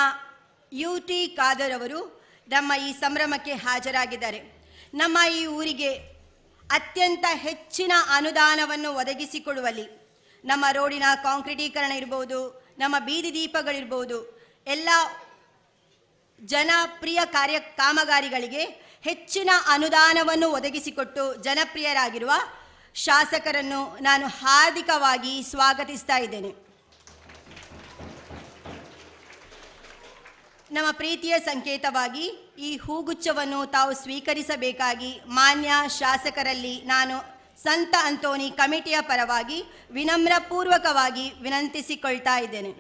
ಯು ಟಿ ಖಾದರ್ ಅವರು ನಮ್ಮ ಈ ಸಂಭ್ರಮಕ್ಕೆ ಹಾಜರಾಗಿದ್ದಾರೆ. ನಮ್ಮ ಈ ಊರಿಗೆ ಅತ್ಯಂತ ಹೆಚ್ಚಿನ ಅನುದಾನವನ್ನು ಒದಗಿಸಿಕೊಡುವಲ್ಲಿ ನಮ್ಮ ರೋಡಿನ ಕಾಂಕ್ರೀಟೀಕರಣ ಇರ್ಬೋದು, ನಮ್ಮ ಬೀದಿ ದೀಪಗಳಿರ್ಬೋದು, ಎಲ್ಲ ಜನಪ್ರಿಯ ಕಾರ್ಯ ಕಾಮಗಾರಿಗಳಿಗೆ ಹೆಚ್ಚಿನ ಅನುದಾನವನ್ನು ಒದಗಿಸಿಕೊಟ್ಟು ಜನಪ್ರಿಯರಾಗಿರುವ ಶಾಸಕರನ್ನು ನಾನು ಹಾರ್ದಿಕವಾಗಿ ಸ್ವಾಗತಿಸ್ತಾ ಇದ್ದೇನೆ. ನಮ್ಮ ಪ್ರೀತಿಯ ಸಂಕೇತವಾಗಿ ಈ ಹೂಗುಚ್ಛವನ್ನು ತಾವು ಸ್ವೀಕರಿಸಬೇಕಾಗಿ ಮಾನ್ಯ ಶಾಸಕರಲ್ಲಿ ನಾನು ಸಂತ ಅಂತೋನಿ ಕಮಿಟಿಯ ಪರವಾಗಿ ವಿನಮ್ರಪೂರ್ವಕವಾಗಿ ವಿನಂತಿಸಿಕೊಳ್ತಾ ಇದ್ದೇನೆ.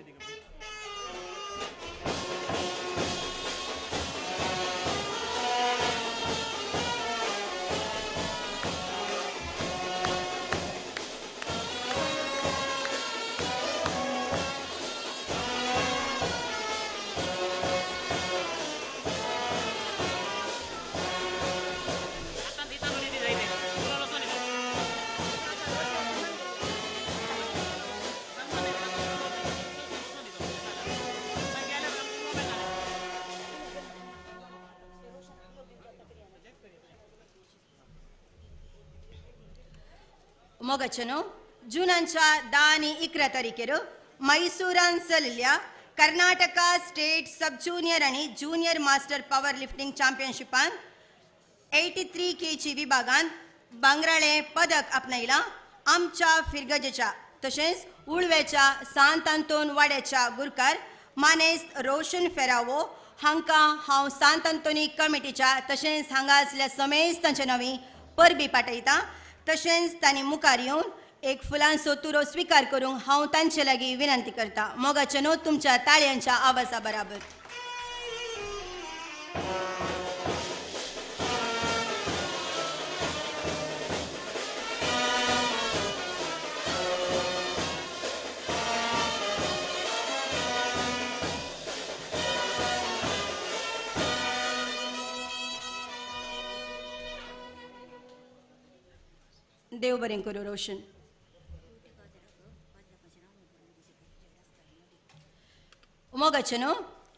ಮೊಗಚನು ಜೂನಾಂच्या 10 आणि 11 तारखेर मैसूरान चलिल्ल्या कर्नाटका स्टेट सब ज्युनियर आणि ज्युनियर मास्टर पॉवर लिफ्टिंग चॅम्पियनशिपान 83 केजी विभागान भांगराळे पदक आपणायला आमच्या फिरगजेच्या तशेंच उळव्याच्या सांत आंतोन वाड्याच्या गुरकार मानेस्त रोशन फेरावो हांकां हांव सांत आंतोनी कमिटीच्या तशेंच हांगा आसल्या समेस्तांच्या नांवी परबी पाठयता. तशेंच तांणी मुखार येवन एक फुलांचो तुरो स्विकार करूंक हांव तांचे लागीं विनंती करता. मोगाचे न्हू तुमच्या ताळयांच्या आवाजा बराबर. देव बरें करूं रोशन. मोगाचे न्हू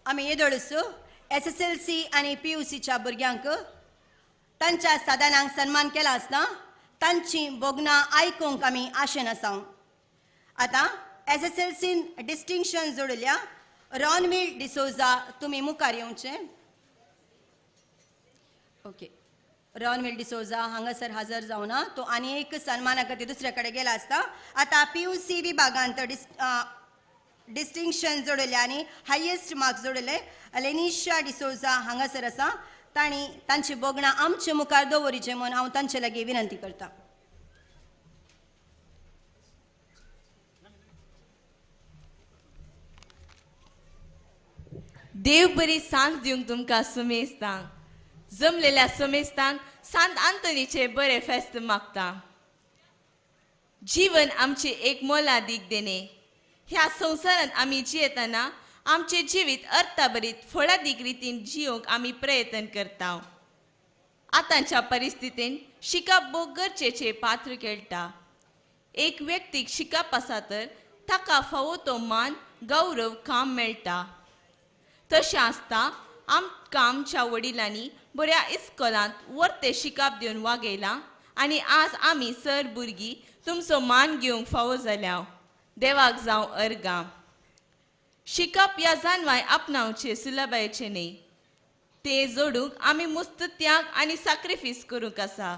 आमी येदोळसो SSLC आनी PUCच्या भुरग्यांक तांच्या साधनांक सन्मान केला आसता तांची भोगणां आयकूंक आमी आशेन आसा. आतां SSLCन डिस्टिंक्शन जोडल्या रॉनवील डिसोजा तुमी मुखार येवचें. ओके, रॉनवील डिसोजा हांगासर हजर जावना, तो आनी एक सन्माना खातीर दुसऱ्या कडेन गेला आसता. आतां PUC विभागांत डिस्टिंक्शन जोडले आनी हायेस्ट मार्क्स जोडले लेनिशा डिसोजा हांगासर आसा. तांणी तांची भोगणां आमचे मुखार दवरिचें म्हूण हांव तांचे लागीं विनंती करता. देव बरी सांज दिवंक तुमकां सुमेस्तांक जमलेल्या समेस्तांक सांत आंतोनीचे बरे फेस्त मागता. जीवन आमचे एक मोलादीक देणे. ह्या संवसारांत आमी जियेतना आमचे जिवीत अर्थाभरीत फळादीक रितीन जियोंक आमी प्रयत्न करता. आतांच्या परिस्थितीन शिकप भोव गरजेचें पात्र खेळटा. एक व्यक्तीक शिकप आसा तर ताका फावो तो मान गौरव काम मेळटा. तशें आसता आमकां आमच्या वडिलांनी बऱ्या इस्कोलांत वर्ते शिकप दिवन वागयलां आनी आज आमी सर भुरगीं तुमचो मान घेवंक फावो जाल्या. देवाक जावं अर्गां. शिकप ह्या जानवाय आपणावचें सुलभायेचें न्ही, तें जोडूंक आमी मुस्त त्याग आनी साक्रिफीस करूंक आसा.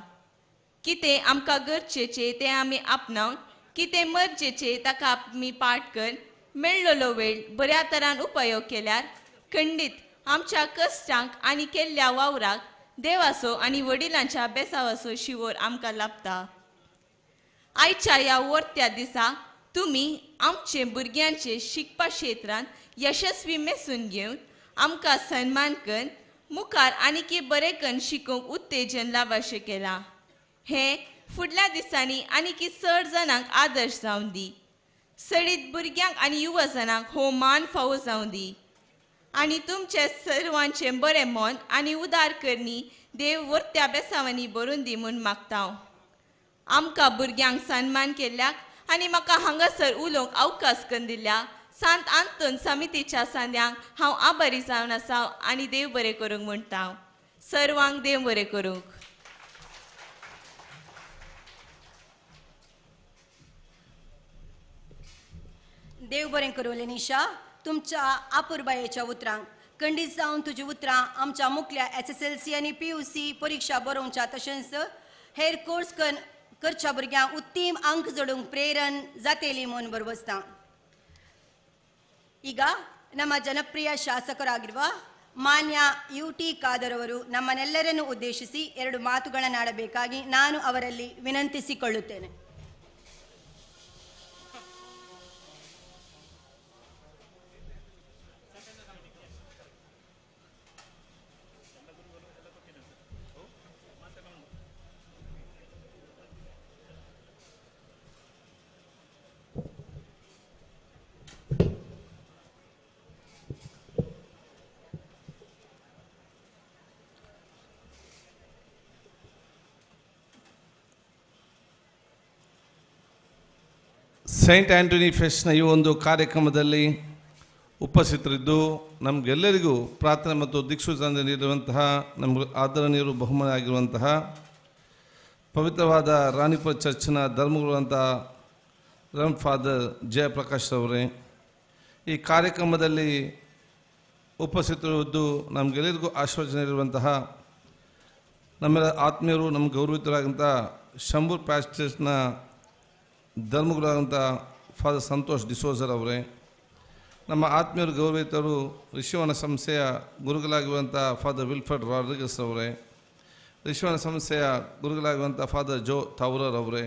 कितें आमकां गरजेचें तें आमी आपणावन कितें मरजेचें ताका आमी पाठ कर मेळ्ळलो वेळ बऱ्या तरान उपयोग केल्यार खंडीत आमच्या कश्टांक आनी केल्ल्या वावराक देवाचो आनी वडिलांच्या बेसावाचो शिवोर आमकां लाभता. आयच्या ह्या वर्त्या दिसा तुमी आमचे भुरग्यांचे शिकपा क्षेत्रांत यशस्वी मेसून घेवन आमकां सन्मान कर मुखार आनीकी बरें कन्न शिकोवंक उत्तेजन लाभाशें केलां. हें फुडल्या दिसांनी आनीकी चड जाणांक आदर्श जावन दी. सडीत भुरग्यांक आनी युवा जाणांक हो मान फावो जावं दी. आनी तुमचे सर्वांचें बरें मन आनी उदार करणी देव वर्त्या बेसावांनी भरून दी म्हूण मागता. आमकां भुरग्यांक सन्मान केल्ल्याक आनी म्हाका हांगासर उलोवंक अवकाश करून दिल्या सांत आंतोन समितीच्या सांद्यांक हांव आभारी जावन आसा आनी देव बरें करूंक म्हणटा. सर्वांक देव बरें करूंक. देव बरें करूं लेनिशा, तुमच्या आपुरबायेच्या उतरांक खंडीत जावन तुजी उतरां आमच्या मुखल्या SSLC आनी PUC परिक्षा बरोवच्या तशेंच हेर कोर्स करच्या भुरग्यांक उत्तीम अंक जोडूंक प्रेरण जातेली म्हूण बरबसता. ಈಗ ನಮ್ಮ ಜನಪ್ರಿಯ ಶಾಸಕರಾಗಿರುವ ಮಾನ್ಯ UT Khader ಅವರು ನಮ್ಮನ್ನೆಲ್ಲರನ್ನು ಉದ್ದೇಶಿಸಿ ಎರಡು ಮಾತುಗಳನ್ನಾಡಬೇಕಾಗಿ ನಾನು ಅವರಲ್ಲಿ ವಿನಂತಿಸಿಕೊಳ್ಳುತ್ತೇನೆ. ಸೈಂಟ್ ಆಂಟೋನಿ ಫೆಸ್ಟ್ನ ಈ ಒಂದು ಕಾರ್ಯಕ್ರಮದಲ್ಲಿ ಉಪಸ್ಥಿತರಿದ್ದು ನಮಗೆಲ್ಲರಿಗೂ ಪ್ರಾರ್ಥನೆ ಮತ್ತು ದಿಕ್ಸೂಚನೆ ನೀಡಿರುವಂತಹ ನಮಗೆ ಆದರಣೀಯರು ಬಹುಮಾನ ಆಗಿರುವಂತಹ ಪವಿತ್ರವಾದ ರಾಣಿಪುರ ಚರ್ಚ್ನ ಧರ್ಮಗುರುವಂಥ ರಮ್ ಫಾದರ್ ಜಯಪ್ರಕಾಶ್ ಅವರೇ, ಈ ಕಾರ್ಯಕ್ರಮದಲ್ಲಿ ಉಪಸ್ಥಿತರಿದ್ದು ನಮಗೆಲ್ಲರಿಗೂ ಆಶೀರ್ವಚನೆ ನೀಡಿರುವಂತಹ ನಮ್ಮೆಲ್ಲ ಆತ್ಮೀಯರು ನಮ್ಮ ಗೌರವಿತರಾದಂಥ ಶಂಭೂರ್ ಪ್ಯಾಸ್ಟರ್ಸ್ನ ಧರ್ಮಗುರುವಾದಂಥ ಫಾದರ್ ಸಂತೋಷ್ ಡಿಸೋಜರ್ ಅವರೇ, ನಮ್ಮ ಆತ್ಮೀಯರು ಗೌರವಿತರು ರಿಷಿವನ ಸಂಸ್ಥೆಯ ಗುರುಗಳಾಗಿರುವಂಥ ಫಾದರ್ ವಿಲ್ಫರ್ಡ್ ರಾಡ್ರಿಗಸ್ ಅವರೇ, ರಿಷಿವನ ಸಂಸ್ಥೆಯ ಗುರುಗಳಾಗಿರುವಂಥ ಫಾದರ್ ಜೋ ಥಾವರರ್ ಅವರೇ,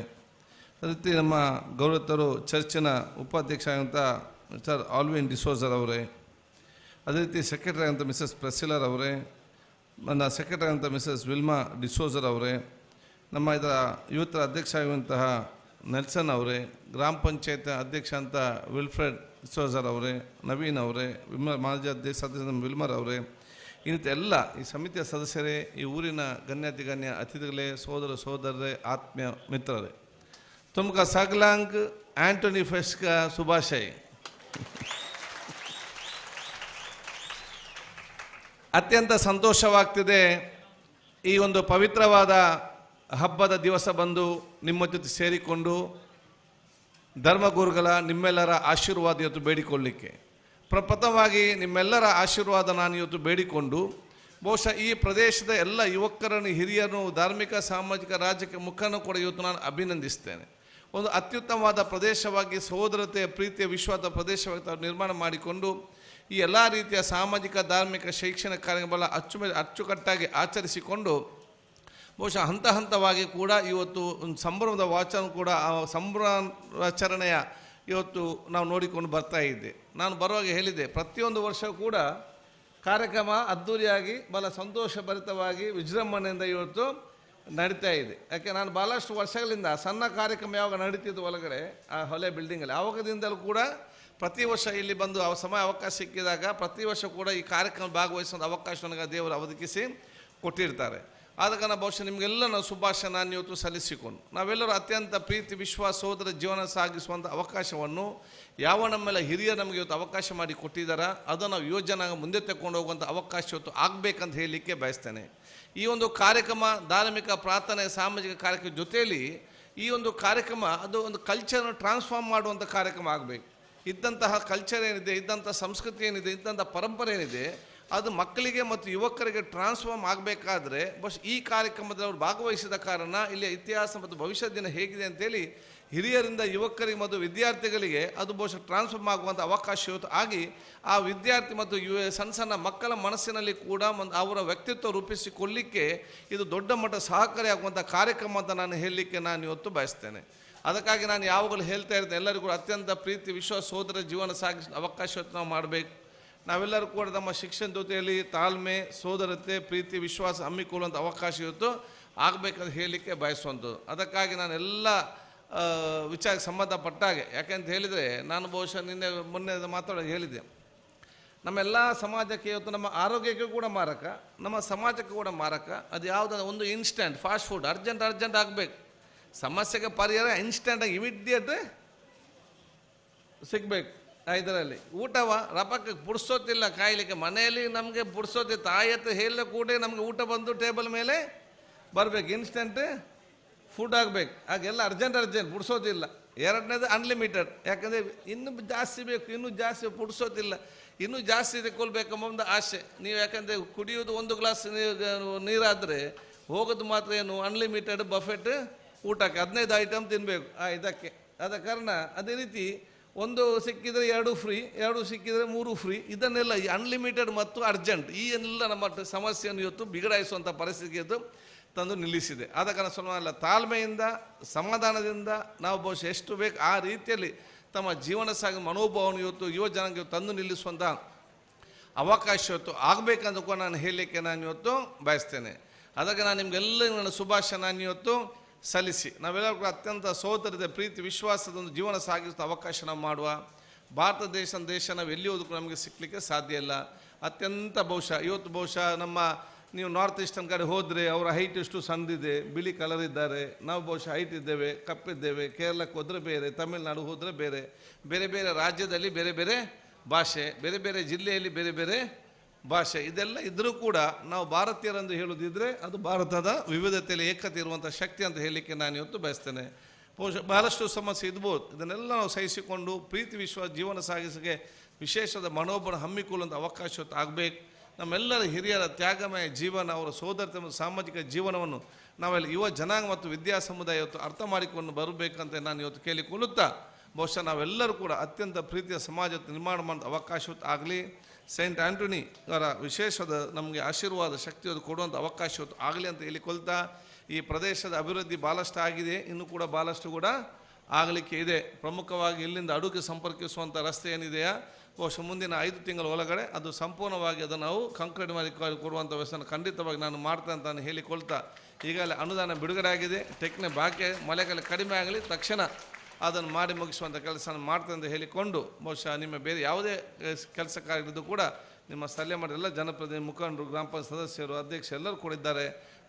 ಅದೇ ರೀತಿ ನಮ್ಮ ಗೌರವಿತರು ಚರ್ಚಿನ ಉಪಾಧ್ಯಕ್ಷ ಆಗಿರುವಂಥ ಮಿಸ್ಟರ್ ಆಲ್ವಿನ್ ಡಿಸೋಜರ್ ಅವರೇ, ಅದೇ ರೀತಿ ಸೆಕ್ರೆಟರಿ ಆಗಿರುವಂಥ ಮಿಸಸ್ ಪ್ರೆಸಿಲರ್ ಅವರೇ, ನನ್ನ ಸೆಕ್ರೆಟರಿ ಆಗಿರುವಂಥ ಮಿಸಸ್ ವಿಲ್ಮಾ ಡಿಸೋಜರ್ ಅವರೇ, ನಮ್ಮ ಇದರ ಯೂತ್ರ ಅಧ್ಯಕ್ಷ ಆಗಿರುವಂತಹ ನೆಲ್ಸನ್ ಅವರೇ, ಗ್ರಾಮ ಪಂಚಾಯತ್ ಅಧ್ಯಕ್ಷ ಅಂತ ವಿಲ್ಫ್ರೆಡ್ ಡಿಸೋಜರ್ ಅವರೇ, ನವೀನ್ ಅವರೇ, ವಿಮರ್ ಮಾಜಿ ಅಧ್ಯಕ್ಷ ಸದಸ್ಯ ವಿಲ್ಮರ್ ಅವರೇ, ಇನ್ನಿತ ಎಲ್ಲ ಈ ಸಮಿತಿಯ ಸದಸ್ಯರೇ, ಈ ಊರಿನ ಗಣ್ಯಾತಿಗಣ್ಯ ಅತಿಥಿಗಳೇ, ಸೋದರ ಸೋದರರೇ, ಆತ್ಮೀಯ ಮಿತ್ರರೇ, ತುಮಕ ಸಗಲಾಂಗ್ ಆಂಟೋನಿ ಫೆಸ್ಕ ಶುಭಾಶಯ. ಅತ್ಯಂತ ಸಂತೋಷವಾಗ್ತಿದೆ ಈ ಒಂದು ಪವಿತ್ರವಾದ ಹಬ್ಬದ ದಿವಸ ಬಂದು ನಿಮ್ಮ ಜೊತೆ ಸೇರಿಕೊಂಡು ಧರ್ಮಗುರುಗಳ ನಿಮ್ಮೆಲ್ಲರ ಆಶೀರ್ವಾದ ಇವತ್ತು ಬೇಡಿಕೊಳ್ಳಲಿಕ್ಕೆ, ಪ್ರಪ್ರಥಮವಾಗಿ ನಿಮ್ಮೆಲ್ಲರ ಆಶೀರ್ವಾದ ನಾನು ಇವತ್ತು ಬೇಡಿಕೊಂಡು, ಬಹುಶಃ ಈ ಪ್ರದೇಶದ ಎಲ್ಲ ಯುವಕರನ್ನು, ಹಿರಿಯರನ್ನು, ಧಾರ್ಮಿಕ ಸಾಮಾಜಿಕ ರಾಜಕೀಯ ಮುಖಂಡರನ್ನು ಕೂಡ ಇವತ್ತು ನಾನು ಅಭಿನಂದಿಸ್ತೇನೆ. ಒಂದು ಅತ್ಯುತ್ತಮವಾದ ಪ್ರದೇಶವಾಗಿ ಸಹೋದರತೆಯ ಪ್ರೀತಿಯ ವಿಶ್ವಾಸದ ಪ್ರದೇಶವಾಗಿ ತಾವು ನಿರ್ಮಾಣ ಮಾಡಿಕೊಂಡು ಈ ಎಲ್ಲ ರೀತಿಯ ಸಾಮಾಜಿಕ ಧಾರ್ಮಿಕ ಶೈಕ್ಷಣಿಕ ಕಾರ್ಯಕ್ರಮಗಳ ಅಚ್ಚುಕಟ್ಟಾಗಿ ಆಚರಿಸಿಕೊಂಡು ಬಹುಶಃ ಹಂತ ಹಂತವಾಗಿ ಕೂಡ ಇವತ್ತು ಒಂದು ಸಂಭ್ರಮದ ವಾಚನ ಕೂಡ ಆ ಸಂಭ್ರಮಾಚರಣೆಯ ಇವತ್ತು ನಾವು ನೋಡಿಕೊಂಡು ಬರ್ತಾ ಇದ್ದೆ. ನಾನು ಬರುವಾಗ ಹೇಳಿದ್ದೆ, ಪ್ರತಿಯೊಂದು ವರ್ಷ ಕೂಡ ಕಾರ್ಯಕ್ರಮ ಅದ್ಧೂರಿಯಾಗಿ ಬಹಳ ಸಂತೋಷಭರಿತವಾಗಿ ವಿಜೃಂಭಣೆಯಿಂದ ಇವತ್ತು ನಡೀತಾ ಇದೆ. ಯಾಕೆ ನಾನು ಭಾಳಷ್ಟು ವರ್ಷಗಳಿಂದ ಸಣ್ಣ ಕಾರ್ಯಕ್ರಮ ಯಾವಾಗ ನಡೀತಿದ್ದು ಒಳಗಡೆ ಆ ಹೊಲೆ ಬಿಲ್ಡಿಂಗಲ್ಲಿ, ಆವಾಗದಿಂದಲೂ ಕೂಡ ಪ್ರತಿ ವರ್ಷ ಇಲ್ಲಿ ಬಂದು ಆ ಸಮಯ ಅವಕಾಶ ಸಿಕ್ಕಿದಾಗ ಪ್ರತಿ ವರ್ಷ ಕೂಡ ಈ ಕಾರ್ಯಕ್ರಮ ಭಾಗವಹಿಸುವಂಥ ಅವಕಾಶವನ್ನು ದೇವರು ಒದಗಿಸಿ ಕೊಟ್ಟಿರ್ತಾರೆ. ಆದ ಕಾರಣ ಬಹುಶಃ ನಿಮಗೆಲ್ಲ ನಾವು ಶುಭಾಶಯ ನಾನು ಇವತ್ತು ಸಲ್ಲಿಸಿಕೊಂಡು ನಾವೆಲ್ಲರೂ ಅತ್ಯಂತ ಪ್ರೀತಿ ವಿಶ್ವಾಸ ಸೋದರ ಜೀವನ ಸಾಗಿಸುವಂಥ ಅವಕಾಶವನ್ನು ಯಾವ ನಮ್ಮೆಲ್ಲ ಹಿರಿಯರು ನಮಗೆ ಇವತ್ತು ಅವಕಾಶ ಮಾಡಿ ಕೊಟ್ಟಿದ್ದಾರ ಅದನ್ನು ನಾವು ಯೋಜನೆ ಮುಂದೆ ತಗೊಂಡು ಹೋಗುವಂಥ ಅವಕಾಶ ಇವತ್ತು ಆಗಬೇಕಂತ ಹೇಳಲಿಕ್ಕೆ ಬಯಸ್ತೇನೆ. ಈ ಒಂದು ಕಾರ್ಯಕ್ರಮ ಧಾರ್ಮಿಕ ಪ್ರಾರ್ಥನೆ ಸಾಮಾಜಿಕ ಕಾರ್ಯಕ್ರಮ ಜೊತೆಯಲ್ಲಿ ಈ ಒಂದು ಕಾರ್ಯಕ್ರಮ ಅದು ಒಂದು ಕಲ್ಚರನ್ನು ಟ್ರಾನ್ಸ್ಫಾರ್ಮ್ ಮಾಡುವಂಥ ಕಾರ್ಯಕ್ರಮ ಆಗಬೇಕು. ಇದ್ದಂತಹ ಕಲ್ಚರ್ ಏನಿದೆ, ಇದ್ದಂಥ ಸಂಸ್ಕೃತಿ ಏನಿದೆ, ಇದ್ದಂಥ ಪರಂಪರೆ ಏನಿದೆ ಅದು ಮಕ್ಕಳಿಗೆ ಮತ್ತು ಯುವಕರಿಗೆ ಟ್ರಾನ್ಸ್ಫಾರ್ಮ್ ಆಗಬೇಕಾದ್ರೆ ಬಸ್ ಈ ಕಾರ್ಯಕ್ರಮದಲ್ಲಿ ಅವರು ಭಾಗವಹಿಸಿದ ಕಾರಣ ಇಲ್ಲಿ ಇತಿಹಾಸ ಮತ್ತು ಭವಿಷ್ಯದ ದಿನ ಹೇಗಿದೆ ಅಂತೇಳಿ ಹಿರಿಯರಿಂದ ಯುವಕರಿಗೆ ಮತ್ತು ವಿದ್ಯಾರ್ಥಿಗಳಿಗೆ ಅದು ಬಹುಶಃ ಟ್ರಾನ್ಸ್ಫಾರ್ಮ್ ಆಗುವಂಥ ಅವಕಾಶ ಇವತ್ತು ಆಗಿ ಆ ವಿದ್ಯಾರ್ಥಿ ಮತ್ತು ಸಣ್ಣ ಸಣ್ಣ ಮಕ್ಕಳ ಮನಸ್ಸಿನಲ್ಲಿ ಕೂಡ ಒಂದು ಅವರ ವ್ಯಕ್ತಿತ್ವ ರೂಪಿಸಿಕೊಳ್ಳಲಿಕ್ಕೆ ಇದು ದೊಡ್ಡ ಮಟ್ಟ ಸಹಕಾರಿಯಾಗುವಂಥ ಕಾರ್ಯಕ್ರಮ ಅಂತ ನಾನು ಹೇಳಲಿಕ್ಕೆ ನಾನು ಇವತ್ತು ಬಯಸ್ತೇನೆ. ಅದಕ್ಕಾಗಿ ನಾನು ಯಾವಾಗಲೂ ಹೇಳ್ತಾ ಇರ್ತೇನೆ, ಎಲ್ಲರಿಗೂ ಅತ್ಯಂತ ಪ್ರೀತಿ ವಿಶ್ವಾಸ ಸೋದರ ಜೀವನ ಸಾಗಿಸೋ ಅವಕಾಶ ನಾವು ಮಾಡಬೇಕು. ನಾವೆಲ್ಲರೂ ಕೂಡ ನಮ್ಮ ಶಿಕ್ಷಣ ಜೊತೆಯಲ್ಲಿ ತಾಳ್ಮೆ, ಸೋದರತೆ, ಪ್ರೀತಿ, ವಿಶ್ವಾಸ ಹಮ್ಮಿಕೊಳ್ಳುವಂಥ ಅವಕಾಶ ಇವತ್ತು ಆಗಬೇಕಂತ ಹೇಳಲಿಕ್ಕೆ ಬಯಸುವಂಥದ್ದು. ಅದಕ್ಕಾಗಿ ನಾನೆಲ್ಲ ವಿಚಾರಕ್ಕೆ ಸಂಬಂಧಪಟ್ಟಾಗೆ, ಯಾಕೆಂತ ಹೇಳಿದರೆ ನಾನು ಬಹುಶಃ ನಿನ್ನೆ ಮೊನ್ನೆ ಮಾತಾಡೋ ಹೇಳಿದ್ದೆ, ನಮ್ಮೆಲ್ಲ ಸಮಾಜಕ್ಕೆ ಇವತ್ತು ನಮ್ಮ ಆರೋಗ್ಯಕ್ಕೂ ಕೂಡ ಮಾರಕ, ನಮ್ಮ ಸಮಾಜಕ್ಕೂ ಕೂಡ ಮಾರಕ. ಅದು ಯಾವುದಾದ್ರು ಒಂದು instant fast food, urgent urgent ಆಗಬೇಕು, ಸಮಸ್ಯೆಗೆ ಪರಿಹಾರ ಇನ್ಸ್ಟೆಂಟಾಗಿ ಇಮಿಡಿಯೇಟ್ ಸಿಗಬೇಕು. ಇದರಲ್ಲಿ ಊಟವ ರಪಕ್ಕೆ ಪುಡ್ಸೋತಿಲ್ಲ ಕಾಯಲಿಕ್ಕೆ, ಮನೆಯಲ್ಲಿ ನಮಗೆ ಪುಡ್ಸೋತಿ ತಾಯಿ ಹತ್ರ ಹೇಳೋ ಕೂಡ ನಮಗೆ ಊಟ ಬಂದು ಟೇಬಲ್ ಮೇಲೆ ಬರಬೇಕು, ಇನ್ಸ್ಟೆಂಟ್ ಫುಡ್ ಆಗಬೇಕು. ಹಾಗೆಲ್ಲ ಅರ್ಜೆಂಟ್ ಅರ್ಜೆಂಟ್ ಪುಡ್ಸೋತಿಲ್ಲ. ಎರಡನೇದು ಅನ್ಲಿಮಿಟೆಡ್, ಯಾಕಂದರೆ ಇನ್ನೂ ಜಾಸ್ತಿ ಬೇಕು, ಇನ್ನೂ ಜಾಸ್ತಿ ಪುಡ್ಸೋತಿಲ್ಲ, ಇನ್ನೂ ಜಾಸ್ತಿ ತಗೊಳ್ಬೇಕೆಂಬ ಒಂದು ಆಸೆ. ನೀವು ಯಾಕಂದರೆ ಕುಡಿಯೋದು ಒಂದು ಗ್ಲಾಸ್ ನೀರಾದರೆ ಹೋಗೋದು ಮಾತ್ರ ಏನು ಅನ್ಲಿಮಿಟೆಡ್ ಬಫೆಟ್ ಊಟಕ್ಕೆ 15 ಐಟಮ್ ತಿನ್ನಬೇಕು ಆ ಇದಕ್ಕೆ. ಆದ ಕಾರಣ ಅದೇ ರೀತಿ ಒಂದು ಸಿಕ್ಕಿದರೆ 2 ಫ್ರೀ, 2 ಸಿಕ್ಕಿದರೆ 3 ಫ್ರೀ, ಇದನ್ನೆಲ್ಲ ಈ ಅನ್ಲಿಮಿಟೆಡ್ ಮತ್ತು ಅರ್ಜೆಂಟ್ ಈ ಎಲ್ಲ ನಮ್ಮ ಸಮಸ್ಯೆಯನ್ನು ಇವತ್ತು ಬಿಗಡಾಯಿಸುವಂಥ ಪರಿಸ್ಥಿತಿ ಇವತ್ತು ತಂದು ನಿಲ್ಲಿಸಿದೆ. ಆದ ಕಾರಣ ಸ್ವಲ್ಪ ಎಲ್ಲ ತಾಳ್ಮೆಯಿಂದ ಸಮಾಧಾನದಿಂದ ನಾವು ಬಹುಶಃ ಎಷ್ಟು ಬೇಕು ಆ ರೀತಿಯಲ್ಲಿ ತಮ್ಮ ಜೀವನ ಸಾಗ ಮನೋಭಾವವನ್ನು ಇವತ್ತು ಯುವ ಜನಾಂಗ ತಂದು ನಿಲ್ಲಿಸುವಂಥ ಅವಕಾಶ ಇವತ್ತು ಆಗಬೇಕಂತ ಕೂಡ ನಾನು ಹೇಳಲಿಕ್ಕೆ ನಾನು ಇವತ್ತು ಬಯಸ್ತೇನೆ. ಅದಕ್ಕೆ ನಾನು ನಿಮಗೆಲ್ಲ ನನ್ನ ಶುಭಾಶಯ ನಾನು ಇವತ್ತು ಸಲ್ಲಿಸಿ, ನಾವೆಲ್ಲರೂ ಕೂಡ ಅತ್ಯಂತ ಸಹೋದರದ ಪ್ರೀತಿ ವಿಶ್ವಾಸದ ಒಂದು ಜೀವನ ಸಾಗಿಸುವ ಅವಕಾಶ ನಾವು ಮಾಡುವ. ಭಾರತ ದೇಶ ನಾವು ಎಲ್ಲಿ ಹೋದಕ್ಕೂ ನಮಗೆ ಸಿಕ್ಕಲಿಕ್ಕೆ ಸಾಧ್ಯ ಇಲ್ಲ. ಅತ್ಯಂತ ಬಹುಶಃ ಇವತ್ತು ಬಹುಶಃ ನಮ್ಮ ನೀವು ನಾರ್ತ್ ಈಸ್ಟರ್ನ್ ಕಡೆ ಹೋದರೆ ಅವರ ಹೈಟ್ ಎಷ್ಟು ಸಣ್ಣದಿದೆ, ಬಿಳಿ ಕಲರ್ ಇದ್ದಾರೆ, ನಾವು ಬಹುಶಃ ಹೈಟ್ ಇದ್ದೇವೆ, ಕಪ್ಪಿದ್ದೇವೆ. ಕೇರಳಕ್ಕೆ ಹೋದರೆ ಬೇರೆ, ತಮಿಳುನಾಡು ಹೋದರೆ ಬೇರೆ, ಬೇರೆ ಬೇರೆ ರಾಜ್ಯದಲ್ಲಿ ಬೇರೆ ಬೇರೆ ಭಾಷೆ, ಬೇರೆ ಬೇರೆ ಜಿಲ್ಲೆಯಲ್ಲಿ ಬೇರೆ ಬೇರೆ ಭಾಷೆ, ಇದೆಲ್ಲ ಇದ್ದರೂ ಕೂಡ ನಾವು ಭಾರತೀಯರೆಂದು ಹೇಳುವುದಿದ್ದರೆ ಅದು ಭಾರತದ ವಿವಿಧತೆಯಲ್ಲಿ ಏಕತೆ ಇರುವಂಥ ಶಕ್ತಿ ಅಂತ ಹೇಳಲಿಕ್ಕೆ ನಾನು ಇವತ್ತು ಬಯಸ್ತೇನೆ. ಬಹುಶಃ ಭಾಳಷ್ಟು ಸಮಸ್ಯೆ ಇರ್ಬೋದು, ಇದನ್ನೆಲ್ಲ ನಾವು ಸಹಿಸಿಕೊಂಡು ಪ್ರೀತಿ ವಿಶ್ವಾಸ ಜೀವನ ಸಾಗಿಸೋಕ್ಕೆ ವಿಶೇಷದ ಮನೋಬಲ ಹಮ್ಮಿಕೊಳ್ಳುವಂಥ ಅವಕಾಶ ಇವತ್ತು ಆಗಬೇಕು. ನಮ್ಮೆಲ್ಲರ ಹಿರಿಯರ ತ್ಯಾಗಮಯ ಜೀವನ, ಅವರ ಸೋದರತೆ ಮತ್ತು ಸಾಮಾಜಿಕ ಜೀವನವನ್ನು ನಾವೆಲ್ಲ ಯುವ ಜನಾಂಗ ಮತ್ತು ವಿದ್ಯಾ ಸಮುದಾಯ ಇವತ್ತು ಅರ್ಥ ಮಾಡಿಕೊಂಡು ಬರಬೇಕಂತ ನಾನು ಇವತ್ತು ಕೇಳಿಕೊಳ್ಳುತ್ತಾ, ಬಹುಶಃ ನಾವೆಲ್ಲರೂ ಕೂಡ ಅತ್ಯಂತ ಪ್ರೀತಿಯ ಸಮಾಜ ನಿರ್ಮಾಣ ಮಾಡುವ ಅವಕಾಶ ಆಗಲಿ. ಸೈಂಟ್ ಆಂಟೋನಿ ಅವರ ವಿಶೇಷದ ನಮಗೆ ಆಶೀರ್ವಾದ ಶಕ್ತಿಯನ್ನು ಕೊಡುವಂಥ ಅವಕಾಶ ಇವತ್ತು ಆಗಲಿ ಅಂತ ಹೇಳಿಕೊಳ್ತಾ, ಈ ಪ್ರದೇಶದ ಅಭಿವೃದ್ಧಿ ಭಾಳಷ್ಟು ಆಗಿದೆ, ಇನ್ನೂ ಕೂಡ ಭಾಳಷ್ಟು ಕೂಡ ಆಗಲಿಕ್ಕೆ ಇದೆ. ಪ್ರಮುಖವಾಗಿ ಇಲ್ಲಿಂದ ಅಡುಗೆ ಸಂಪರ್ಕಿಸುವಂಥ ರಸ್ತೆ ಏನಿದೆಯಾ, ಬಹುಶಃ ಮುಂದಿನ 5 ತಿಂಗಳ ಒಳಗಡೆ ಅದು ಸಂಪೂರ್ಣವಾಗಿ ಅದನ್ನು ನಾವು ಕಾಂಕ್ರೀಟ್ ಮಾಡಿ ಕೊಡುವಂಥ ವ್ಯವಸ್ಥೆಯನ್ನು ಖಂಡಿತವಾಗಿ ನಾನು ಮಾಡ್ತೇನೆ ಅಂತ ನಾನು ಹೇಳಿಕೊಳ್ತಾ, ಈಗಾಗಲೇ ಅನುದಾನ ಬಿಡುಗಡೆ ಆಗಿದೆ, ಟೆಕ್ನೆ ಬಾಕಿ ಮಳೆಗಾಲ ಕಡಿಮೆ ಆಗಲಿ ತಕ್ಷಣ ಅದನ್ನು ಮಾಡಿ ಮುಗಿಸುವಂಥ ಕೆಲಸ ಮಾಡ್ತೇನೆ ಅಂತ ಹೇಳಿಕೊಂಡು, ಬಹುಶಃ ನಿಮ್ಮ ಬೇರೆ ಯಾವುದೇ ಕೆಲಸ ಕಾರ್ಯದ್ದು ಕೂಡ ನಿಮ್ಮ ಸಲಹೆ ಮಾಡಿ ಎಲ್ಲ ಜನಪ್ರತಿನಿಧಿ ಮುಖಂಡರು, ಗ್ರಾಮ ಪಂಚಾಯತ್ ಸದಸ್ಯರು, ಅಧ್ಯಕ್ಷ ಎಲ್ಲರೂ ಕೂಡ ಇದ್ದಾರೆ.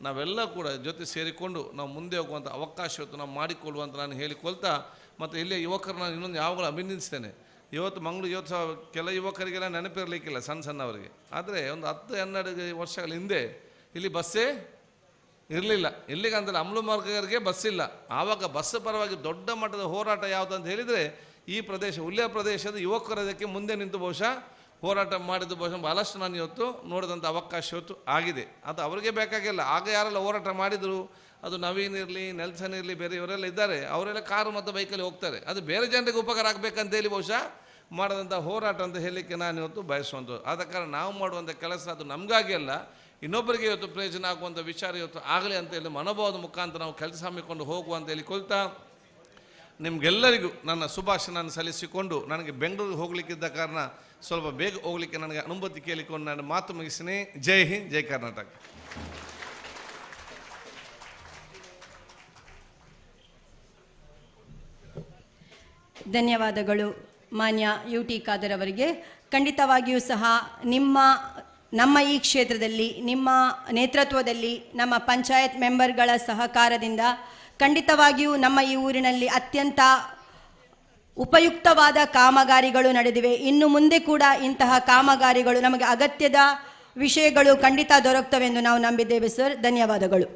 ನಾವೆಲ್ಲ ಕೂಡ ಜೊತೆ ಸೇರಿಕೊಂಡು ನಾವು ಮುಂದೆ ಹೋಗುವಂಥ ಅವಕಾಶ ಇವತ್ತು ನಾವು ಮಾಡಿಕೊಳ್ಳುವಂತ ನಾನು ಹೇಳಿಕೊಳ್ತಾ, ಮತ್ತು ಇಲ್ಲಿಯ ಯುವಕರನ್ನ ನಾನು ಇನ್ನೊಂದು ಯಾವಾಗಲೂ ಅಭಿನಂದಿಸ್ತೇನೆ. ಇವತ್ತು ಮಂಗಳೂರು ಇವತ್ತು ಸಹ ಕೆಲ ಯುವಕರಿಗೆಲ್ಲ ನೆನಪಿರಲಿಕ್ಕಿಲ್ಲ ಸಣ್ಣ ಸಣ್ಣವರಿಗೆ, ಆದರೆ ಒಂದು 10-12 ವರ್ಷಗಳ ಹಿಂದೆ ಇಲ್ಲಿ ಬಸ್ಸೇ ಇರಲಿಲ್ಲ. ಎಲ್ಲಿಗಂತಲ್ಲ ಅಮ್ಲು ಮಾರ್ಗರಿಗೆ ಬಸ್ ಇಲ್ಲ. ಆವಾಗ ಬಸ್ ಪರವಾಗಿ ದೊಡ್ಡ ಮಟ್ಟದ ಹೋರಾಟ ಯಾವುದು ಅಂತ ಹೇಳಿದರೆ ಈ ಪ್ರದೇಶ ಉಲ್ಯ ಪ್ರದೇಶದ ಯುವಕರದಕ್ಕೆ ಮುಂದೆ ನಿಂತು ಬಹುಶಃ ಹೋರಾಟ ಮಾಡಿದ್ದು ಬಹುಶಃ ಭಾಳಷ್ಟು ನಾನು ಇವತ್ತು ನೋಡಿದಂಥ ಅವಕಾಶ ಇವತ್ತು ಆಗಿದೆ. ಅದು ಅವರಿಗೆ ಬೇಕಾಗಿಲ್ಲ. ಆಗ ಯಾರೆಲ್ಲ ಹೋರಾಟ ಮಾಡಿದರು, ಅದು ನವೀನ್ ಇರಲಿ, ನೆಲ್ಸನ್ ಇರಲಿ, ಬೇರೆ ಇವರೆಲ್ಲ ಇದ್ದಾರೆ, ಅವರೆಲ್ಲ ಕಾರು ಮತ್ತು ಬೈಕಲ್ಲಿ ಹೋಗ್ತಾರೆ. ಅದು ಬೇರೆ ಜನರಿಗೆ ಉಪಕಾರ ಆಗಬೇಕಂತೇಳಿ ಬಹುಶಃ ಮಾಡಿದಂಥ ಹೋರಾಟ ಅಂತ ಹೇಳಲಿಕ್ಕೆ ನಾನು ಇವತ್ತು ಬಯಸುವಂಥದ್ದು. ಆದ ಕಾರಣ ನಾವು ಮಾಡುವಂಥ ಕೆಲಸ ಅದು ನಮಗಾಗಿ ಅಲ್ಲ, ಇನ್ನೊಬ್ಬರಿಗೆ ಇವತ್ತು ಪ್ರಯೋಜನ ಆಗುವಂಥ ವಿಚಾರ ಇವತ್ತು ಆಗಲಿ ಅಂತ ಹೇಳಿ ಮನೋಭಾವದ ಮುಖಾಂತರ ನಾವು ಕೆಲಸ ಹಮ್ಮಿಕೊಂಡು ಹೋಗುವ ಅಂತ ಹೇಳಿಕೊಳ್ತಾ, ನಿಮಗೆಲ್ಲರಿಗೂ ನನ್ನ ಶುಭಾಶಯ ನಾನು ಸಲ್ಲಿಸಿಕೊಂಡು, ನನಗೆ ಬೆಂಗಳೂರಿಗೆ ಹೋಗಲಿಕ್ಕಿದ್ದ ಕಾರಣ ಸ್ವಲ್ಪ ಬೇಗ ಹೋಗಲಿಕ್ಕೆ ನನಗೆ ಅನುಮತಿ ಕೇಳಿಕೊಂಡು ನಾನು ಮಾತು ಮುಗಿಸಿನಿ. ಜೈ ಹಿಂದ್, ಜೈ ಕರ್ನಾಟಕ. ಧನ್ಯವಾದಗಳು ಮಾನ್ಯ ಯು.ಟಿ. ಖಾದರ್ ಅವರಿಗೆ. ಖಂಡಿತವಾಗಿಯೂ ಸಹ ನಮ್ಮ ಈ ಕ್ಷೇತ್ರದಲ್ಲಿ ನಿಮ್ಮ ನೇತೃತ್ವದಲ್ಲಿ ನಮ್ಮ ಪಂಚಾಯತ್ ಮೆಂಬರ್ಗಳ ಸಹಕಾರದಿಂದ ಖಂಡಿತವಾಗಿಯೂ ನಮ್ಮ ಈ ಊರಿನಲ್ಲಿ ಅತ್ಯಂತ ಉಪಯುಕ್ತವಾದ ಕಾಮಗಾರಿಗಳು ನಡೆದಿವೆ. ಇನ್ನು ಮುಂದೆ ಕೂಡ ಇಂತಹ ಕಾಮಗಾರಿಗಳು ನಮಗೆ ಅಗತ್ಯದ ವಿಷಯಗಳು ಖಂಡಿತ ದೊರಕ್ತವೆ ಎಂದು ನಾವು ನಂಬಿದ್ದೇವೆ ಸರ್. ಧನ್ಯವಾದಗಳು.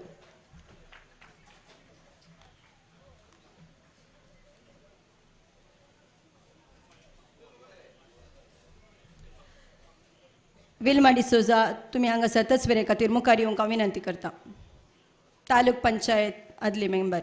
विल्मा डिसोजा, तुमी हांगासर तस्वीरे खातीर मुखार येवंक हांव विनंती करता. तालुक पंचायत आदली मेंबर.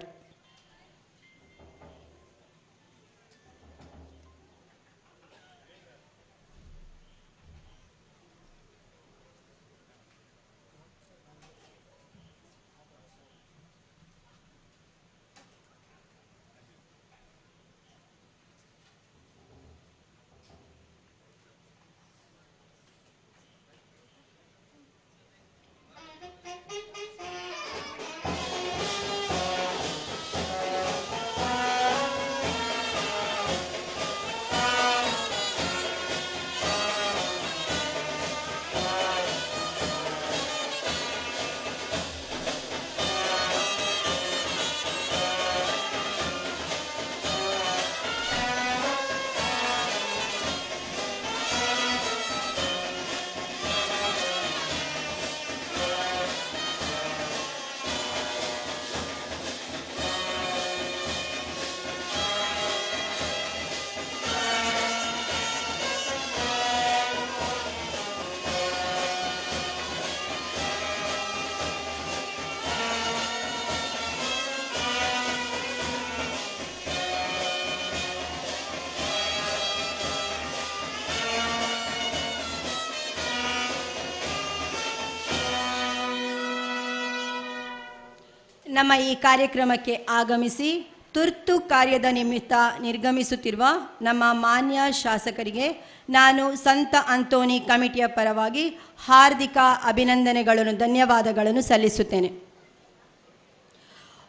ನಮ್ಮ ಈ ಕಾರ್ಯಕ್ರಮಕ್ಕೆ ಆಗಮಿಸಿ ತುರ್ತು ಕಾರ್ಯದ ನಿಮಿತ್ತ ನಿರ್ಗಮಿಸುತ್ತಿರುವ ನಮ್ಮ ಮಾನ್ಯ ಶಾಸಕರಿಗೆ ನಾನು ಸಂತ ಅಂತೋನಿ ಕಮಿಟಿಯ ಪರವಾಗಿ ಹಾರ್ದಿಕ ಅಭಿನಂದನೆಗಳನ್ನು ಧನ್ಯವಾದಗಳನ್ನು ಸಲ್ಲಿಸುತ್ತೇನೆ.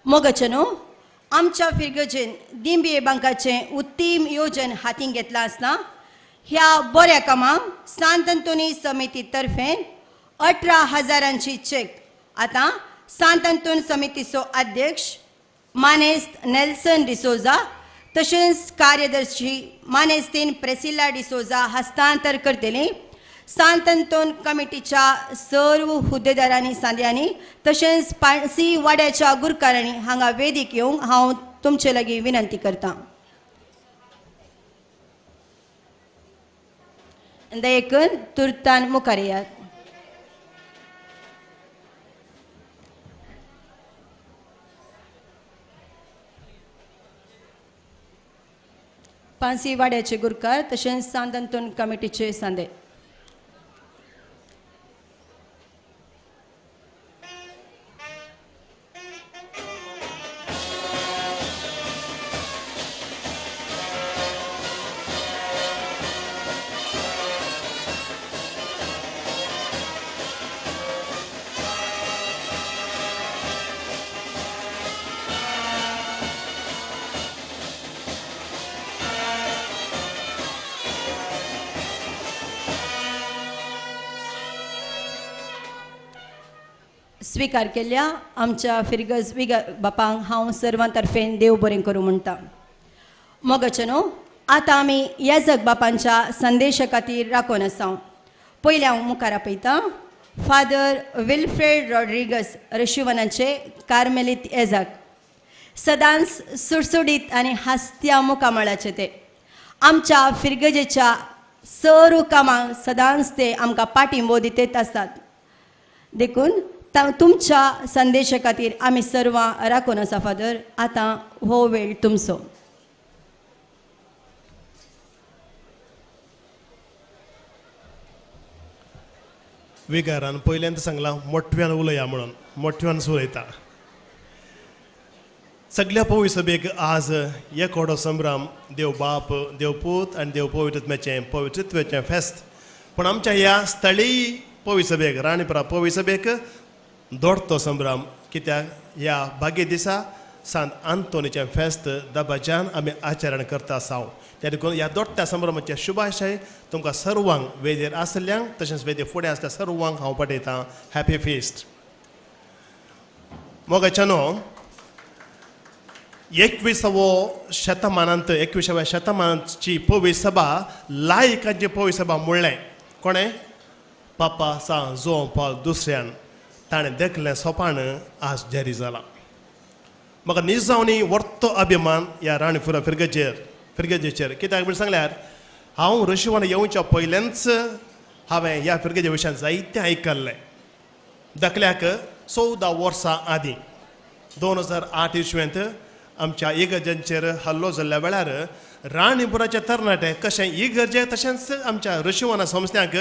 मोगचनो आमच्या फिरगजेन दिंबये बांकाचें उत्तीम योजन हातीन घेतलां आसतना ह्या बऱ्या कामाक सांत अंतोनी समिती तर्फे 18,000 चेक आतां सांत अंतोन समितीचो अध्यक्ष मानेस्त नेल्सन डिसोजा तशेंच कार्यदर्शी मानेस्तीन प्रेसिला डिसोजा हस्तांतर करतली. सांत अंतोन कमिटीच्या सर्व हुद्देदारांनी सांद्यांनी तशेंच पाणसी वाड्याच्या गुरकारांनी हांगा वेदीक येवंक हांव तुमचे लागीं विनंती करतां. दयेकून तुर्तान मुखार येयात. पानसी वाड्याचे गुरकार तशेंच सांत अंतोन कमिटीचे सांदे. स्वीकार केल्ल्या आमच्या फिरगज विग बापांक हांव सर्वां तर्फेन देव बरें करूं म्हणटा. मोगाचें न्हू आतां आमी याजक बापांच्या संदेशा खातीर राखून आसा. पयलें हांव मुखार आपयतां फादर विल्फ्रेड रॉड्रिगस रशिवनाचे कार्मेलीत येजाक. सदांच सुडसुडीत आनी हास्त्या मुखामळाचे ते आमच्या फिरगजेच्या सर्व कामांक सदांच ते आमकां पाठिंबो दितेत आसतात. देखून तुमच्या संदेशा खातीर आमी सर्वां राखून आसा. फादर आतां हो वेळ तुमचो. विगारान पयल्यांत सांगलां मोठव्यान उलया म्हणून मोठव्यान उलयता. सगळ्या पवी सभेक आज एकोडो संभ्रम देव बाप देव पूत आनी देव पवित्रत्म्याचें पवित्रत्वाचें फेस्त. पूण आमच्या ह्या स्थळीय पवी सभेक राणीपुरा पवी सभेक दोडतो संभ्रम कित्याक ह्या भाग्य दिसा सांत आंतोनीचें फेस्त दबाज्यान आमी आचरण करता आसाव. त्या देखून ह्या दोडत्या संभ्रमाचे शुभाशय तुमकां सर्वांक वेदीर आसल्ल्यांक तशेंच वेदीर फुडें आसल्या सर्वांक हांव पाठयतां हॅपी फेस्ट. मोगाच्यानो 21व्या शतमानांत 21व्या शतमानाची पवी सभा लायकांची पवी सभा म्हणलें कोणें पापा सांत जों पावल दुसऱ्यान ताणें देखलें सोपान आज जारी जालां. म्हाका निजावणी वर्तो अभिमान ह्या राणीपुरा फिरगजेचेर कित्याक म्हण सांगल्यार हांव रशिवान येवच्या पयलेंच हांवें ह्या फिरगजे विशयान जायतें आयकल्लें. धाकल्याक 14 वर्सां आदीं 2008 इसवेंत आमच्या इगर्जांचेर हल्लो जाल्ल्या वेळार राणीपुराचे तरणाटे कशें इगर्जे तशेंच आमच्या रशिवाना संस्थ्यांक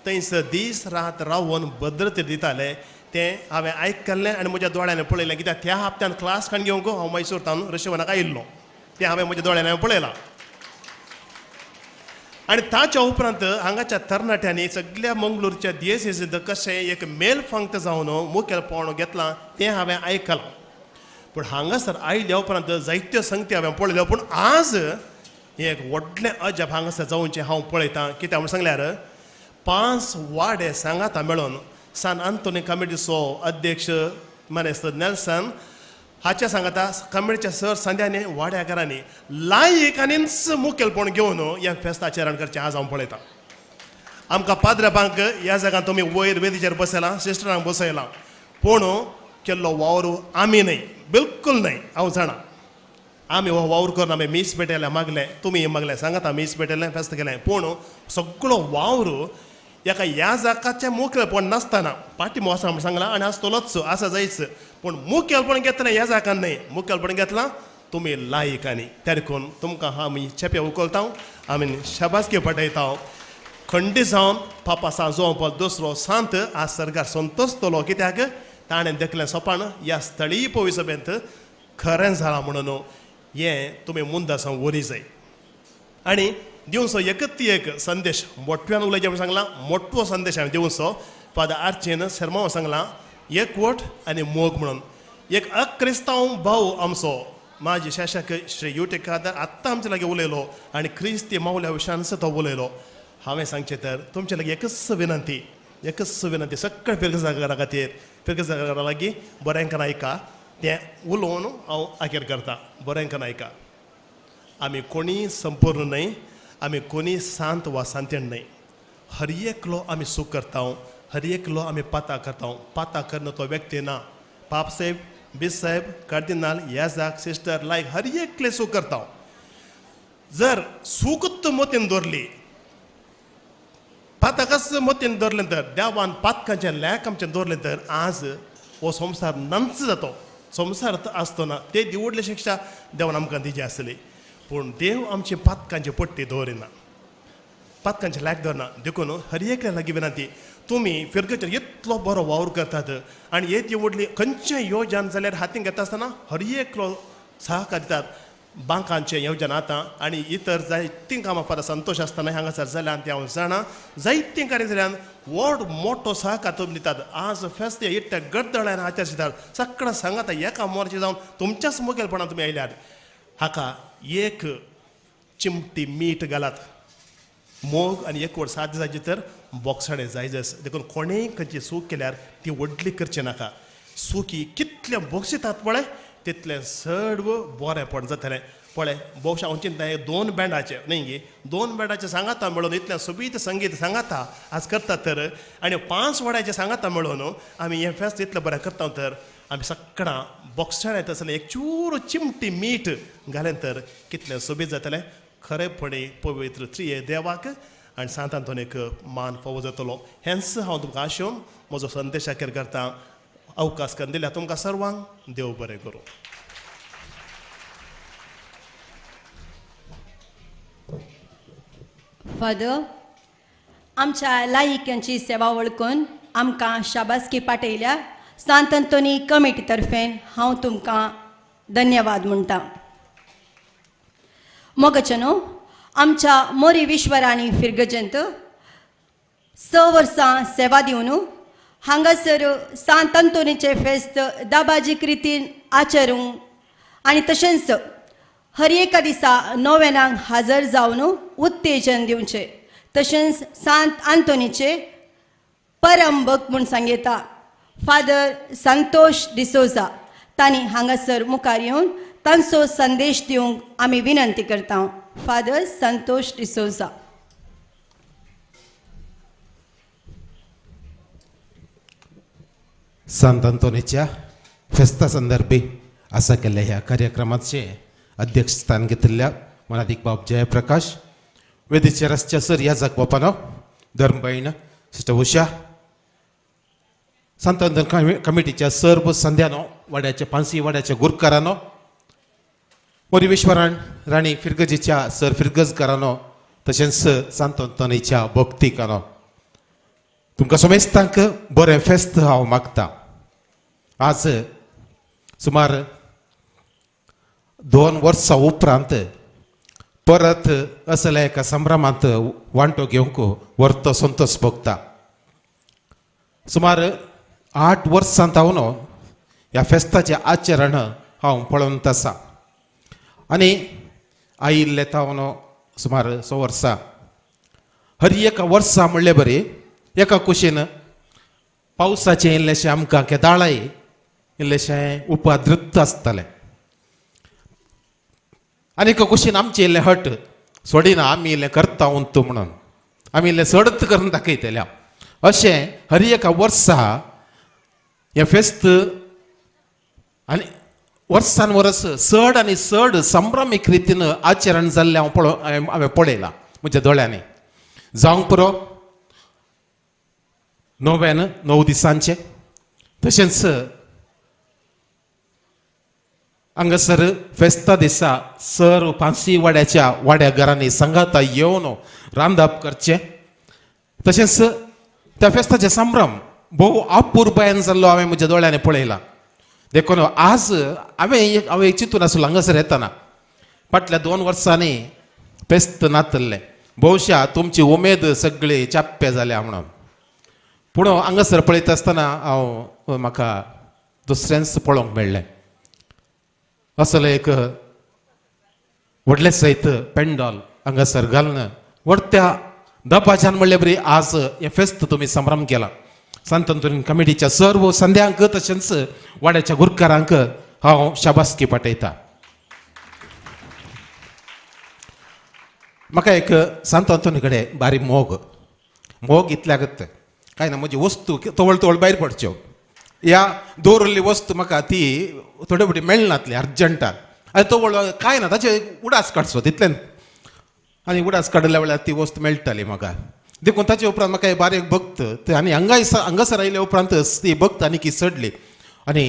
थंयसर दीस रात रावन भद्रते दिताले तें हांवें आयकल्लें आनी म्हज्या दोळ्यांनी पळयलें. कित्याक त्या हप्त्यान क्लास काण घेवंक हांव मैसूर तावन रशिवनाक आयिल्लो तें हांवें म्हज्या दोळ्यांनी पळयलां. आनी ताच्या उपरांत हांगाच्या तरणाट्यांनी सगळ्या मंगळूरच्या दियेसींत कशें एक मेल फांक्त जावन मुखेल पावणो घेतलां तें हांवें आयकलां. पूण हांगासर आयल्या उपरांत जायत्यो संगती हांवें पळयल्यो. पूण आज हें एक व्हडलें अजाप हांगासर जावचें हांव पळयतां. कित्याक म्हूण सांगल्यार 5 वाडे सांगाता मेळून सान आंतोनी कमिटीचो अध्यक्ष मानेस्त नेल्सन हाच्या सांगाता कमिटीच्या सर सांद्यांनी वाड्याकारांनी लायकांनीच मुखेलपण घेवन ह्या फेस्ता आचरण करचें आज हांव पळयतां. आमकां पाद्रबांक ह्या जाग्यान तुमी वयर वेदीचेर बसयलां सिस्टरांक बसयलां पूण केल्लो वावर आमी न्हय बिलकूल न्हय. हांव जाणा आमी हो वावर करून आमी मीस पेटयलें मागलें तुमी मागलें सांगाता मीस पेटयलें फेस्त केलें पूण सगळो वावर एका ह्या जाकाचें मुखेलपण नासतना पाठिंबो आसा म्हूण सांगलां आनी आसतलोच आसा जायच पूण मुखेलपण घेतलें ह्या जाकान न्हय मुखेलपण घेतलां तुमी लायकांनी. त्या देखून तुमकां आमी चेपे उखलता आमी शाबासकी पाठयता. खंडी जावन पापा सांत जों पावल दुसरो सांत आज सरकार संतोसतलो कित्याक ताणें देखलें सोपान ह्या स्थळीय पवी सभेंत खरें जालां म्हणून हें तुमी मुंदासां वरी जाय. आनी दिवचो एकच एक संदेश मोटव्यान उलयचें म्हूण सांगलां, मोटवो संदेश हांवें दिवचो. फादर आर्चीन शर्मा सांगलां एकवट आनी मोग म्हणून. एक अक्रिस्तांव भाव आमचो म्हाजी शासक श्री युटेकादर आत्तां आमचे लागीं उलयलो आनी क्रिस्ती मावल्या विशयान तो उलयलो. हांवें सांगचें तर तुमचे लागीं एकच विनंती, एकच विनंती सगळ्या फिरगजागरा खातीर, फिरगजागरा लागीं बरें आयका तें उलोवन हांव आखेर करता. बरें आयका, आमी कोणी संपूर्ण न्हय, आमी कोणी शांत वा सांतेण न्हय. हर एकलो आमी सूख करता, हर एकलो आमी पाता करता. पाता करना तो व्यक्ती ना, पाप साहेब, बीस साहेब, कार्दिनाल, याजाक, सिस्टर, लायक हर एकले सूख करता. जर सूकत मोतीन दवरली, पातकच मोतीन दवरलें तर देवान पातकांचें लेख आमचें दवरलें तर आज हो संवसार नाच जातो, संवसार आसतो ना. ते दिवडली शिक्षा देवान आमकां दिजी आसली, पूण देव आमची पातकांची पट्टी दवरिना, पातकांचे लेख दवरना. देखून हर एकल्या लागीं विनंती, तुमी फिरगचेर इतलो बरो वावर करतात आनी येदी व्हडली खंयचें योजन जाल्यार हातीन घेता आसतना हर एकलो सहकार दितात. बांकांचें येवजण आतां आनी इतर जायतीं कामां फाल्यां संतोश आसतना हांगासर जाल्यान तें हांव जाणा, जायतीं कार्य जाल्यान व्हड मोटो सहकार तुमी दितात. आज फेस्त इतल्या गडदळ्यान आचरितात, सगळें सांगाता एका मोर्चे जावन तुमच्याच मुखेलपणान तुमी आयल्यात. हाका एक चिमटी मीठ घालात, मोग आनी एकवट साध्य जायची तर बोक्साणें जायजस. देखून कोणेय खंयची चूक केल्यार ती व्हडली करची नाका. सुकी कितलें बोगसितात पळय तितलें चड बरेंपण जातलें. पळय भोवशा हांव चिंता दोन बँडाचें न्ही गे, दोन बँडाचें सांगाता मेळून इतलें सोबीत संगीत सांगाता आज करतात तर, आनी 5 वड्याचें सांगाता मेळून आमी हें फेस्त इतलें बरें करता तर आमी सगळां बोक्साणें तसलें एक चूर चिमटी मीठ घालें तर कितलें सोबीत जातलें. खरेपणी पवित्र त्रिये देवाक आनी सांत आंतोनीक मान फावो जातलो. हेंच हांव तुमकां आशोवन म्हजो संदेश अखेर करता. अवकाश करून दिल्या तुमकां सर्वांक देव बरें करूं. फादर, आमच्या लायिक्यांची सेवा वळखून आमकां शाबासकी पाठयल्या सांत आंतोनी कमिटी तर्फेन हांव तुमकां धन्यवाद म्हणटा. मोगचनो, आमच्या मोरी विश्वराणी फिरगजंत 6 वर्सां सेवा दिवन हांगासर सांत आंतोनीचें फेस्त दाबाजीक रितीन आचरूंक आनी तशेंच हर एका दिसा नोवेनांक हाजर जावन उत्तेजन दिवचें, तशेंच सांत आंतोनीचे परम भक्त म्हूण सांगता फादर संतोष डिसोजा तांणी हांगासर मुखार येवन तांचो संदेश दिवंक आमी विनंती करता. फादर संतोष डिसोजा. सांत आंतोनीच्या फेस्ता संदर्भी आसा केल्ल्या ह्या कार्यक्रमाचे अध्यक्षस्थान घेतिल्ल्या मनादीक बाब जयप्रकाश, वेदीचेर आसच्या सर याजक बापानो, धर्मभयण सिस्टर उषा, सांत आंतोन कमिटीच्या सर्व संध्यानो, वाड्याच्या पांसी वाड्याच्या गुरकारानो, परिवेश्वरान राणी फिरगजीच्या सर फिरगजकारानो, तशेंच सांत आंतोनीच्या भक्तिकानो, तुमकां समेस्तांक बरें फेस्त हांव मागता. आज सुमार 2 वर्सां उपरांत परत असल्या एका संभ्रमांत वांटो घेवंक व्हरतो संतोष भोगता. सुमार 8 वर्सां हांव ह्या फेस्ताचें आचरण हांव पळोवन आसा आनी आयिल्ले तावन सुमार 6 वर्सां हर एका वर्सा म्हणले बरी एका कुशीन पावसाचें इल्लेशें आमकां केदाळाय इल्लेशें उपद्रुत आसतालें आनी एका कुशीन आमचें इल्लें हट सोडिना, आमी इल्लें करता उंतू म्हणून आमी इल्लें चडत करून दाखयतल्या. अशें हर एका वर्सा हें फेस्त आनी वर्सान वर्स चड आनी चड संभ्रमीक रितीन आचरण जाल्लें हांव हांवें पळयलां म्हज्या दोळ्यांनी. जावंक पुरो 9 दिसांचें, तशेंच हांगासर फेस्ता दिसा सर पांसी वाड्याच्या वाड्या घरांनी सांगाता येवन रांदप करचें, तशेंच त्या फेस्ताचें संभ्रम भोव अपुरबायेन जाल्लो हांवें म्हज्या दोळ्यांनी पळयला. देखून आज हांवें चिंतून आसलो हांगासर येतना फाटल्या 2 वर्सांनी फेस्त नातल्लें, भोवशा तुमची उमेद सगळी चाप्पे जाल्या म्हणून. पूण हांगासर पळयता आसतना हांव म्हाका दुसऱ्यांच पळोवंक मेळ्ळें. असलो एक व्हडलें सयत पेंडॉल हांगासर घालून व्हडत्या दबाज्यान म्हणले बरी आज हें फेस्त तुमी संभ्रम केला. सांत आंतोनी कमिटीच्या सर्व संध्यांक तशेंच वाड्याच्या गुरकारांक हांव शाबासकी पाठयता. म्हाका एक सांत आंतोनी कडेन बारीक मोग मोग इतल्याकच काय ना, म्हजी वस्तू तवळ तवळ भायर पडच्यो, ह्या दवरिल्ली वस्तू म्हाका ती थोडे फावटी मेळनातली अर्जंटाक, आनी तवळ काय ना ताचे उडास काडचो तितल्यान, आनी उडास काडल्या वेळार ती वस्तू मेळटाली म्हाका. देखून ताचे उपरांत म्हाका हे बारीक भक्त आनी हांगासर आयल्या उपरांत ती भक्त आनी की चडली आनी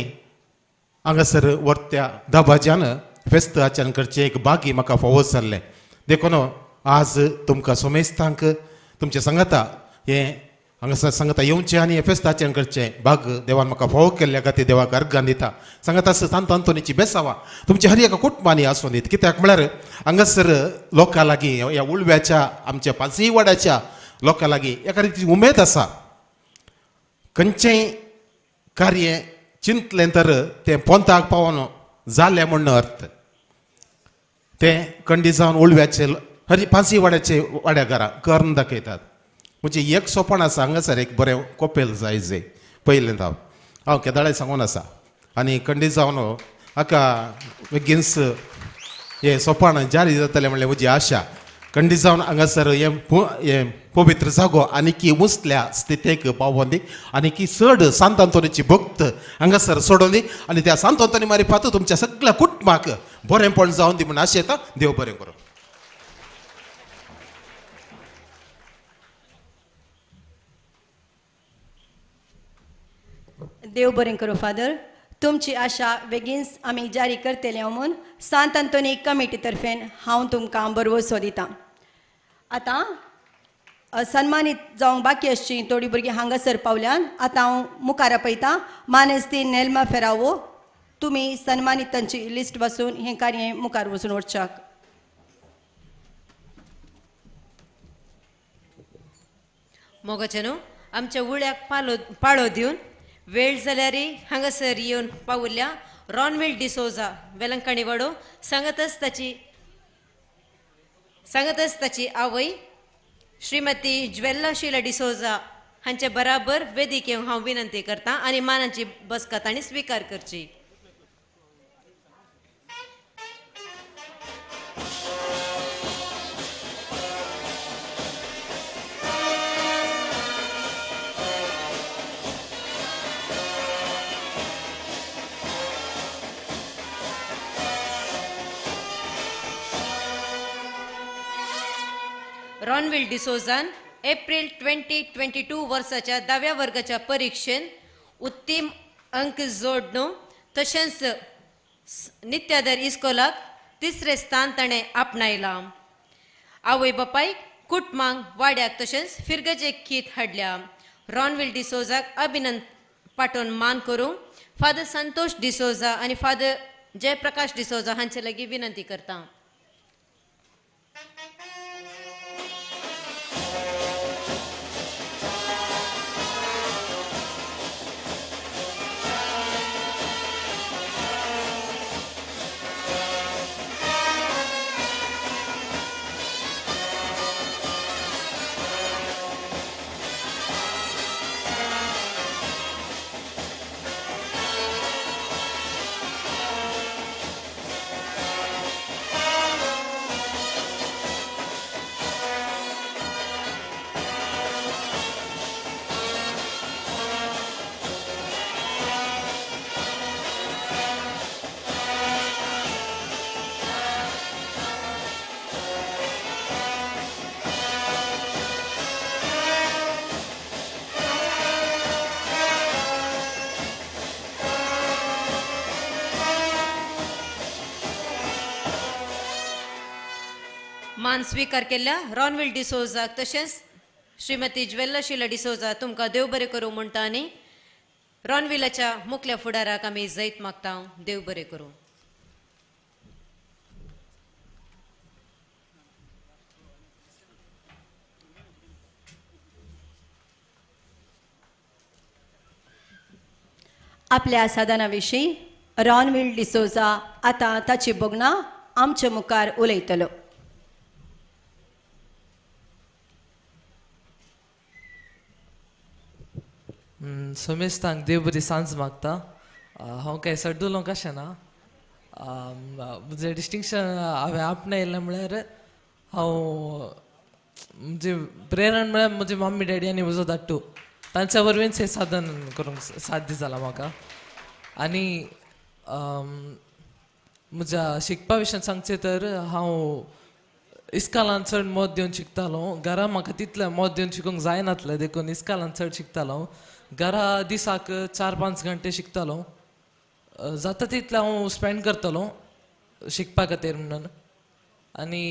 हांगासर वर्त्या दबाज्यान फेस्त आचरण करचें एक बागी म्हाका फावो जाल्लें. देखून आज तुमकां सोमेस्तांक तुमचे सांगाता हें हांगासर सांगाता येवचें आनी हें फेस्त आचरण करचें भाग देवान म्हाका फावो केल्ल्या खातीर देवाक अर्गान दिता. सांगाता सांत आंतोनीची बेसावा तुमच्या हर एका कुटुंबांनी आसून दीत, कित्याक म्हळ्यार हांगासर लोकां लागीं ह्या उळव्याच्या आमच्या पांचय वाड्याच्या लोकां लागीं एका रितीची उमेद आसा. खंयचेंय कार्य चिंतलें तर तें पोंताक पावोन जालें म्हूण अर्थ तें कंडी जावन उळव्याचे हरी पांचय वाड्याचे वाड्या घरां करून दाखयतात. म्हणजे एक सोपण आसा हांगासर एक बरें कोपेल जाय जे पयलें हांव हांव केदाळे सांगून आसा आनी कंडी जावन हाका बेगीनच हें सोपाण जारी जातलें म्हणल्यार म्हजी आशा. कंडी जावन हांगासर हें पवित्र जागो आनी की उंचल्या स्थितेक पावोन दी आनी की चड सांत आंतोनीची भक्त हांगासर सोडोन दी आनी त्या सांत आंतोनी मारिफात तुमच्या सगळ्या कुटुंबाक बरेंपण जावन दी म्हूण आशा येता. देव बरें करूं. देव बरें करूं फादर. तुमची आशा बेगीनच आमी जारी करतले म्हूण सांत आंतोनी कमिटी तर्फेन हांव तुमकां बरवसो दितां. आतां सन्मानीत जावंक बाकी आसची थोडीं भुरगीं हांगासर पावल्यान आतां हांव मुखार आपयतां मानेस्ती नेल्मा फेरावो. तुमी सन्मानितांची लिस्ट वाचून हें कार्य मुखार वचून वचच्याक. मोगाचे न्हू आमच्या उळ्याक पाळो दिवन वेळ जाल्यार हांगासर येवन पावुल्ल्या रॉनविल डिसोजा वेलंकणी वाडो सांगतच ताची आवय श्रीमती ज्वेल्ला शिला डिसोजा हांचे बराबर वेदीक येवंक हांव विनंती करता आनी मानाची बसका तांणी स्विकार करची. रॉनविल डिसोजान एप्रिल 2022 वर्साच्या 10व्या वर्गाच्या परिक्षेन उत्तीम अंक जोडणू तशेंच नित्यादर इस्कोलाक 3रें स्थान ताणें आपणायलां. आवय बापायक कुटुंबांक वाड्याक तशेंच फिरगजेक कीत हाडल्या. रॉनविल डिसोजाक अभिनंदन पाठोवन मान करूंक फादर संतोष डिसोजा आनी फादर जयप्रकाश डिसोजा हांचे लागीं विनंती करता. मान स्वीकार केल्ल्या रॉनविल डिसोजाक तशेंच श्रीमती ज्वेल्ला शिला डिसोजा तुमकां देव बरें करूं म्हणटा आनी रॉनविलाच्या मुखल्या फुडाराक आमी जैत मागता. देव बरें करूं. आपल्या साधना विशीं रॉनविल डिसोजा आतां ताची भोगणां आमचे मुखार उलयतलो. समेस्तांक देव बरी सांज मागता. हांव काय सड्डुलो कशें ना, म्हजें डिस्टिंक्शन हांवें आपणायलें म्हळ्यार हांव म्हजी प्रेरणा म्हळ्यार म्हजी मम्मी डॅडी आनी म्हजो धाडटू तांच्या वरवींच हें साधन करूंक साध्य जालां म्हाका. आनी म्हज्या शिकपा विशयान सांगचें तर हांव इस्कालान चड मत दिवन शिकतालो. घरा म्हाका तितलें मत दिवन शिकूंक जायनातलें देखून इस्कालान चड शिकतालो. घरा दिसाक 4-5 घंटे शिकतालो. जाता तितलें हांव स्पेंड करतालो शिकपा खातीर म्हणून. आनी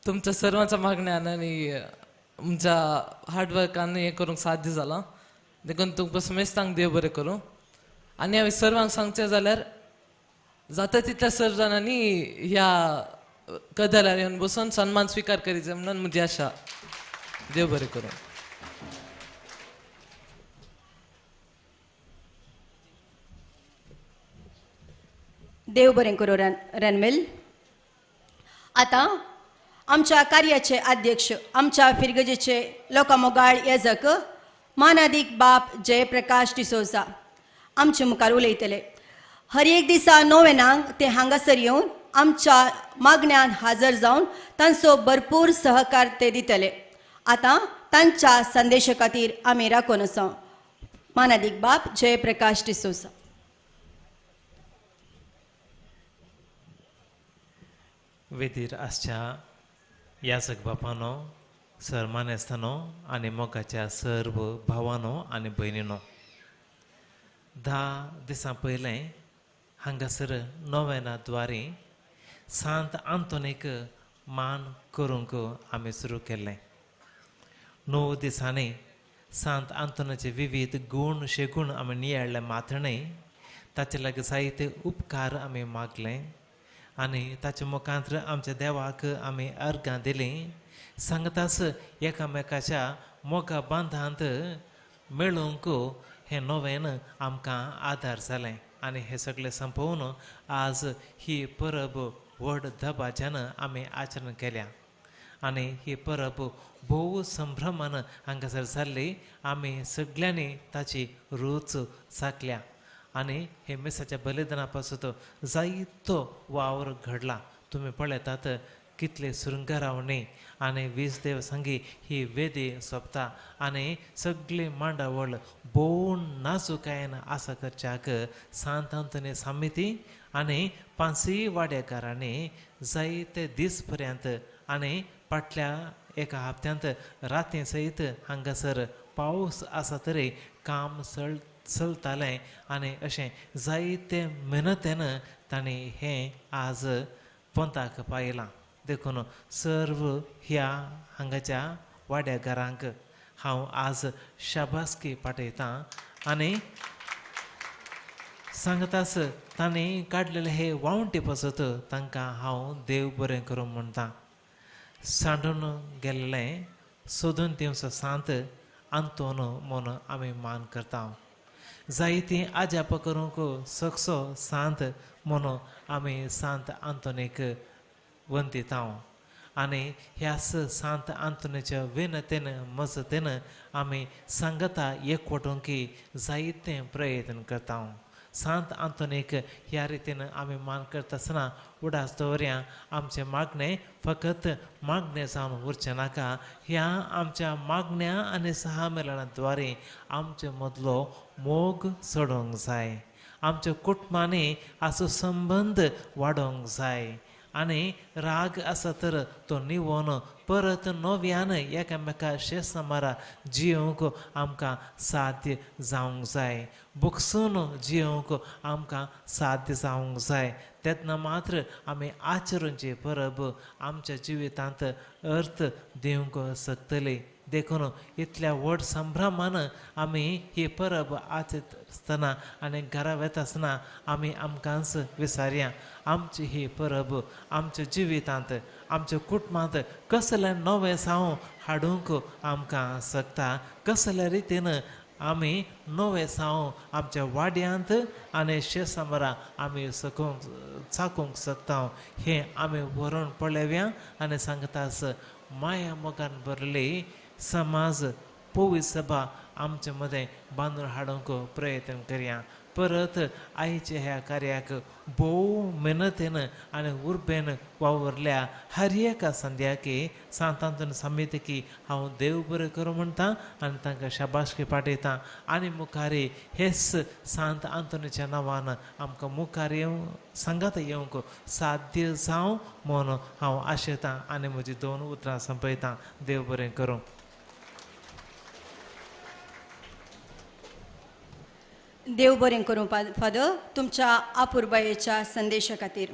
तुमच्या सर्वांच्या मागण्यान आनी म्हज्या हार्डवर्कान हें करूंक साध्य जालां देखून तुमकां समेस्तांक देव बरें करूं. आनी हांवें सर्वांक सांगचें जाल्यार जाता तितल्या सर्व जाणांनी ह्या कदेलार येवन बसून सन्मान स्विकार करीत जाय म्हणून म्हजी आशा. देव बरें करूं. देव बरें करूं रनवेल. आतां आमच्या कार्याचे अध्यक्ष आमच्या फिरगजेचे लोकामोगाळ येजक मानादीक बाप जयप्रकाश डिसोजा आमचे मुखार उलयतले. हर एक दिसा नोवेनांक ते हांगासर येवन आमच्या मागण्यान हाजर जावन तांचो भरपूर सहकार ते दितले. आतां तांच्या संदेशा खातीर आमी राखून आसा. मानादीक बाप जयप्रकाश डिसोजा. वेदीर आसच्या याचक बापानो, सर मानेस्तानो आनी मोगाच्या सर्व भावानो आनी भयणीनो, 10 दिसां पयलें हांगासर नोवेना द्वारे सांत आंतोनीक मान करूंक आमी सुरू केल्लें. 9 दिसांनी सांत आंतोनाचे विविध गूण शेगूण आमी नियाळ्ळे मात्र न्हय, ताचे लागीं जायते उपकार आमी मागले आनी ताच्या मुखांत आमच्या देवाक आमी अर्गां दिलीं. सांगताच एकामेकाच्या मोगा बांदांत मेळूंक हें नोवेन आमकां आदार जालें. आनी हें सगळें संपोवन आज ही परब व्हड दबाज्यान आमी आचरण केल्या आनी ही परब भोव संभ्रमान हांगासर जाल्ली. आमी सगळ्यांनी ताची रूच चाखल्या आनी हे मिसाच्या बलिदाना पासून जायतो वावर घडला. तुमी पळयतात कितले सुरंगारावणी आनी 20 देव सांगी ही वेदी सोंपता आनी सगळी मांडावळ भोव नाजुकायेन आसा करच्याक सांत आंतोनी समिती आनी 5 वाड्याकारांनी जायते दीस पर्यंत आनी फाटल्या एका हप्त्यांत राती सयत हांगासर पावस आसा तरी काम चलतालें आनी अशें जायते मेहनतेन तांणी हें आज पंथाक पायलां. देखून सर्व ह्या हांगाच्या वाड्याघरांक हांव आज शाबासकी पाठयतां आनी सांगताच तांणी काडलेले हे वावंटी पासत तांकां हांव देव बरें करूं म्हणटा. सांडून गेल्लें सोदून दिवचो सांत आंतोन म्हूण आमी मान करता. जायतीं आजापां करूंक सकसो सांत म्हणून आमी सांत आंतोनीक वंदिता आनी ह्याच सांत आंतोनीच्या विनतेन मजतेन आमी सांगता एकवटूंक जायते प्रयत्न करता. सांत आंतोनीक ह्या रितीन आमी मान करता आसतना उडास दवरया आमचें मागणें फकत मागणें जावन उरचें नाका. ह्या आमच्या मागण्या आनी सहमेलनाद्वारे आमचे मदलो मोग चडोवंक जाय, आमच्या कुटुंबांनी हाचो संबंद वाडोवंक जाय आनी राग आसा तर तो निवोन परत नव्यान एकामेका शेसमारा जियोंक आमकां साध्य जावंक जाय, बुकसून जियोंक आमकां साध्य जावंक जाय. तेन्ना मात्र आमी आचरणची परब आमच्या जिवितांत अर्थ दिवंक शकतली. देखून इतल्या व्हड संभ्रमान आमी ही परब आचरता आसतना आनी घरा वता आसतना आमी आमकांच विसारया. आमची ही परब आमच्या जिवितांत आमच्या कुटुंबांत कसलें नवें साव हाडूंक आमकां शकता, कसल्या रितीन आमी नवें साव आमच्या वाड्यांत आनी शेसामरा आमी सकूंक चाकूंक शकता हें आमी व्हरून पळोवया. आनी सांगतास माया मोगान भरली समाज पवित्र सभा आमचे मदें बांदून हाडूंक प्रयत्न करया. परत आयच्या ह्या कार्याक भोव मेहनतीन आनी उर्बेन वावरल्या हर एका संध्याकी सांत आंतोनी समितीकी हांव देव बरें करूं म्हणटा आनी तांकां शाबासकी पाठयता. आनी मुखार हेच सांत आंतोनीच्या नांवान आमकां मुखार येवंक सांगात येवंक साध्य जावं म्हूण हांव आशेतां आनी म्हजी दोन उतरां संपयतां. देव बरें करूं. देव बरें करूं फादर तुमच्या आपुरबायेच्या संदेशा खातीर.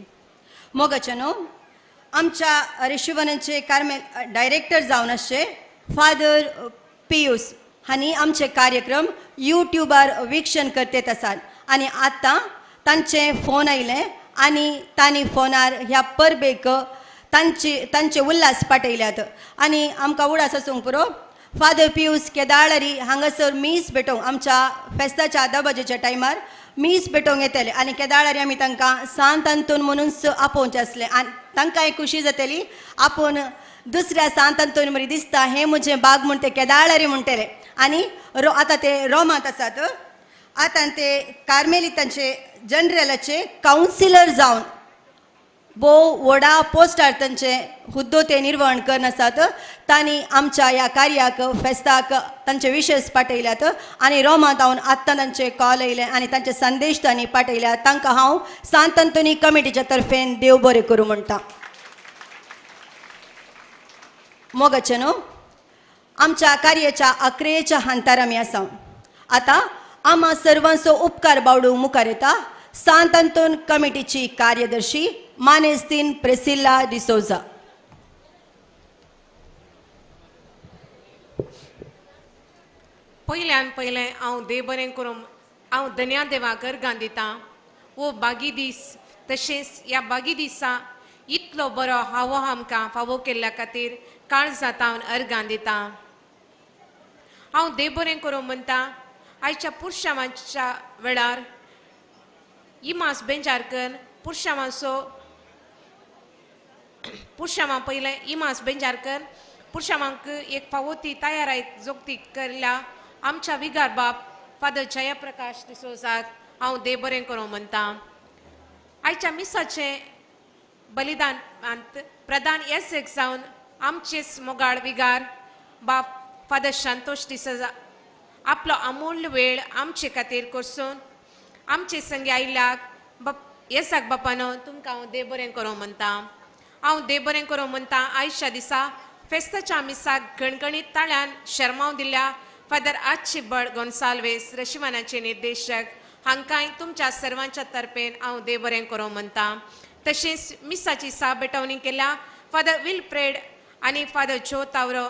मोगाचे न्हू आमच्या रेशिवनाचे कार्मेल डायरेक्टर जावन आसचे फादर पियूस हांणी आमचे कार्यक्रम यूट्यूबार वीक्षण करतेत आसात आनी आतां तांचे फोन आयले आनी तांणी फोनार ह्या परबेक तांचे उल्हास पाठयल्यात आनी आमकां उडास आसूंक पुरो. फादर पियूस केदाळरी हांगासर मीस भेटोवंक आमच्या फेस्ताच्या आदा बाजेच्या टायमार मीस भेटोवंक येतले आनी केदाळरी आमी तांकां सांत आंतोन म्हणून आपोवचें आसलें आनी तांकां एक खुशी जातली आपूण दुसऱ्या सांत आंतोन मरी दिसता हें म्हजें बाग म्हूण ते केदाळरी म्हणटले. आनी आतां ते रोमांत आसात, आतां ते कार्मेलितांचे जनरलाचे कावन्सिलर जावन भोव व्हडा पोस्टार तांचे हुद्दो ते निर्वहण करून आसात. तांणी आमच्या ह्या कार्याक फेस्ताक तांचे विशेश पाठयल्यात आनी रोमांत हांव आत्तां तांचे कॉल येयले आनी तांचे संदेश तांणी पाठयल्यात. तांकां हांव सांत आंतोनी कमिटीच्या तर्फेन देव बरें करूं म्हणटा. मोगाचें न्हू आमच्या कार्याच्या अक्रेच्या हांतार आमी आसा. आतां आमा सर्वांचो उपकार बावडूंक मुखार येता सांत आंतोन कमिटीची कार्यदर्शी मानेस्तीन प्रेसिल्ला डिसोजा. पयल्यान पयलें हांव देव बरें करूं हांव धन्या देवाक अर्गां दितां. वो बागी दीस तशेंच ह्या बागी दिसा इतलो बरो हावो आमकां फावो केल्ल्या खातीर काळजांत हांव अर्गां दितां. हांव देव बरें करूं म्हणटा आयच्या पुरशावांच्या वेळार इमास बेंजारकर पुरशावांचो पुरशावां पयलें इमास बेंजारकर पुरशावांक एक फावो ती तयाराय जोगती केल्ल्या आमच्या विगार बाप फादर जयप्रकाश डिसोजाक हांव देव बरें करूं म्हणटा. आयच्या मिसाचें बलिदान प्रधान एस एक जावन आमचेच मोगाळ विगार बाप फादर शांतोष डिसोजा आपलो अमूल्य वेळ आमचे खातीर करसून आमचे संगे आयिल्ल्याक बाप येसाक बापानो तुमकां हांव देव बरें करूं म्हणटा. हांव देव बरें करूं म्हणटा आयच्या दिसा फेस्ताच्या मिसाक गणगणीत ताळ्यान शर्माव दिल्या फादर आजची बळ गोन्साल्वेस रशिवानाचे निर्देशक हांकांय तुमच्या सर्वांच्या तर्फेन हांव देव बरें करूं म्हणटा. तशेंच मिसाची सा भेटवणी केल्या फादर विलफ्रेड आनी फादर जो तावरो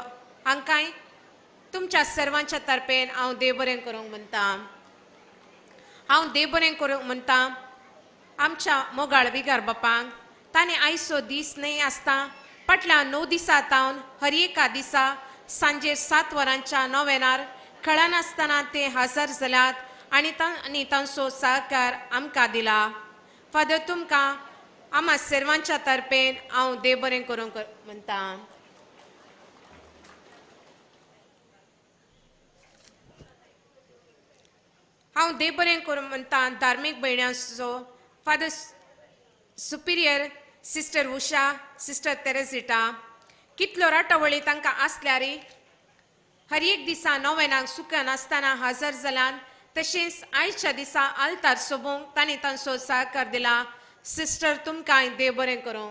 हांकांय तुमच्या सर्वांच्या तर्फेन हांव देव बरें करूंक म्हणटा. हांव देव बरें करूंक म्हणटा आमच्या मोगाळ विगार बापांक ताणें आयचो दीस न्हय आसता फाटल्या 9 दिसां तावन हर एका दिसा सांजे 7 वरांच्या नोवेनार कळनासतना ते हजर जाल्यात आनी तांचो सहकार आमकां दिला. फादर तुमकां आमा सर्वांच्या तर्फेन हांव देव बरें करूंक म्हणटा. हांव देव बरें करूं म्हणटा धार्मीक भयण्यांचो father superior sister Usha sister Teresita कितलो राटावळी तांकां आसल्यार हर एक दिसा नोवेनाक सुकनासतना हजर जाल्यान तशेंच आयच्या दिसा आल्तार सोबोवंक तांणी तांचो सहकार दिला. सिस्टर तुमकां देव बरें करूं.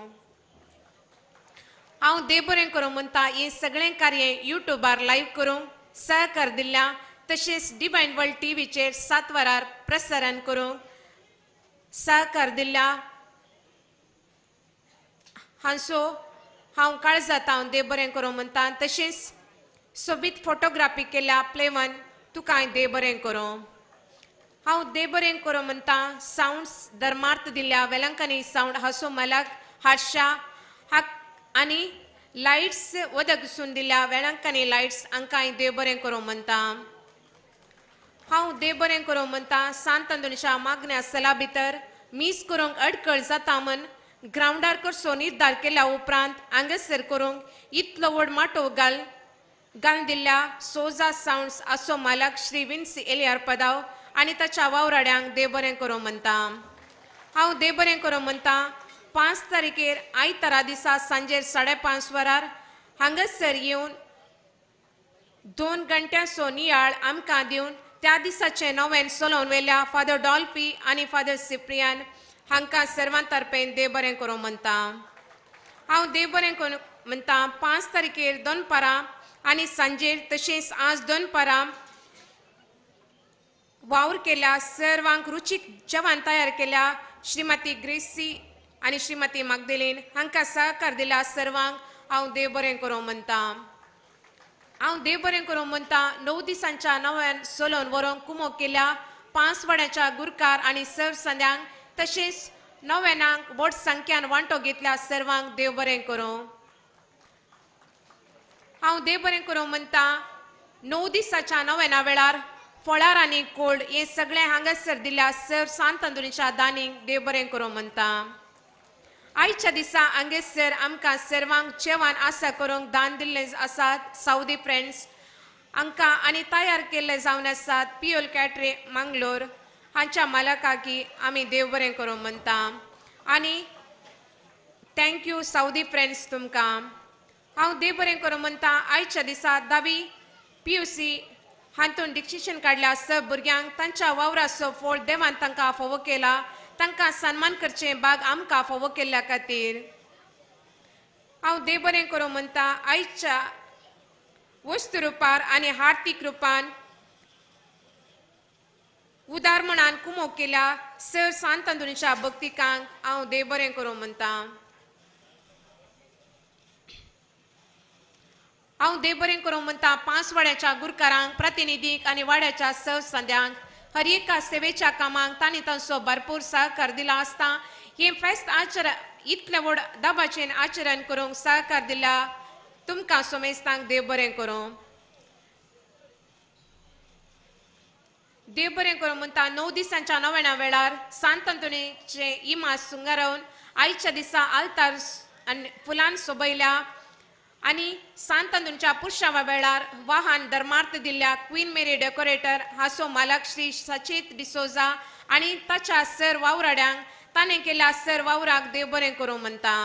हांव देव बरें करूं म्हणटा हें सगळें कार्य युट्यूबार लायव्ह करूंक सहकार दिल्ल्या तशेंच डिवायन वर्ल्ड टीव्हीचेर 7 वरार प्रसारण करूंक सहकार दिल्ल्या हांचो हांव काळजांत हांव देव बरें करूं म्हणटा. तशेंच सोबीत फोटोग्राफी केल्या प्लेवन तुका देव बरें करूं. हांव देव बरें करूं म्हणटा सावंड्स धर्मार्थ दिल्ल्या वेलंकनी सावंड हासो मलक हार्शा हाक आनी लायट्स वदक घुसून दिल्या वेळांकनी लायट्स हांकांय देव बरें करूं म्हणटा. हांव देव बरें करूं म्हणटा सांत अंतोनीच्या मागण्या सला भितर मीस करूंक अडकळ जाता म्हण ग्रावंडार करचो निर्धार केल्या उपरांत हांगासर करूंक इतलो व्हड माटोव घालून दिल्ल्या सोजा सावंड्स आसो मालक श्री विन्सी एलियार पदाव आनी ताच्या वावराड्यांक देव बरें करूं म्हणटा. हांव देव बरें करूं म्हणटा 5 तारखेर आयतारा दिसा सांजेर 5:30 वरार हांगासर येवन 2 घंट्यांचो नियाळ आमकां दिवन त्या दिसाचें नवें चलोवन वेल्या फादर डॉल्फी आनी फादर सिप्रियान हांकां सर्वां तर्फेन देव बरें करूं म्हणटा. हांव देव बरें करूं म्हणटा 5 तारखेर दनपारां आनी सांजेर तशेंच आज दनपारां वावर केल्या सर्वांक रुचीक जेवण तयार केल्या श्रीमती ग्रेसी आनी श्रीमती मागदेलीन हांकां सहकार दिल्या सर्वांक हांव देव बरें करूं म्हणटा. हांव देव बरें करूं म्हणटा 9 दिसांच्या नव्यान चलोवन व्हरूंक कुमोक केल्या 5 वाड्याच्या गुरकार आनी सर्व संद्यांक तशेंच नव्यानांक व्हड संख्यान वांटो घेतल्या सर्वांक देव बरें करूं. हांव देव बरें करूं म्हणटा 9 दिसाच्या नव्याना वेळार फळार आनी कोल्ड हें सगळें हांगासर दिल्या सर्व सांत अंतोनीच्या दानीक देव बरें करूं म्हणटा. आयच्या दिसा हांगेसर आमकां सर्वांक जेवण आसा करूंक दान दिल्लें आसात सावदी फ्रेंड्स हांकां आनी तयार केल्ले जावन आसात पियोल कॅटरे मांगलोर हांच्या मालकाकी आमी देव बरें करूं म्हणटा. आनी thank you Saudi friends तुमकां. हांव देव बरें करूं म्हणटा आयच्या दिसा 10वी PUC हातून डिक्शिशन काडल्या सब भुरग्यांक तांच्या वावराचो फळ देवान तांकां फावो केला तांकां सन्मान करचें बाग आमकां फावो केल्ल्या खातीर. हांव देव बरें करूं म्हणटा आयच्या वस्तू रुपार आनी आर्थीक रुपान उदार म्हणान कुमोक केल्या सर सांत अंतोनीच्या भक्तिकांक हांव देव बरें करूं म्हणटा. हांव देव बरें करूं म्हणटा 5 वाड्याच्या गुरकारांक प्रतिनिधींक आनी वाड्याच्या सर्व संद्यांक हर एका सेवेच्या कामांक तांणी तांचो भरपूर सहकार दिला आसता हें फेस्त आचरण इतलें व्हड दबाचेन आचरण करूंक सहकार दिल्या तुमकां सोमेस्तांक देव बरें करूं. देव बरें करूं म्हणटा 9 दिसांच्या नव्याण्या वेळार सांत अंतोनीचें इमाज सुंगारोवन आयच्या दिसा आल्तार आनी फुलान सोबयल्या आनी सांत अंतोनीच्या पुरशावा वेळार वाहन धर्मार्थ दिल्ल्या क्वीन मेरी डेकोरेटर हासो मालक श्री सचेत डिसोजा आनी ताच्या सर वावराड्यांक ताणें केल्या सर वावराक देव बरें करूं म्हणटा.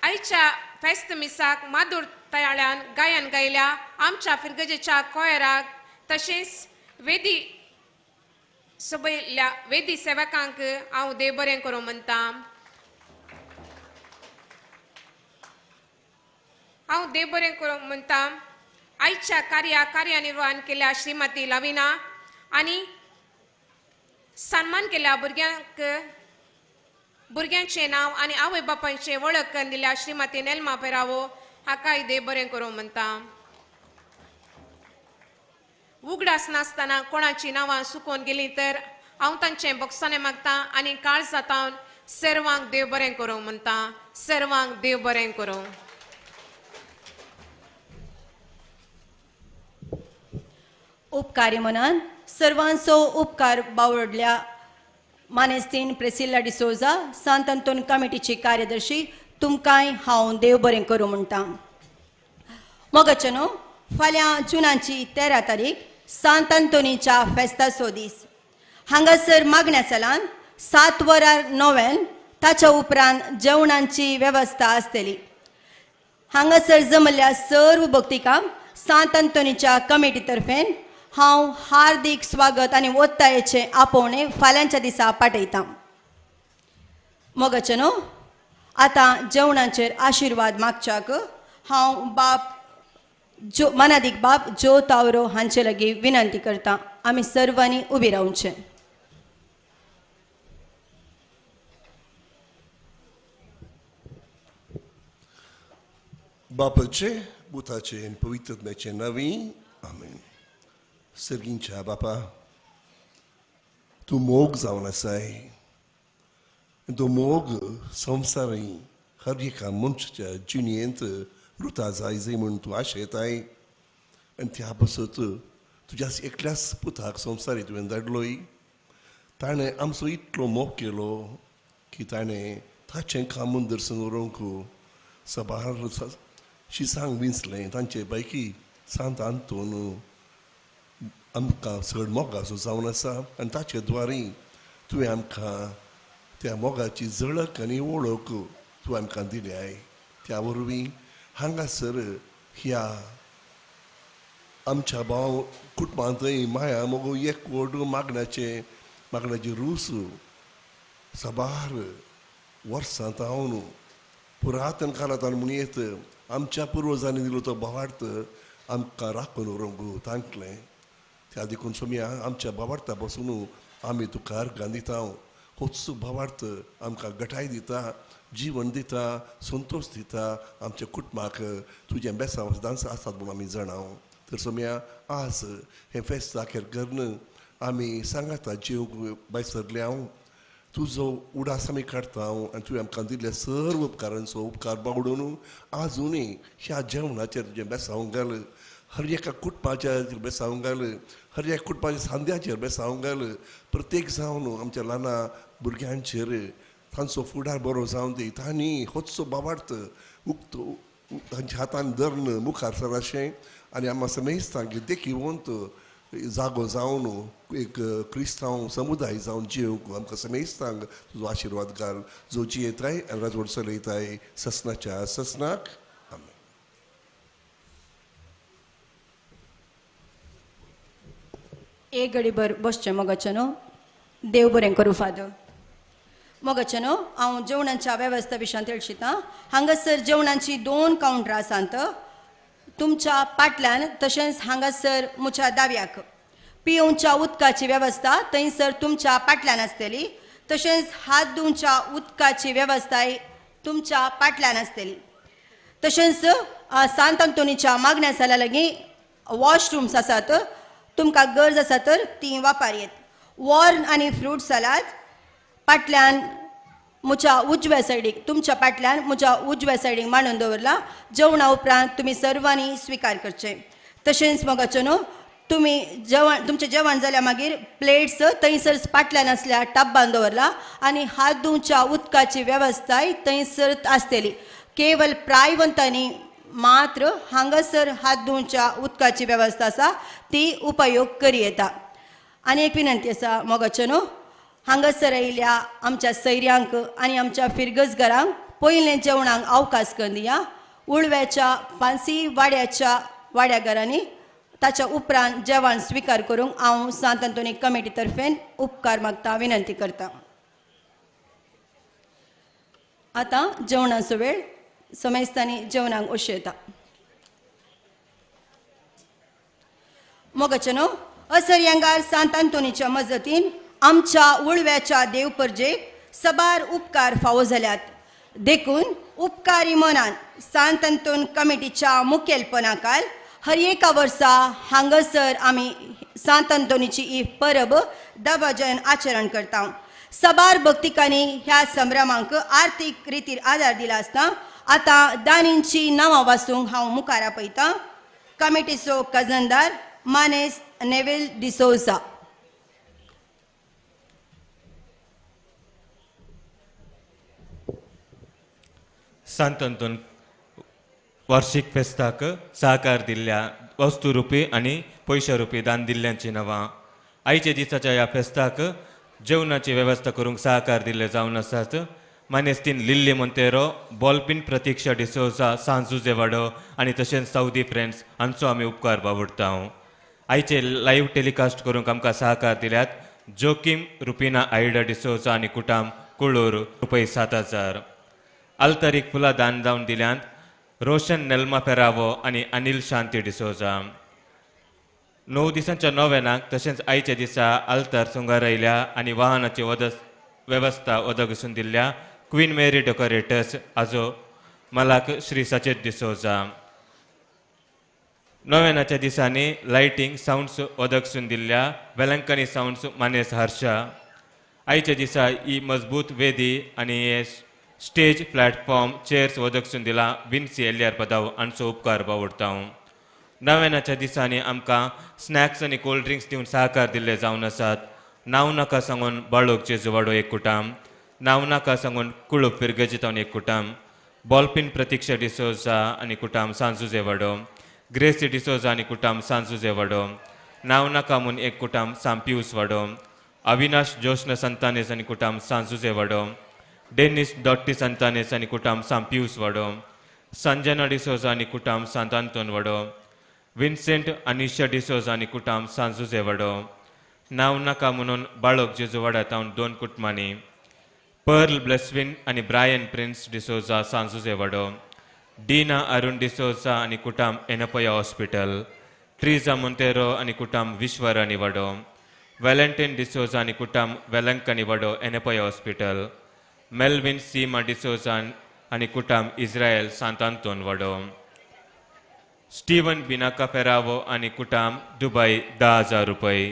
आयच्या फेस्त मिसाक माधुर तयाळ्यान गायन गायल्या आमच्या फिरगजेच्या कोयराक तशेंच वेदी सोबयल्या वेदी सेवकांक हांव देव बरें करूं म्हणटा. हांव देव बरें करूं म्हणटा आयच्या कार्यानिर्वहण केल्या श्रीमती लविना आनी सन्मान केल्या भुरग्यांचें नांव आनी आवय बापायचें वळख करून दिल्या श्रीमती नेल्मा पेरावो हाकाय देव बरें करूं म्हणटा. उगडास नासतना कोणाचीं नांवां सुकोवन गेलीं तर हांव तांचें बोगसाणें मागता आनी काळजांत सर्वांक देव बरें करूं म्हणटा. सर्वांक देव बरें करूं. उपकारी मनान सर्वांचो उपकार बावडल्या मानेस्तीन प्रेसिल्ला डिसोजा सांत अंतोन कमिटीची कार्यदर्शी तुमकांय हांव देव बरें करूं म्हणटा. मोगाचे न्हू फाल्यां जुनाची 13 तारीख सांत अंतोनीच्या फेस्ताचो दीस. हांगासर मागण्या सालान 7 वरार नोवेन ताच्या उपरांत जेवणांची वेवस्था आसतली. हांगासर जमल्ल्या सर्व भक्तिकांक सांत अंतोनीच्या कमिटी तर्फेन हांव हार्दीक स्वागत आनी ओत्तायेचें आपोवणें फाल्यांच्या दिसा पाठयतां. मोगाचें न्हू, आतां जेवणाचेर आशिर्वाद मागच्याक हांव बाप जो मनादीक बाप जो तावरो हांचे लागीं विनंती करता. आमी सर्वांनी उबी रावचें. बापाचे, पुताचे आनी पवित्र आत्म्याचे नांवी आमेन. सर्गींच्या बापा, तूं मोग जावन आसाय. तूं मोग संवसारी हर एका मनशाच्या जिणेंत रुता जाय जाय म्हूण तूं आशेताय आनी त्या पासत तुज्या एकल्याच पुताक संवसारी तुवें धाडलोय. ताणें आमचो इतलो मोग केलो की ताणें ताचें काम दर्शन व्हरूंक सबार शिसांक विंचलें. तांचे पैकी सांत आंतोन आमकां चड मोगाचो जावन आसा आनी ताचे द्वारी तुवें आमकां त्या मोगाची झळक आनी वळख तूं आमकां दिल्याय. त्या वरवीं हांगासर ह्या आमच्या भाव कुटुंबांतय माया मोग एकवट मागण्याचे मागण्याची रूस साबार वर्सां तावन पुरातन काळांत म्हूण येत आमच्या पुर्वजांनी दिलो तो भावार्थ आमकां राखून व्हरूंक तांकलें. त्या देखून सोमया आमच्या भावार्था पासून आमी तुका अर्गां दिता. होच भावार्थ आमकां गटाय दिता, जीवन दिता, संतोश दिता. आमच्या कुटुंबाक तुजें बेसांव सदांच आसात म्हणून आमी जाणाव. तर सोमया आज हें फेस्त अखेर करून आमी सांगाता जेवंक भायर सरले हांव. तुजो उडास आमी काडटा आनी तुवें आमकां दिल्ले सर्व उपकारांचो उपकार बावडून आजुनूय ह्या जेवणाचेर तुजें बेसांव घाल. हर एका कुटुंबाचेर बेसांव घाल, हर एका कुटुंबाच्या सांद्याचेर बेसांव घाल. प्रत्येक जावन आमच्या ल्हान भुरग्यांचेर तांचो फुडार बरो जावन दी. तांणी होचो बाबार्थ उक्तो तांच्या हातान धरून मुखार सर अशें आनी आमकां समेस्तांक देखीवंत जागो जावन एक क्रिस्तांव समुदाय जावन जिवंक आमकां समेस्तांक तुजो आशिर्वाद घाल. जो जियेताय आनी राजवट चलयताय ससनाच्या ससनाक. आमेन. एक घडीभर बसचें मोगाचें न्हू. देव बरें करूं फादर. मोगाचें न्हू, हांव जेवणाच्या वेवस्था विशयांत तेळशितां. हांगासर जेवणाची 2 कावंटरां आसात. तुमच्या पाटल्यान तशेंच हांगासर मुच्या दाव्याक पियोवच्या उदकाची वेवस्था थंयसर तुमच्या पाटल्यान आसतली. तशेंच हात धुवच्या उदकाची वेवस्थाय तुमच्या पाटल्यान आसतली. तशेंच सांत आंतोनीच्या मागण्या साला लागीं वॉशरूम्स आसात. तुमकां गरज आसा तर ती वापर येत. वॉर्न आनी फ्रूट सलाद पाटल्यान मुच्या उजव्या सायडीक तुमच्या पाटल्यान मुच्या उजव्या सायडीक मांडून दवरला. जेवणा उपरांत तुमी सर्वांनी स्विकार करचें. तशेंच मोगाचें न्हू, तुमी जेवण तुमचें जेवण जाल्यार मागीर प्लेट्स थंयसर पाटल्यान आसल्या टब्बान दवरला आनी हात धुवच्या उदकाची वेवस्थाय थंयसर आसतली. केवल प्रायवंतांनी मात्र हांगासर हात धुवच्या उदकाची वेवस्था आसा ती उपयोग करी येता. आनी एक विनंती आसा मोगाचें न्हू, हांगासर आयिल्ल्या आमच्या सैऱ्यांक आनी आमच्या फिरगजगरांक पयलें जेवणाक अवकाश करून दिया. उळव्याच्या पांसी वाड्याच्या वाड्याघरांनी ताच्या उपरांत जेवण स्विकार करूंक हांव सांत आंतोनी कमिटी तर्फेन उपकार मागता, विनंती करता. आतां जेवणाचो वेळ. समेस्तांनी जेवणाक ओशेता. मोगाचें न्हू, असरयांगार सांत आंतोनीच्या मजतीन आमच्या उळव्याच्या देवपर्जेक सबार उपकार फावो जाल्यात. देखून उपकारी मनान सांत आंतोन कमिटीच्या मुखेलपणाखाल हर एका वर्सा हांगासर आमी सांत आंतोनीची ही परब दबाज्यान आचरण करता. सबार भक्तिकांनी ह्या संभ्रमांक आर्थीक रितीर आदार दिला आसता. आतां दानींची नांवां वाचूंक हांव मुखार आपयतां. कमिटीचो खजानदार मानेस नेवेल डिसोजा. सांत आंतोन वार्षिक फेस्ताक सहकार दिल्ल्या वस्तू रुपी आनी पयशा रुपी दान दिल्ल्यांची नांवां. आयच्या दिसाच्या ह्या फेस्ताक जेवणाची वेवस्था करूंक सहकार दिल्ले जावन आसात मानेस्तीन लिल्ली मोंतेरो, बॉलपीन प्रतीक्षा डिसोजा, सांजुजे वाडो आनी तशेंच सावदी फ्रेंड्स हांचो आमी उपकार बावडटा. आयचे लायव्ह टेलिकास्ट करूंक आमकां सहकार दिल्यात जोकीम रुपिना आयडा डिसोजा आनी कुटाम कुळूर रुपये 7,000. आल्तारीक फुलां दान जावन दिल्यांत रोशन नेल्मा फेरावो आनी अनिल शांती डिसोजा. 9 दिसांच्या नोवेनाक तशेंच आयच्या दिसा आल्तार सुंगारयल्या आनी वाहनाची वेवस्था वदगसून दिल्ल्या क्वीन मेरी डेकोरेटर्स आजो मलाक श्री सचेत डिसोजा. नोवेनाच्या दिसांनी लायटींग सावंड्स वदगसून दिल्ल्या वेलंकनी सावंड्स मानेस हर्षा. आयच्या दिसा ही मजबूत वेदी आनी स्टेज प्लॅटफॉर्म चेअर्स वदगसून दिला विन्सी एल्ल्यार पदाव हांचो उपकार बावडता. नव्यानाच्या दिसांनी आमकां स्नॅक्स आनी कोल्ड ड्रिंक्स दिवन सहकार दिल्ले जावन आसात. नांव नाका सांगून बाळोक जेजुवाडो एक कुटाम, नांव नाका सांगून कुळूप फिरगजितावन एक कुटाम, बॉलपीन प्रतीक्षा डिसोजा आनी कुटाम सांजुजेवाडो, ग्रेसी डिसोजा आनी कुटाम सांजुजेवाडो, नांव नाका म्हूण एक कुटाम सांपियूस वाडो, अविनाश जोश्न संतानेस आनी कुटाम सांजुजेवाडो, डेनिस डॉट्टी संतानेस आनी कुटाम सांपियूस वाडो, संजना डिसोजा आनी कुटाम सांत आंतोन वाडो, विन्सेंट अनिशा डिसोजा आनी कुटाम सांजुजे वाडो, नांव नाका म्हणून बाळोक जेजुवाडा तावन 2 कुटुंबांनी, पर्ल ब्लेस्विन आनी ब्रायन प्रिन्स डिसोजा सांजुजे वाडो, डीना अरुण डिसोजा आनी कुटाम एनपया हॉस्पिटल, ट्रिजा मोंतेरो आनी कुटाम विश्वरानी वाडो, वेलेंटीन डिसोजा आनी कुटाम वेलंकनी वाडो एनपया हॉस्पिटल, मेल्विन सीमा डिसोजा आनी कुटाम इस्रायल सांत आंतोन वाडो, स्टीवन बिनाका फेरावो आनी कुटाम दुबय 10,000 रुपये,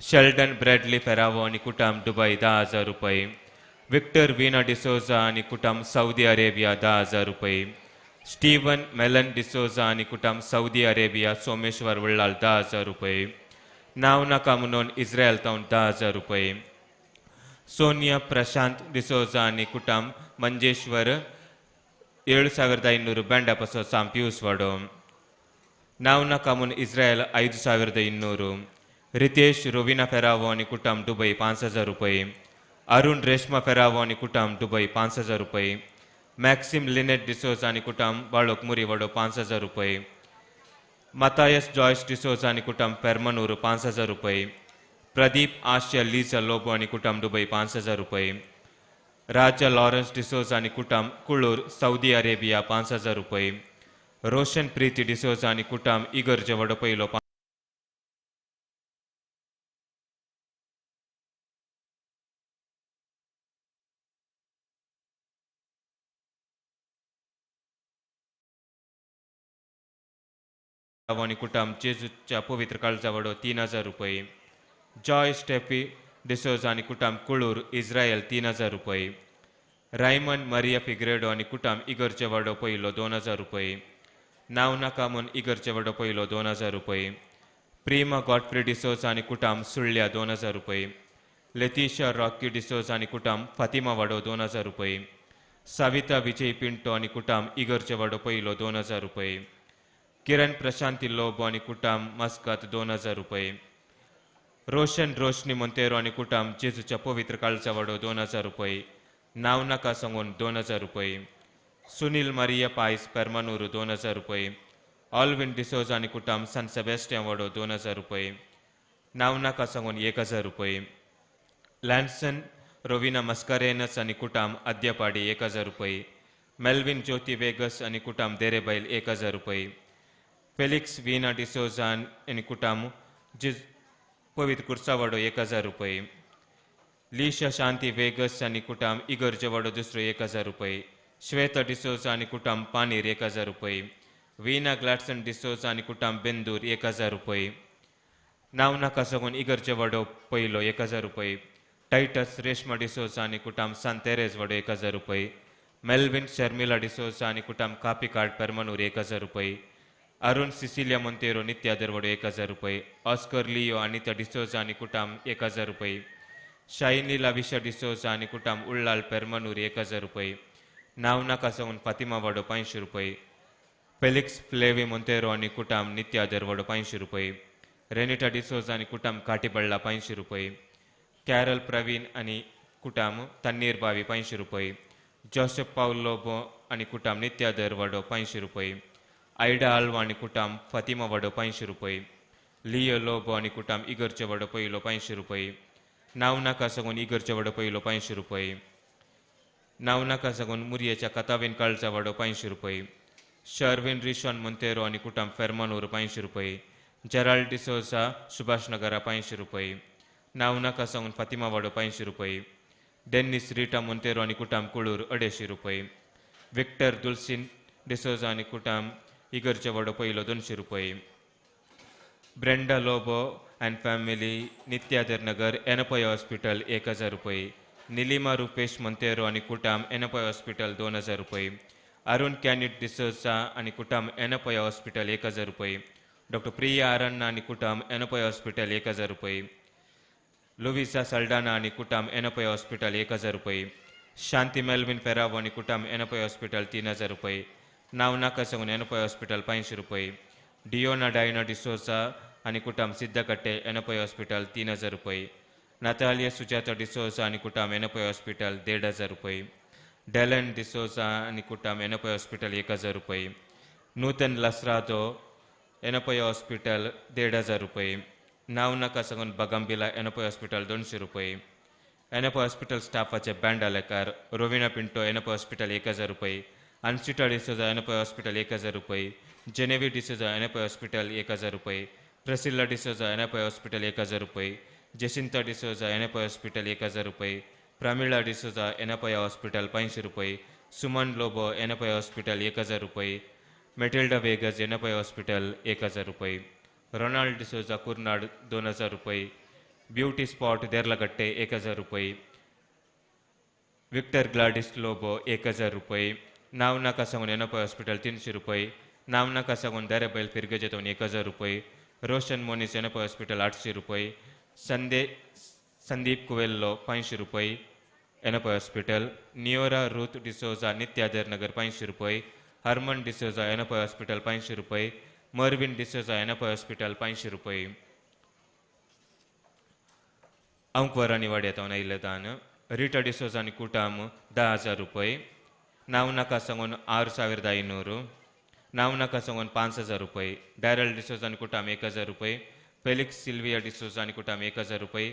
शेल्डन ब्रॅडली फेरावो आनी कुटाम दुबय 10,000 रुपये, विक्टर वीना डिसोजा आनी कुटाम सौदी अरेबिया 10,000 रुपये, स्टीवन मेलन डिसोजा आनी कुटाम सौदी अरेबिया सोमेश्वर वळ्ळाल 10,000 रुपये, नांव नाका म्हणून इस्रायल तावन 10,000 रुपये, सोनिया प्रशांत डिसोजा आनी कुटाम मंजेश्वर 7,500 बेंडापसो सांपियूस वाडो, नांव नाका म्हूण इस्रायल 5,200, रितेश रोविना फेरावो आनी कुटाम दुबय 5,000 रुपये, अरुण रेश्मा फेरावो आनी कुटाम दुबय 5,000 रुपये, मॅक्सिम लिनेट डिसोजा आनी कुटाम बाळोक मुरी वाडो 5,000 रुपये, मतायस जॉयस डिसोजा आनी कुटाम पेरमनूर 5,000 रुपये, प्रदीप आशिया लिजा लोबो आनी कुटाम दुबय 5,000 रुपये, राजा लॉरन्स डिसोजा आनी कुटाम कुळूर सौदी अरेबिया 5,000 रुपये, रोशन प्रीती डिसोजा आनी कुटाम इगर्जे वाडो पयलो आनी कुटाम जेजूच्या पवित्र काळजा वाडो 3,000 रुपये, जॉय स्टेफी डिसोजा आनी कुटाम कुळूर इस्रायल 3,000 रुपये, रायमन मरिया फिग्रेडो आनी कुटाम इगर्जे वाडो पयलो 2,000 रुपये, नांव नाका म्हूण इगर्जे वाडो पयलो 2,000 रुपये, प्रीमा गॉडफ्री डिसोजा आनी कुटाम सुळ्या 2,000 रुपये, लेतिशा रॉकी डिसोजा आनी कुटाम फातिमा वाडो 2,000 रुपये, साविता विजय पिंटो आनी कुटाम इगर्जे वाडो पयलो 2,000 रुपये, किरण प्रशांती लोबो आनी कुटाम मस्कत 2,000 रुपये, रोशन रोशनी मोंतेरो आनी कुटाम जेजूच्या पवित्र काळजा वाडो 2,000 रुपये, नांव नाका सांगून 2,000 रुपये, सुनील मारिया पायस पेरमानूर 2,000 रुपये, ऑलविन डिसोजा आनी कुटाम सान सेबेस्टियन वाडो 2,000 रुपये, नांव नाका सांगून 1,000 रुपये, लॅन्सन रोविना मस्करेनस आनी कुटाम अद्यापाडी 1,000 रुपये, मेल्विन ज्योती वेगस आनी कुटाम देरेबैल 1,000 रुपये, फेलिक्स वीना डिसोजा आनी कुटाम पवित्र कुर्सावाडो 1,000 रुपये, लिशा शांती वेगस आनी कुटाम इगर्जे वाडो दुसरो 1,000 रुपये, श्वेता डिसोजा आनी कुटाम पानीर 1,000 रुपये, वीना ग्लॅडसन डिसोजा आनी कुटाम बेंदूर 1,000 रुपये, नांव नाका सागून इगर्जे वाडो पयलो 1,000 रुपये, टायटस रेश्मा डिसोजा आनी कुटाम सांतेरेज वाडो 1,000 रुपये, मेल्विन शर्मिला डिसोजा आनी कुटाम कापिकाड पेरमनूर 1,000 रुपये, अरुण सिसिलिया मोंतेरो नित्यादर वाडो 1,000 रुपये, ऑस्कर लियो अनिता डिसोजा आनी कुटाम 1,000 रुपये, शायनी लाविशा डिसोजा आनी कुटाम उल्लाल पेरमनूर 1,000 रुपये, नांव नाका सावन फातिमा वाडो 500 रुपये, फेलिक्स फ्लेवी मोंतेरो आनी कुटाम नित्यादर वाडो 500 रुपये, रेनिटा डिसोजा आनी कुटाम काटीबळ्ळा 500 रुपये, कॅरल प्रवीण आनी कुटाम तन्नीर बावी 500 रुपये, जोसेफ पावल लोबो आनी कुटाम नित्यादर वाडो 500 रुपये, आयडा आल्वा आनी कुटाम फातिमा वाडो 500 रुपये, लियो लोबो आनी कुटाम इगर्जे वाडो पयलो 500 रुपये, नांव नाका सागून इगर्जे वाडो पयलो 500 रुपये, नांव नाका सागून मुरयेच्या कतावीन काळजा वाडो 500 रुपये, शर्विन रिशॉन मोंतेरो आनी कुटुंब फेरमानूर 500 रुपये, जेराल्ड डिसोजा सुभाष नगरा 500 रुपये, नांव नाका सांगून फातिमा वाडो 500 रुपये, डेन्निस रिटा मोंतेरो आनी कुटुंब कुळूर 250 रुपये, विक्टर दुलसीन डिसोजा आनी कुटुंब इगर्जे वाडो पयलो 200 रुपये, Brenda Lobo and family Nityadhar Nagar Yenepoya hospital 1000 रुपये, निलिमा रुपेश मोंतेरो आनी कुटुंब एनपय हॉस्पिटल 2000 रुपये, अरुण कॅनिट डिसोजा आनी कुटुंब एनपय हॉस्पिटल 1000 रुपये, डॉक्टर प्रिया अरण्णा आनी कुटुंब एनपय हॉस्पिटल 1000 रुपये, लुविसा सल्डाना आनी कुटुंब एनपय हॉस्पिटल 1000 रुपये, शांती मेल्विन फेरावो आनी कुटुंब एनपय हॉस्पिटल 3000 रुपये, नांव नाका सांगून एनपय हॉस्पिटल 500 रुपये, डियोना डायना डिसोजा आनी कुटुंब सिद्धकट्टे एनपय हॉस्पिटल 3000 रुपये, नातालिया सुजाता डिसोजा आनी कुटुंब एनपय हॉस्पिटल 1500 रुपये, डेलन डिसोजा आनी कुटुंब एनपय हॉस्पिटल 1000 रुपये, नूतन लसरादो एनपय हॉस्पिटल 1500 रुपये, नांव नाका सांगून बगांबिला एनपय हॉस्पिटल 200 रुपये, एनपय हॉस्पिटल स्टाफाचे बँड आलेकार रोविना पिंटो एनपय हॉस्पिटल 1000 रुपये, अन्सिटा डिसोजा एनपय हॉस्पिटल 1000 रुपये, जेनेवी डिसोजा एनपय हॉस्पिटल 1000 रुपये, प्रसिल्ला डिसोजा एनपय हॉस्पिटल 1000 रुपये, जेसिंता डिसोजा एनपय हॉस्पिटल 1000 रुपये, प्रमिळा डिसोजा एनपय हॉस्पिटल 500 रुपये, सुमन लोबो एनपय हॉस्पिटल 1000 रुपये, मेटिल्डा वेगज एनपय हॉस्पिटल 1000 रुपये, रोनाल्ड डिसोजा कुर्नाड 2000 रुपये, ब्युटी स्पॉट देर्लगट्टे 1000 रुपये, विक्टर ग्लाडिस लोबो 1000 रुपये, नांव नाका सांगून एनपय हॉस्पिटल 300 रुपये, नांव नाका सांगून दारेबैल फिरगेजेतून 1000 रुपये, रोशन मोनीस एनपय हॉस्पिटल 800 रुपये, संदीप कुवेल्लो 500 रुपये एनपय हॉस्पिटल, नियोरा रूथ डिसोजा नित्याधर नगर 500 रुपये, हरमन डिसोजा एनपय हॉस्पिटल 500 रुपये, मर्विन डिसोजा एनपय हॉस्पिटल 500 रुपये. अंकवरांनी वाड्यात आयिल्लें दान रिटा डिसोजा आनी कुटुंब 10000 रुपये, नांव नाका सांगून 6500, नांव नाका सांगून 5000 रुपये, डॅरल डिसोजा आनी कुटुंब 1000 रुपये, फेलिक्स सिल्विया डिसोजा आनी कुटुंब 1000 रुपये,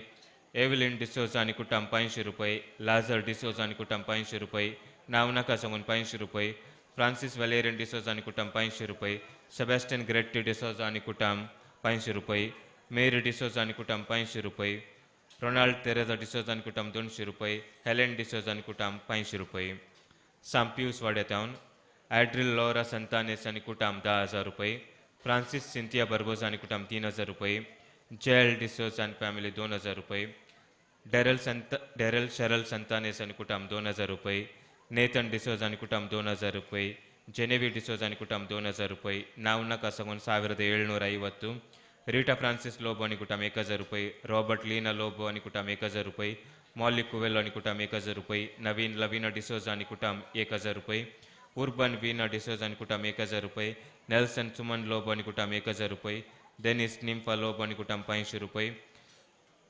एवलिन डिसोजा आनी कुटुंब 500 रुपये, लाजर डिसोजा आनी कुटुंब 500 रुपये, नांव नाका सांगून 500 रुपये, फ्रांसीस वेलेरियन डिसोजा आनी कुटुंब 500 रुपये, सेबॅस्टियन ग्रेट्टी डिसोजा आनी कुटुंब 500 रुपये, मेरी डिसोजा आनी कुटुंब 500 रुपये, रोनाल्ड तेरेजा डिसोजा आनी कुटुंब 200 रुपये, हेलेन डिसोजा आनी कुटुंब 500 रुपये. सांपियूस वाड्यातावन ॲड्रिल लॉरा संतानेस आनी कुटुंब 10000 रुपये, फ्रांसीस सिंथिया बर्बोजा आनी कुटुंब 3000 रुपये, जेल डिसोजा आनी फॅमिली 2000 रुपये, डॅरल शरल संतानेस आनी कुटुंब 2000 रुपये, नेथन डिसोजा आनी कुटुंब 2000 रुपये, जेनेवी डिसोजा आनी कुटुंब 2000 रुपये, नांव नाका सांगून 1750, रीटा फ्रांसीस लोबो आनी कुटुंब 1000 रुपये, रॉबर्ट लीना लोबो आनी कुटुंब 1000 रुपये, मॉली कुवेलो आनी कुटुंब 1000 रुपये, नवीन लवीना डिसोजा आनी कुटुंब 1000 रुपये, उर्बन वीना डिसोजा आनी कुटुंब 1000 रुपये, नेल्सन सुमन लोबो आनी कुटुंब 1000 रुपये, डेनिस निम्फा लोबो आनी कुटुंब 500 रुपये,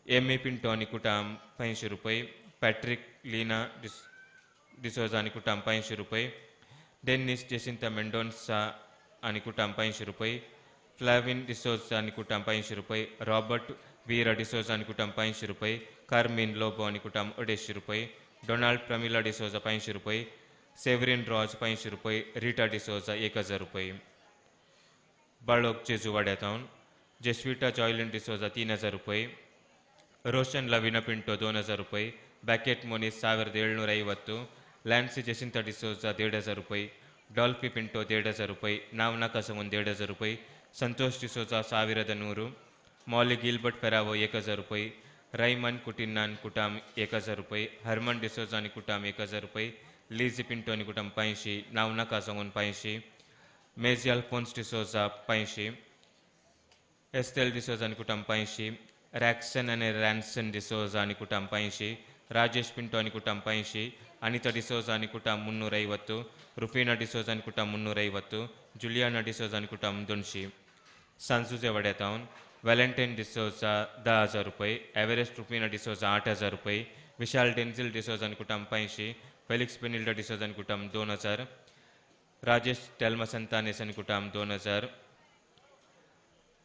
एमी पिंटो आनी कुटुंब 500 रुपये, पॅट्रिक लीना डिसोजा आनी कुटुंब 500 रुपये, डेनिस जेसिंता मेंडोन्सा आनी कुटुंब 500 रुपये, फ्लॅविन डिसोजा आनी कुटुंब 500 रुपये, रॉबर्ट वीरा डिसोजा आनी कुटुंब 500 रुपये, कार्मीन लोबो आनी कुटुंब 250 रुपये, डोनाल्ड प्रमिला डिसोजा 500 रुपये, सेवरीन रॉज 500 रुपये, रिटा डिसोजा 1000 रुपये. बाळोक जेजू वाड्यातावन जेस्विटा जॉयलिन डिसोजा 3000 रुपये, रोशन लविना पिंटो 2000 रुपये, बॅकेट मोनीस 1750, लॅन्सी जेसिंता डिसोजा 1500 रुपये, डॉल्फी पिंटो 1500 रुपये, नांव नाका सांगून 1500 रुपये, संतोष डिसोजा 1100, मॉली गिलबर्ट फेरावो 1000 रुपये, रैमन कुटिन्नान कुटुंब 1000 रुपये, हरमन डिसोजा आनी कुटुंब 1000 रुपये, लिझी पिंटो आनी कुटुंब 500, नांव नाका सांगून 500, मेजी अल्फोन्स डिसोजा 500, एस्तेल डिसोजा आनी कुटुंब 500, रॅक्सन आनी रॅन्सन डिसोजा आनी कुटुंब 500, राजेश पिंटो आनी कुटुंब 500, अनिता डिसोजा आनी कुटुंब 350, रुफिना डिसोजा आनी कुटुंब 350, जुलियाना डिसोजा आनी कुटुंब 200. सांजुजे वाड्यातावन व्हॅलेंटायन डिसोजा 10000 रुपये, एव्हरेस्ट रुफिना डिसोजा 8000 रुपये, विशाल डेन्झिल डिसोजा आनी कुटुंब 500, फेलिक्स बेनिल्डा डिसोजा आनी कुटुंब 2000, राजेश टेल्मा संतानेस आनी कुटुंब 2000,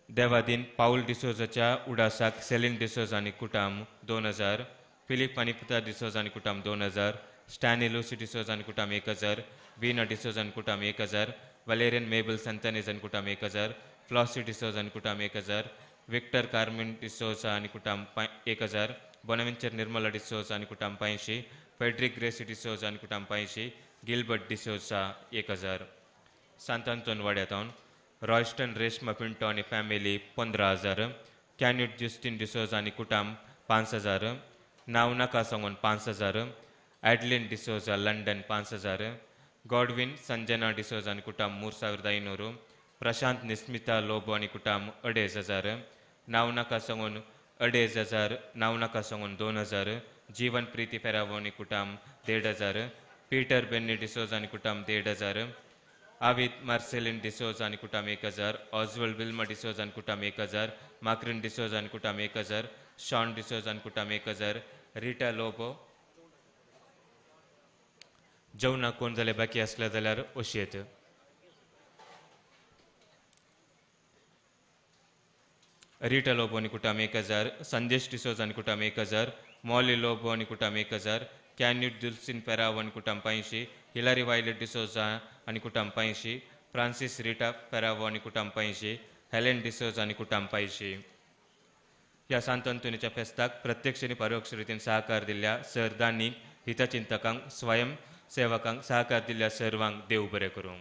देवादीन पाऊल डिसोजाच्या उडासाक सेलीन डिसोजा आनी कुटुंब 2000, फिलीप आनी पुता डिसोजा आनी कुटुंब 2000, स्टॅनी लुसी डिसोजा आनी कुटुंब 1000, वीना डिसोजा आनी कुटुंब 1000, वलेरियन मेबल संतानेज आनी कुटुंब 1000, फ्लॉसी डिसोजा आनी कुटुंब 1000, विक्टर कार्मिन डिसोजा आनी कुटुंब 1000, बोनावेंचर निर्मला डिसोजा आनी कुटुंब 500, फेड्रिक ग्रेसी डिसोजा आनी कुटुंब 500, गिलबर्ट डिसोजा 1000. सांत आंतोन वाड्यातावन रॉयस्टन रेशमा पिंटो आनी फॅमिली 15,000, कॅन्यूट जुस्टीन डिसोजा आनी कुटुंब 5,000, नांव नाका सांगून 5,000, ॲडलिन डिसोजा लंडन 5,000, गॉडविन संजना डिसोजा आनी कुटुंब 3,500, प्रशांत निस्मिता लोबो आनी कुटुंब 2,500, नांव नाका सांगून 2,500, नांव नाका सांगून 2,000, जीवन प्रीती फेरावो आनी कुटुंब 1,500, पीटर बेन्नी डिसोजा आनी कुटुंब 1,500, आविद मार्सेलिन डिसोजा आनी कुटुंब 1,000, ऑजवल विल्मा डिसोजा आनी कुटुंब 1,000, माक्रिन डिसोजा आनी कुटुंब 1,000, शॉन डिसोजा आनी कुटुंब 1,000, रिटा लोबो. जेवणाक कोण जाल्यार बाकी आसले जाल्यार ओशेत. रिटा लोबो आनी कुटुंब 1,000, संदेश डिसोजा आनी कुटुंब 1,000, मॉली लोबो आनी कुटुंब 1,000, कॅन्यूट दुलसिन फेराव आनी कुटुंब 500, हिलारी वायलेट डिसोजा आनी कुटुंब 500, फ्रांसीस रिटा फेरावो आनी कुटुंब 500, हेलेन डिसोजा आनी कुटुंब 500. ह्या सांत अंतोनीच्या फेस्ताक प्रत्यक्ष आनी परोक्ष रितीन सहकार दिल्ल्या सरदांनी, हितचिंतकांक, स्वयं सेवकांक सहकार दिल्ल्या सर्वांक देव बरें करूं.